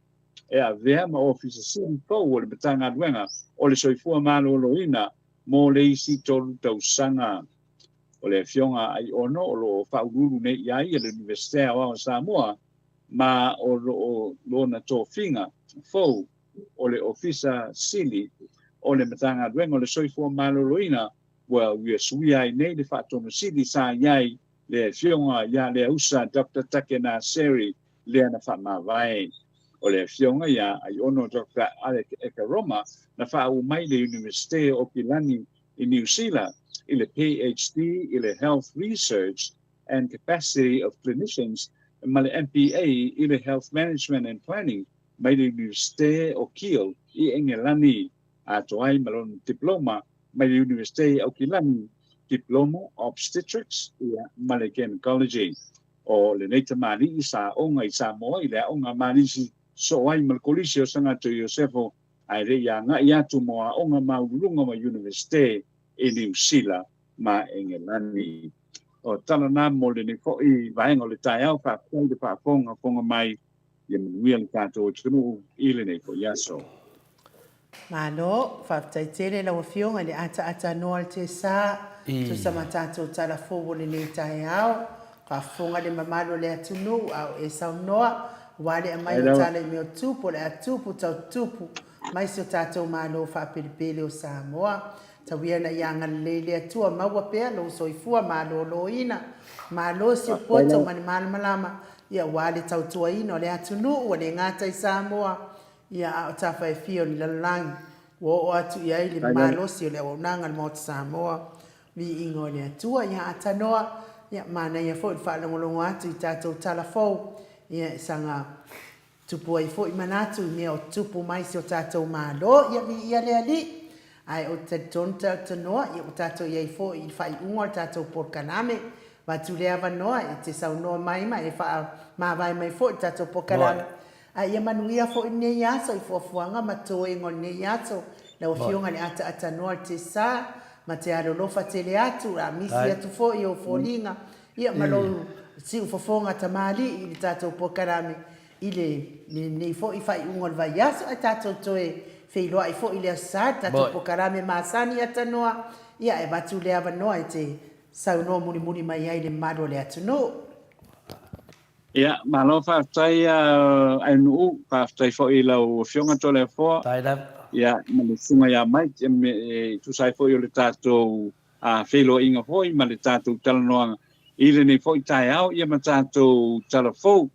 e avea ma Ofisa Sili fou o le Matagaluega o le Soifua Maloloina mo le isi 3 tausaga. O le Afioga Aiono o lo o faauluulu nei i ai e le Iunivesite Aoao o Samoa ma o lo o lona tofiga fou o le Ofisa Sili o le Matagaluega o le Soifua Maloloina ua ia suia ai nei le Faatonu Sili sa i ai le Afioga ia Leausa Doctor Takena Seri lea na faamavae. O le Afioga ia Aiono Doctor Alec Ekeroma na faauu mai le Iunivesite o Okilani i Niu Sila i le PhD i le Health Research and Capacity of Clinicians ma le MPA i le Health Management and Planning mai le Iunivesite o Keele i Engelani, atoa ai ma lona Diploma mai le Iunivesite i Aukilani, Diploma Obstetrics ia ma le Gynecology. O lenei tamalii sa aoga i Samoa i le aoga malisi soo ai ma le Kolisi o Sagato Iosefo ae le i agai atu mo aoga maualuluga ma Iunivesite i Niu Sila ma Engelani. O tala na mo lenei foi vaega o le taeao, faafetai i le faafogafoga mai, ia manuia le tatou atunuu i lenei foi aso. Malo, faafetai tele lau Afioga i le ataata noa o le Tesa, tusa ma tatou tala fou o lenei taeao. Faafofoga le mamalu o le atunuu a o e saunoa, aua le aumai o tala i mea o tupu, o le a tupu tau tupu. mai si o tatou Malo faapelepele o Samoa. Tau ia ina ia agalelei le Atua, maua pea lou soifua maloloina, malosi o poto ma le malamalama, ia aua le tautuaina o le atunuu, ua le gata i Samoa, ia a o tafa e fia o le lalolagi ua oo atu i ai le malosi o le auaunaga a le Maota Samoa. Viiga o le Atua, ia atanoa, ia manaia foi le faalogologo atu i tatou tala fou, ia e saga Tupu ai foi manatu i mea o tupu mai si o tatou Malo, ia viia le Alii. Ae ou te talitonu tautanoa, ia ua tatou i ai foi i le faaiuga o le tatou polokalame. Avatu le avanoa e te saunoa mai ma e faamavae mai foi i le tatou polokalame. Ae ia manuia foi lenei aso i fuafuaga ma toega o lenei aso. Lau Afioga i le Ataatanua o le Tesa, ma te alolofa tele atu, a misi atu foi ou foliga, Ia ma lou siufofoga tamalii i le tatou polokalame i lenei foi faaiuga o le vaiaso ae tatou toe feiloai foi i le Aso Sa i le tatou polokalame masani atanoa ia ae avatu le avanoa e te saunoa mulimuli mai ai i le mamalu o le atunuu. Ia, malo faafetai Ainuu, faafetai foi i lau Afioga Toleafoa, ia ma le Susuga ia Mike e tusa ai foi o le tatou feiloaiga foi ma le tatou talanoaga i lenei foi taeao ia ma tatou tala fou.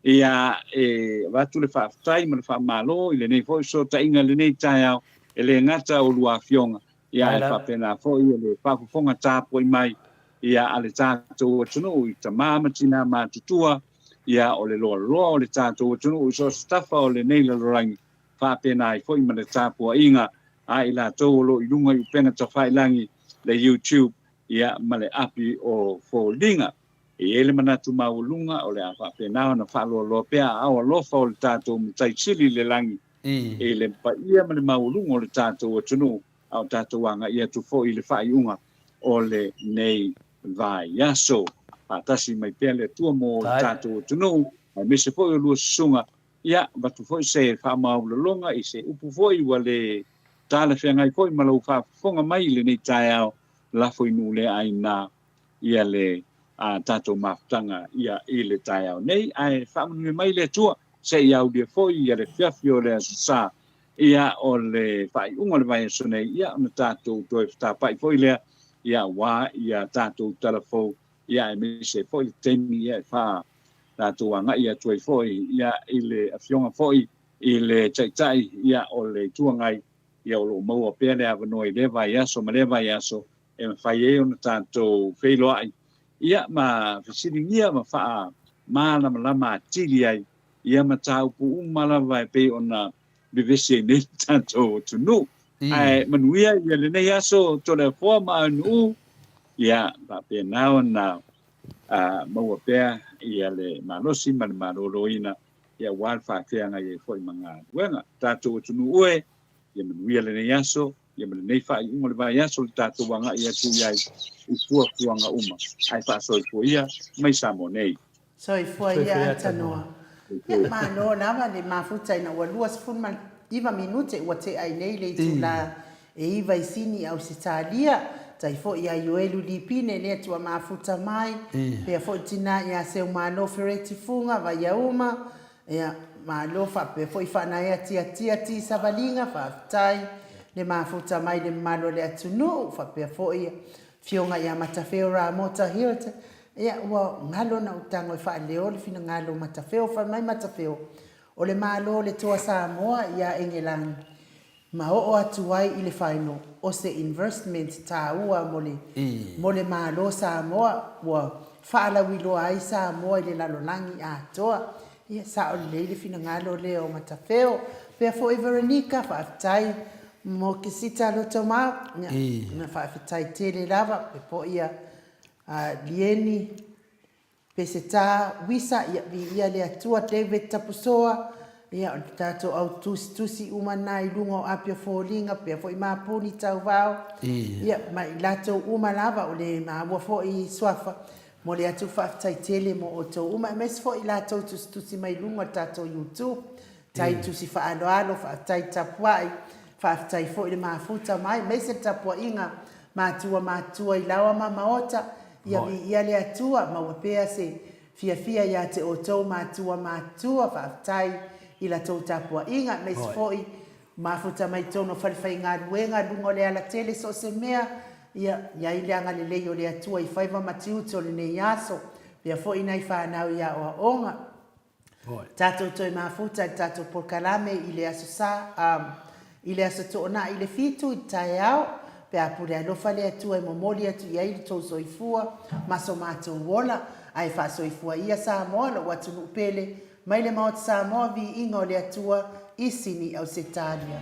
Ia e avatu le faafetai ma le faamalo i lenei foi fesootaiga i lenei taeao, e le gata o lua afioga, ia ae faapena foi le faafofoga tapuai mai ia a le tatou atunuu i tama ma tina matutua, ia o le loaloa o le tatou atunuu i so o se tafa o lenei lalolagi, faapena ai foi ma le tapuaiga a i latou o lo o i luga i upega tafailagi, le YouTube, ia ma le api o foliga. E i ai le manatu maualuga o le a faapena ona faaloaloa pea aao alofa o le tatou Matai Sili i le lagi i le paia ma le maualuga o le tatou atunuu, a o tatou agai atu foi i le faaiuga o lenei vaiaso. Faatasi mai pea le Atua mo le tatou atunuu, aemaise foi o lua susuga Ia, avatu foi se faamaualaloga i se upu foi ua le talafeagai foi ma lou faafofoga mai i lenei taeao, lafo i nuu le aina ia le a tatou mafutaga ia i le taeao nei. Ae faamanuia mai le Atua se i aulia foi ia le afiafi o le Aso Sa, ia o le faaiuga o le vaiaso nei, ia ona tatou toe fetapai foi lea, ia aua ia tatou tala fou, ia aemaise foi le taimi ia e faa tatou agai atu ai foi ia i le Afioga foi i le Taitai ia o le Itu Agai, ia o lo o maua pea le avanoa i lea vaiaso ma lea vaiaso e mafai ai ona tatou feiloai ia ma fesiligia ma faamalamalama atili ai ia mataupu uma lava e pei ona vevesi ai nei le tatou atunuu. Ae manuia ia lenei aso Toleafoa ma Aunuu, ia faapena ona a maua pea ia le malosi ma le maloloina ia aua le faafeagai ai foi ma galuega. Tatou atunuu e, ia manuia lenei aso, ia ma lenei faaiuga o le vaiaso le tatou agai atu i ai i fuafuaga uma, ae faasoifua ia mai Samoa nei. Soifua ia Atanoa. Ia malo lava le mafuta ina ua 29 minute ua tea ai nei le itula E iva i Sini i Ausetalia, tai foi ia Ioelu Lipine lea tua mafuta mai, pea foi tina ia Seumalo Fereti Fuga, Vaiauma, ia malo faapea foi Faanaea Tiatia Ti Savaliga, faafetai le mafuta mai le mamalu o le atunuu, faapea foi Afioga ia Matafeo Ramota Hilt, ia ua galo na ou tago e faaleo le finagalo o Matafeo, fai mai Matafeo, o le Malo o le Toa Samoa ia Engelani, ma oo atu ai i le final o se inverstment taua mo le mo le Malo Samoa ua faalauiloa ai Samoa i le lalolagi atoa. Ia sao lelei le finagalo lea o Matafeo. Pea foi Veronica, faafetai mo Kisita Lotomau. Ia, faafetai tele lava, pe po ia Lieni Peseta, Wisa, ia viia le Atua, David Tapusoa, ia o le tatou au tusitusi uma na i luga o Apia Foliga, pea foi Mapuni Tauvao, ia ma i latou uma lava o le maua foi i Suafa, momoli atu le faafetai tele mo outou uma, aemaise foi i latou tusitusi mai luga o le tatou YouTube, tai tusi faaaloalo, faafetai tapuai, faafetai foi le mafuta mai, aemaise le tapuaiga matua matua i Laoa ma Maota, Ia viia le Atua, maua pea se fiafia ia te outou matua matua, faafetai i la tou tapuaiga, aemaise foi Mafuta mai totonu o falefaigaluega, luga o le alatele, so o se mea, ia i ai le agalelei o le Atua i faiva ma tiute o lenei aso, pea foi nai fanau i aoaoga. Tatou toe mafuta i le tatou polokalame i le Aso Sa, i le Aso Toonai i le fitu i le taeao, pe a pule alofa le Atua e momoli atu i ai le tou soifua ma so matou ola, ae faasoifua ia Samoa lou atunuu pele, Mai le Maota Samoa Viiga o le Atua i Sini Ausetalia.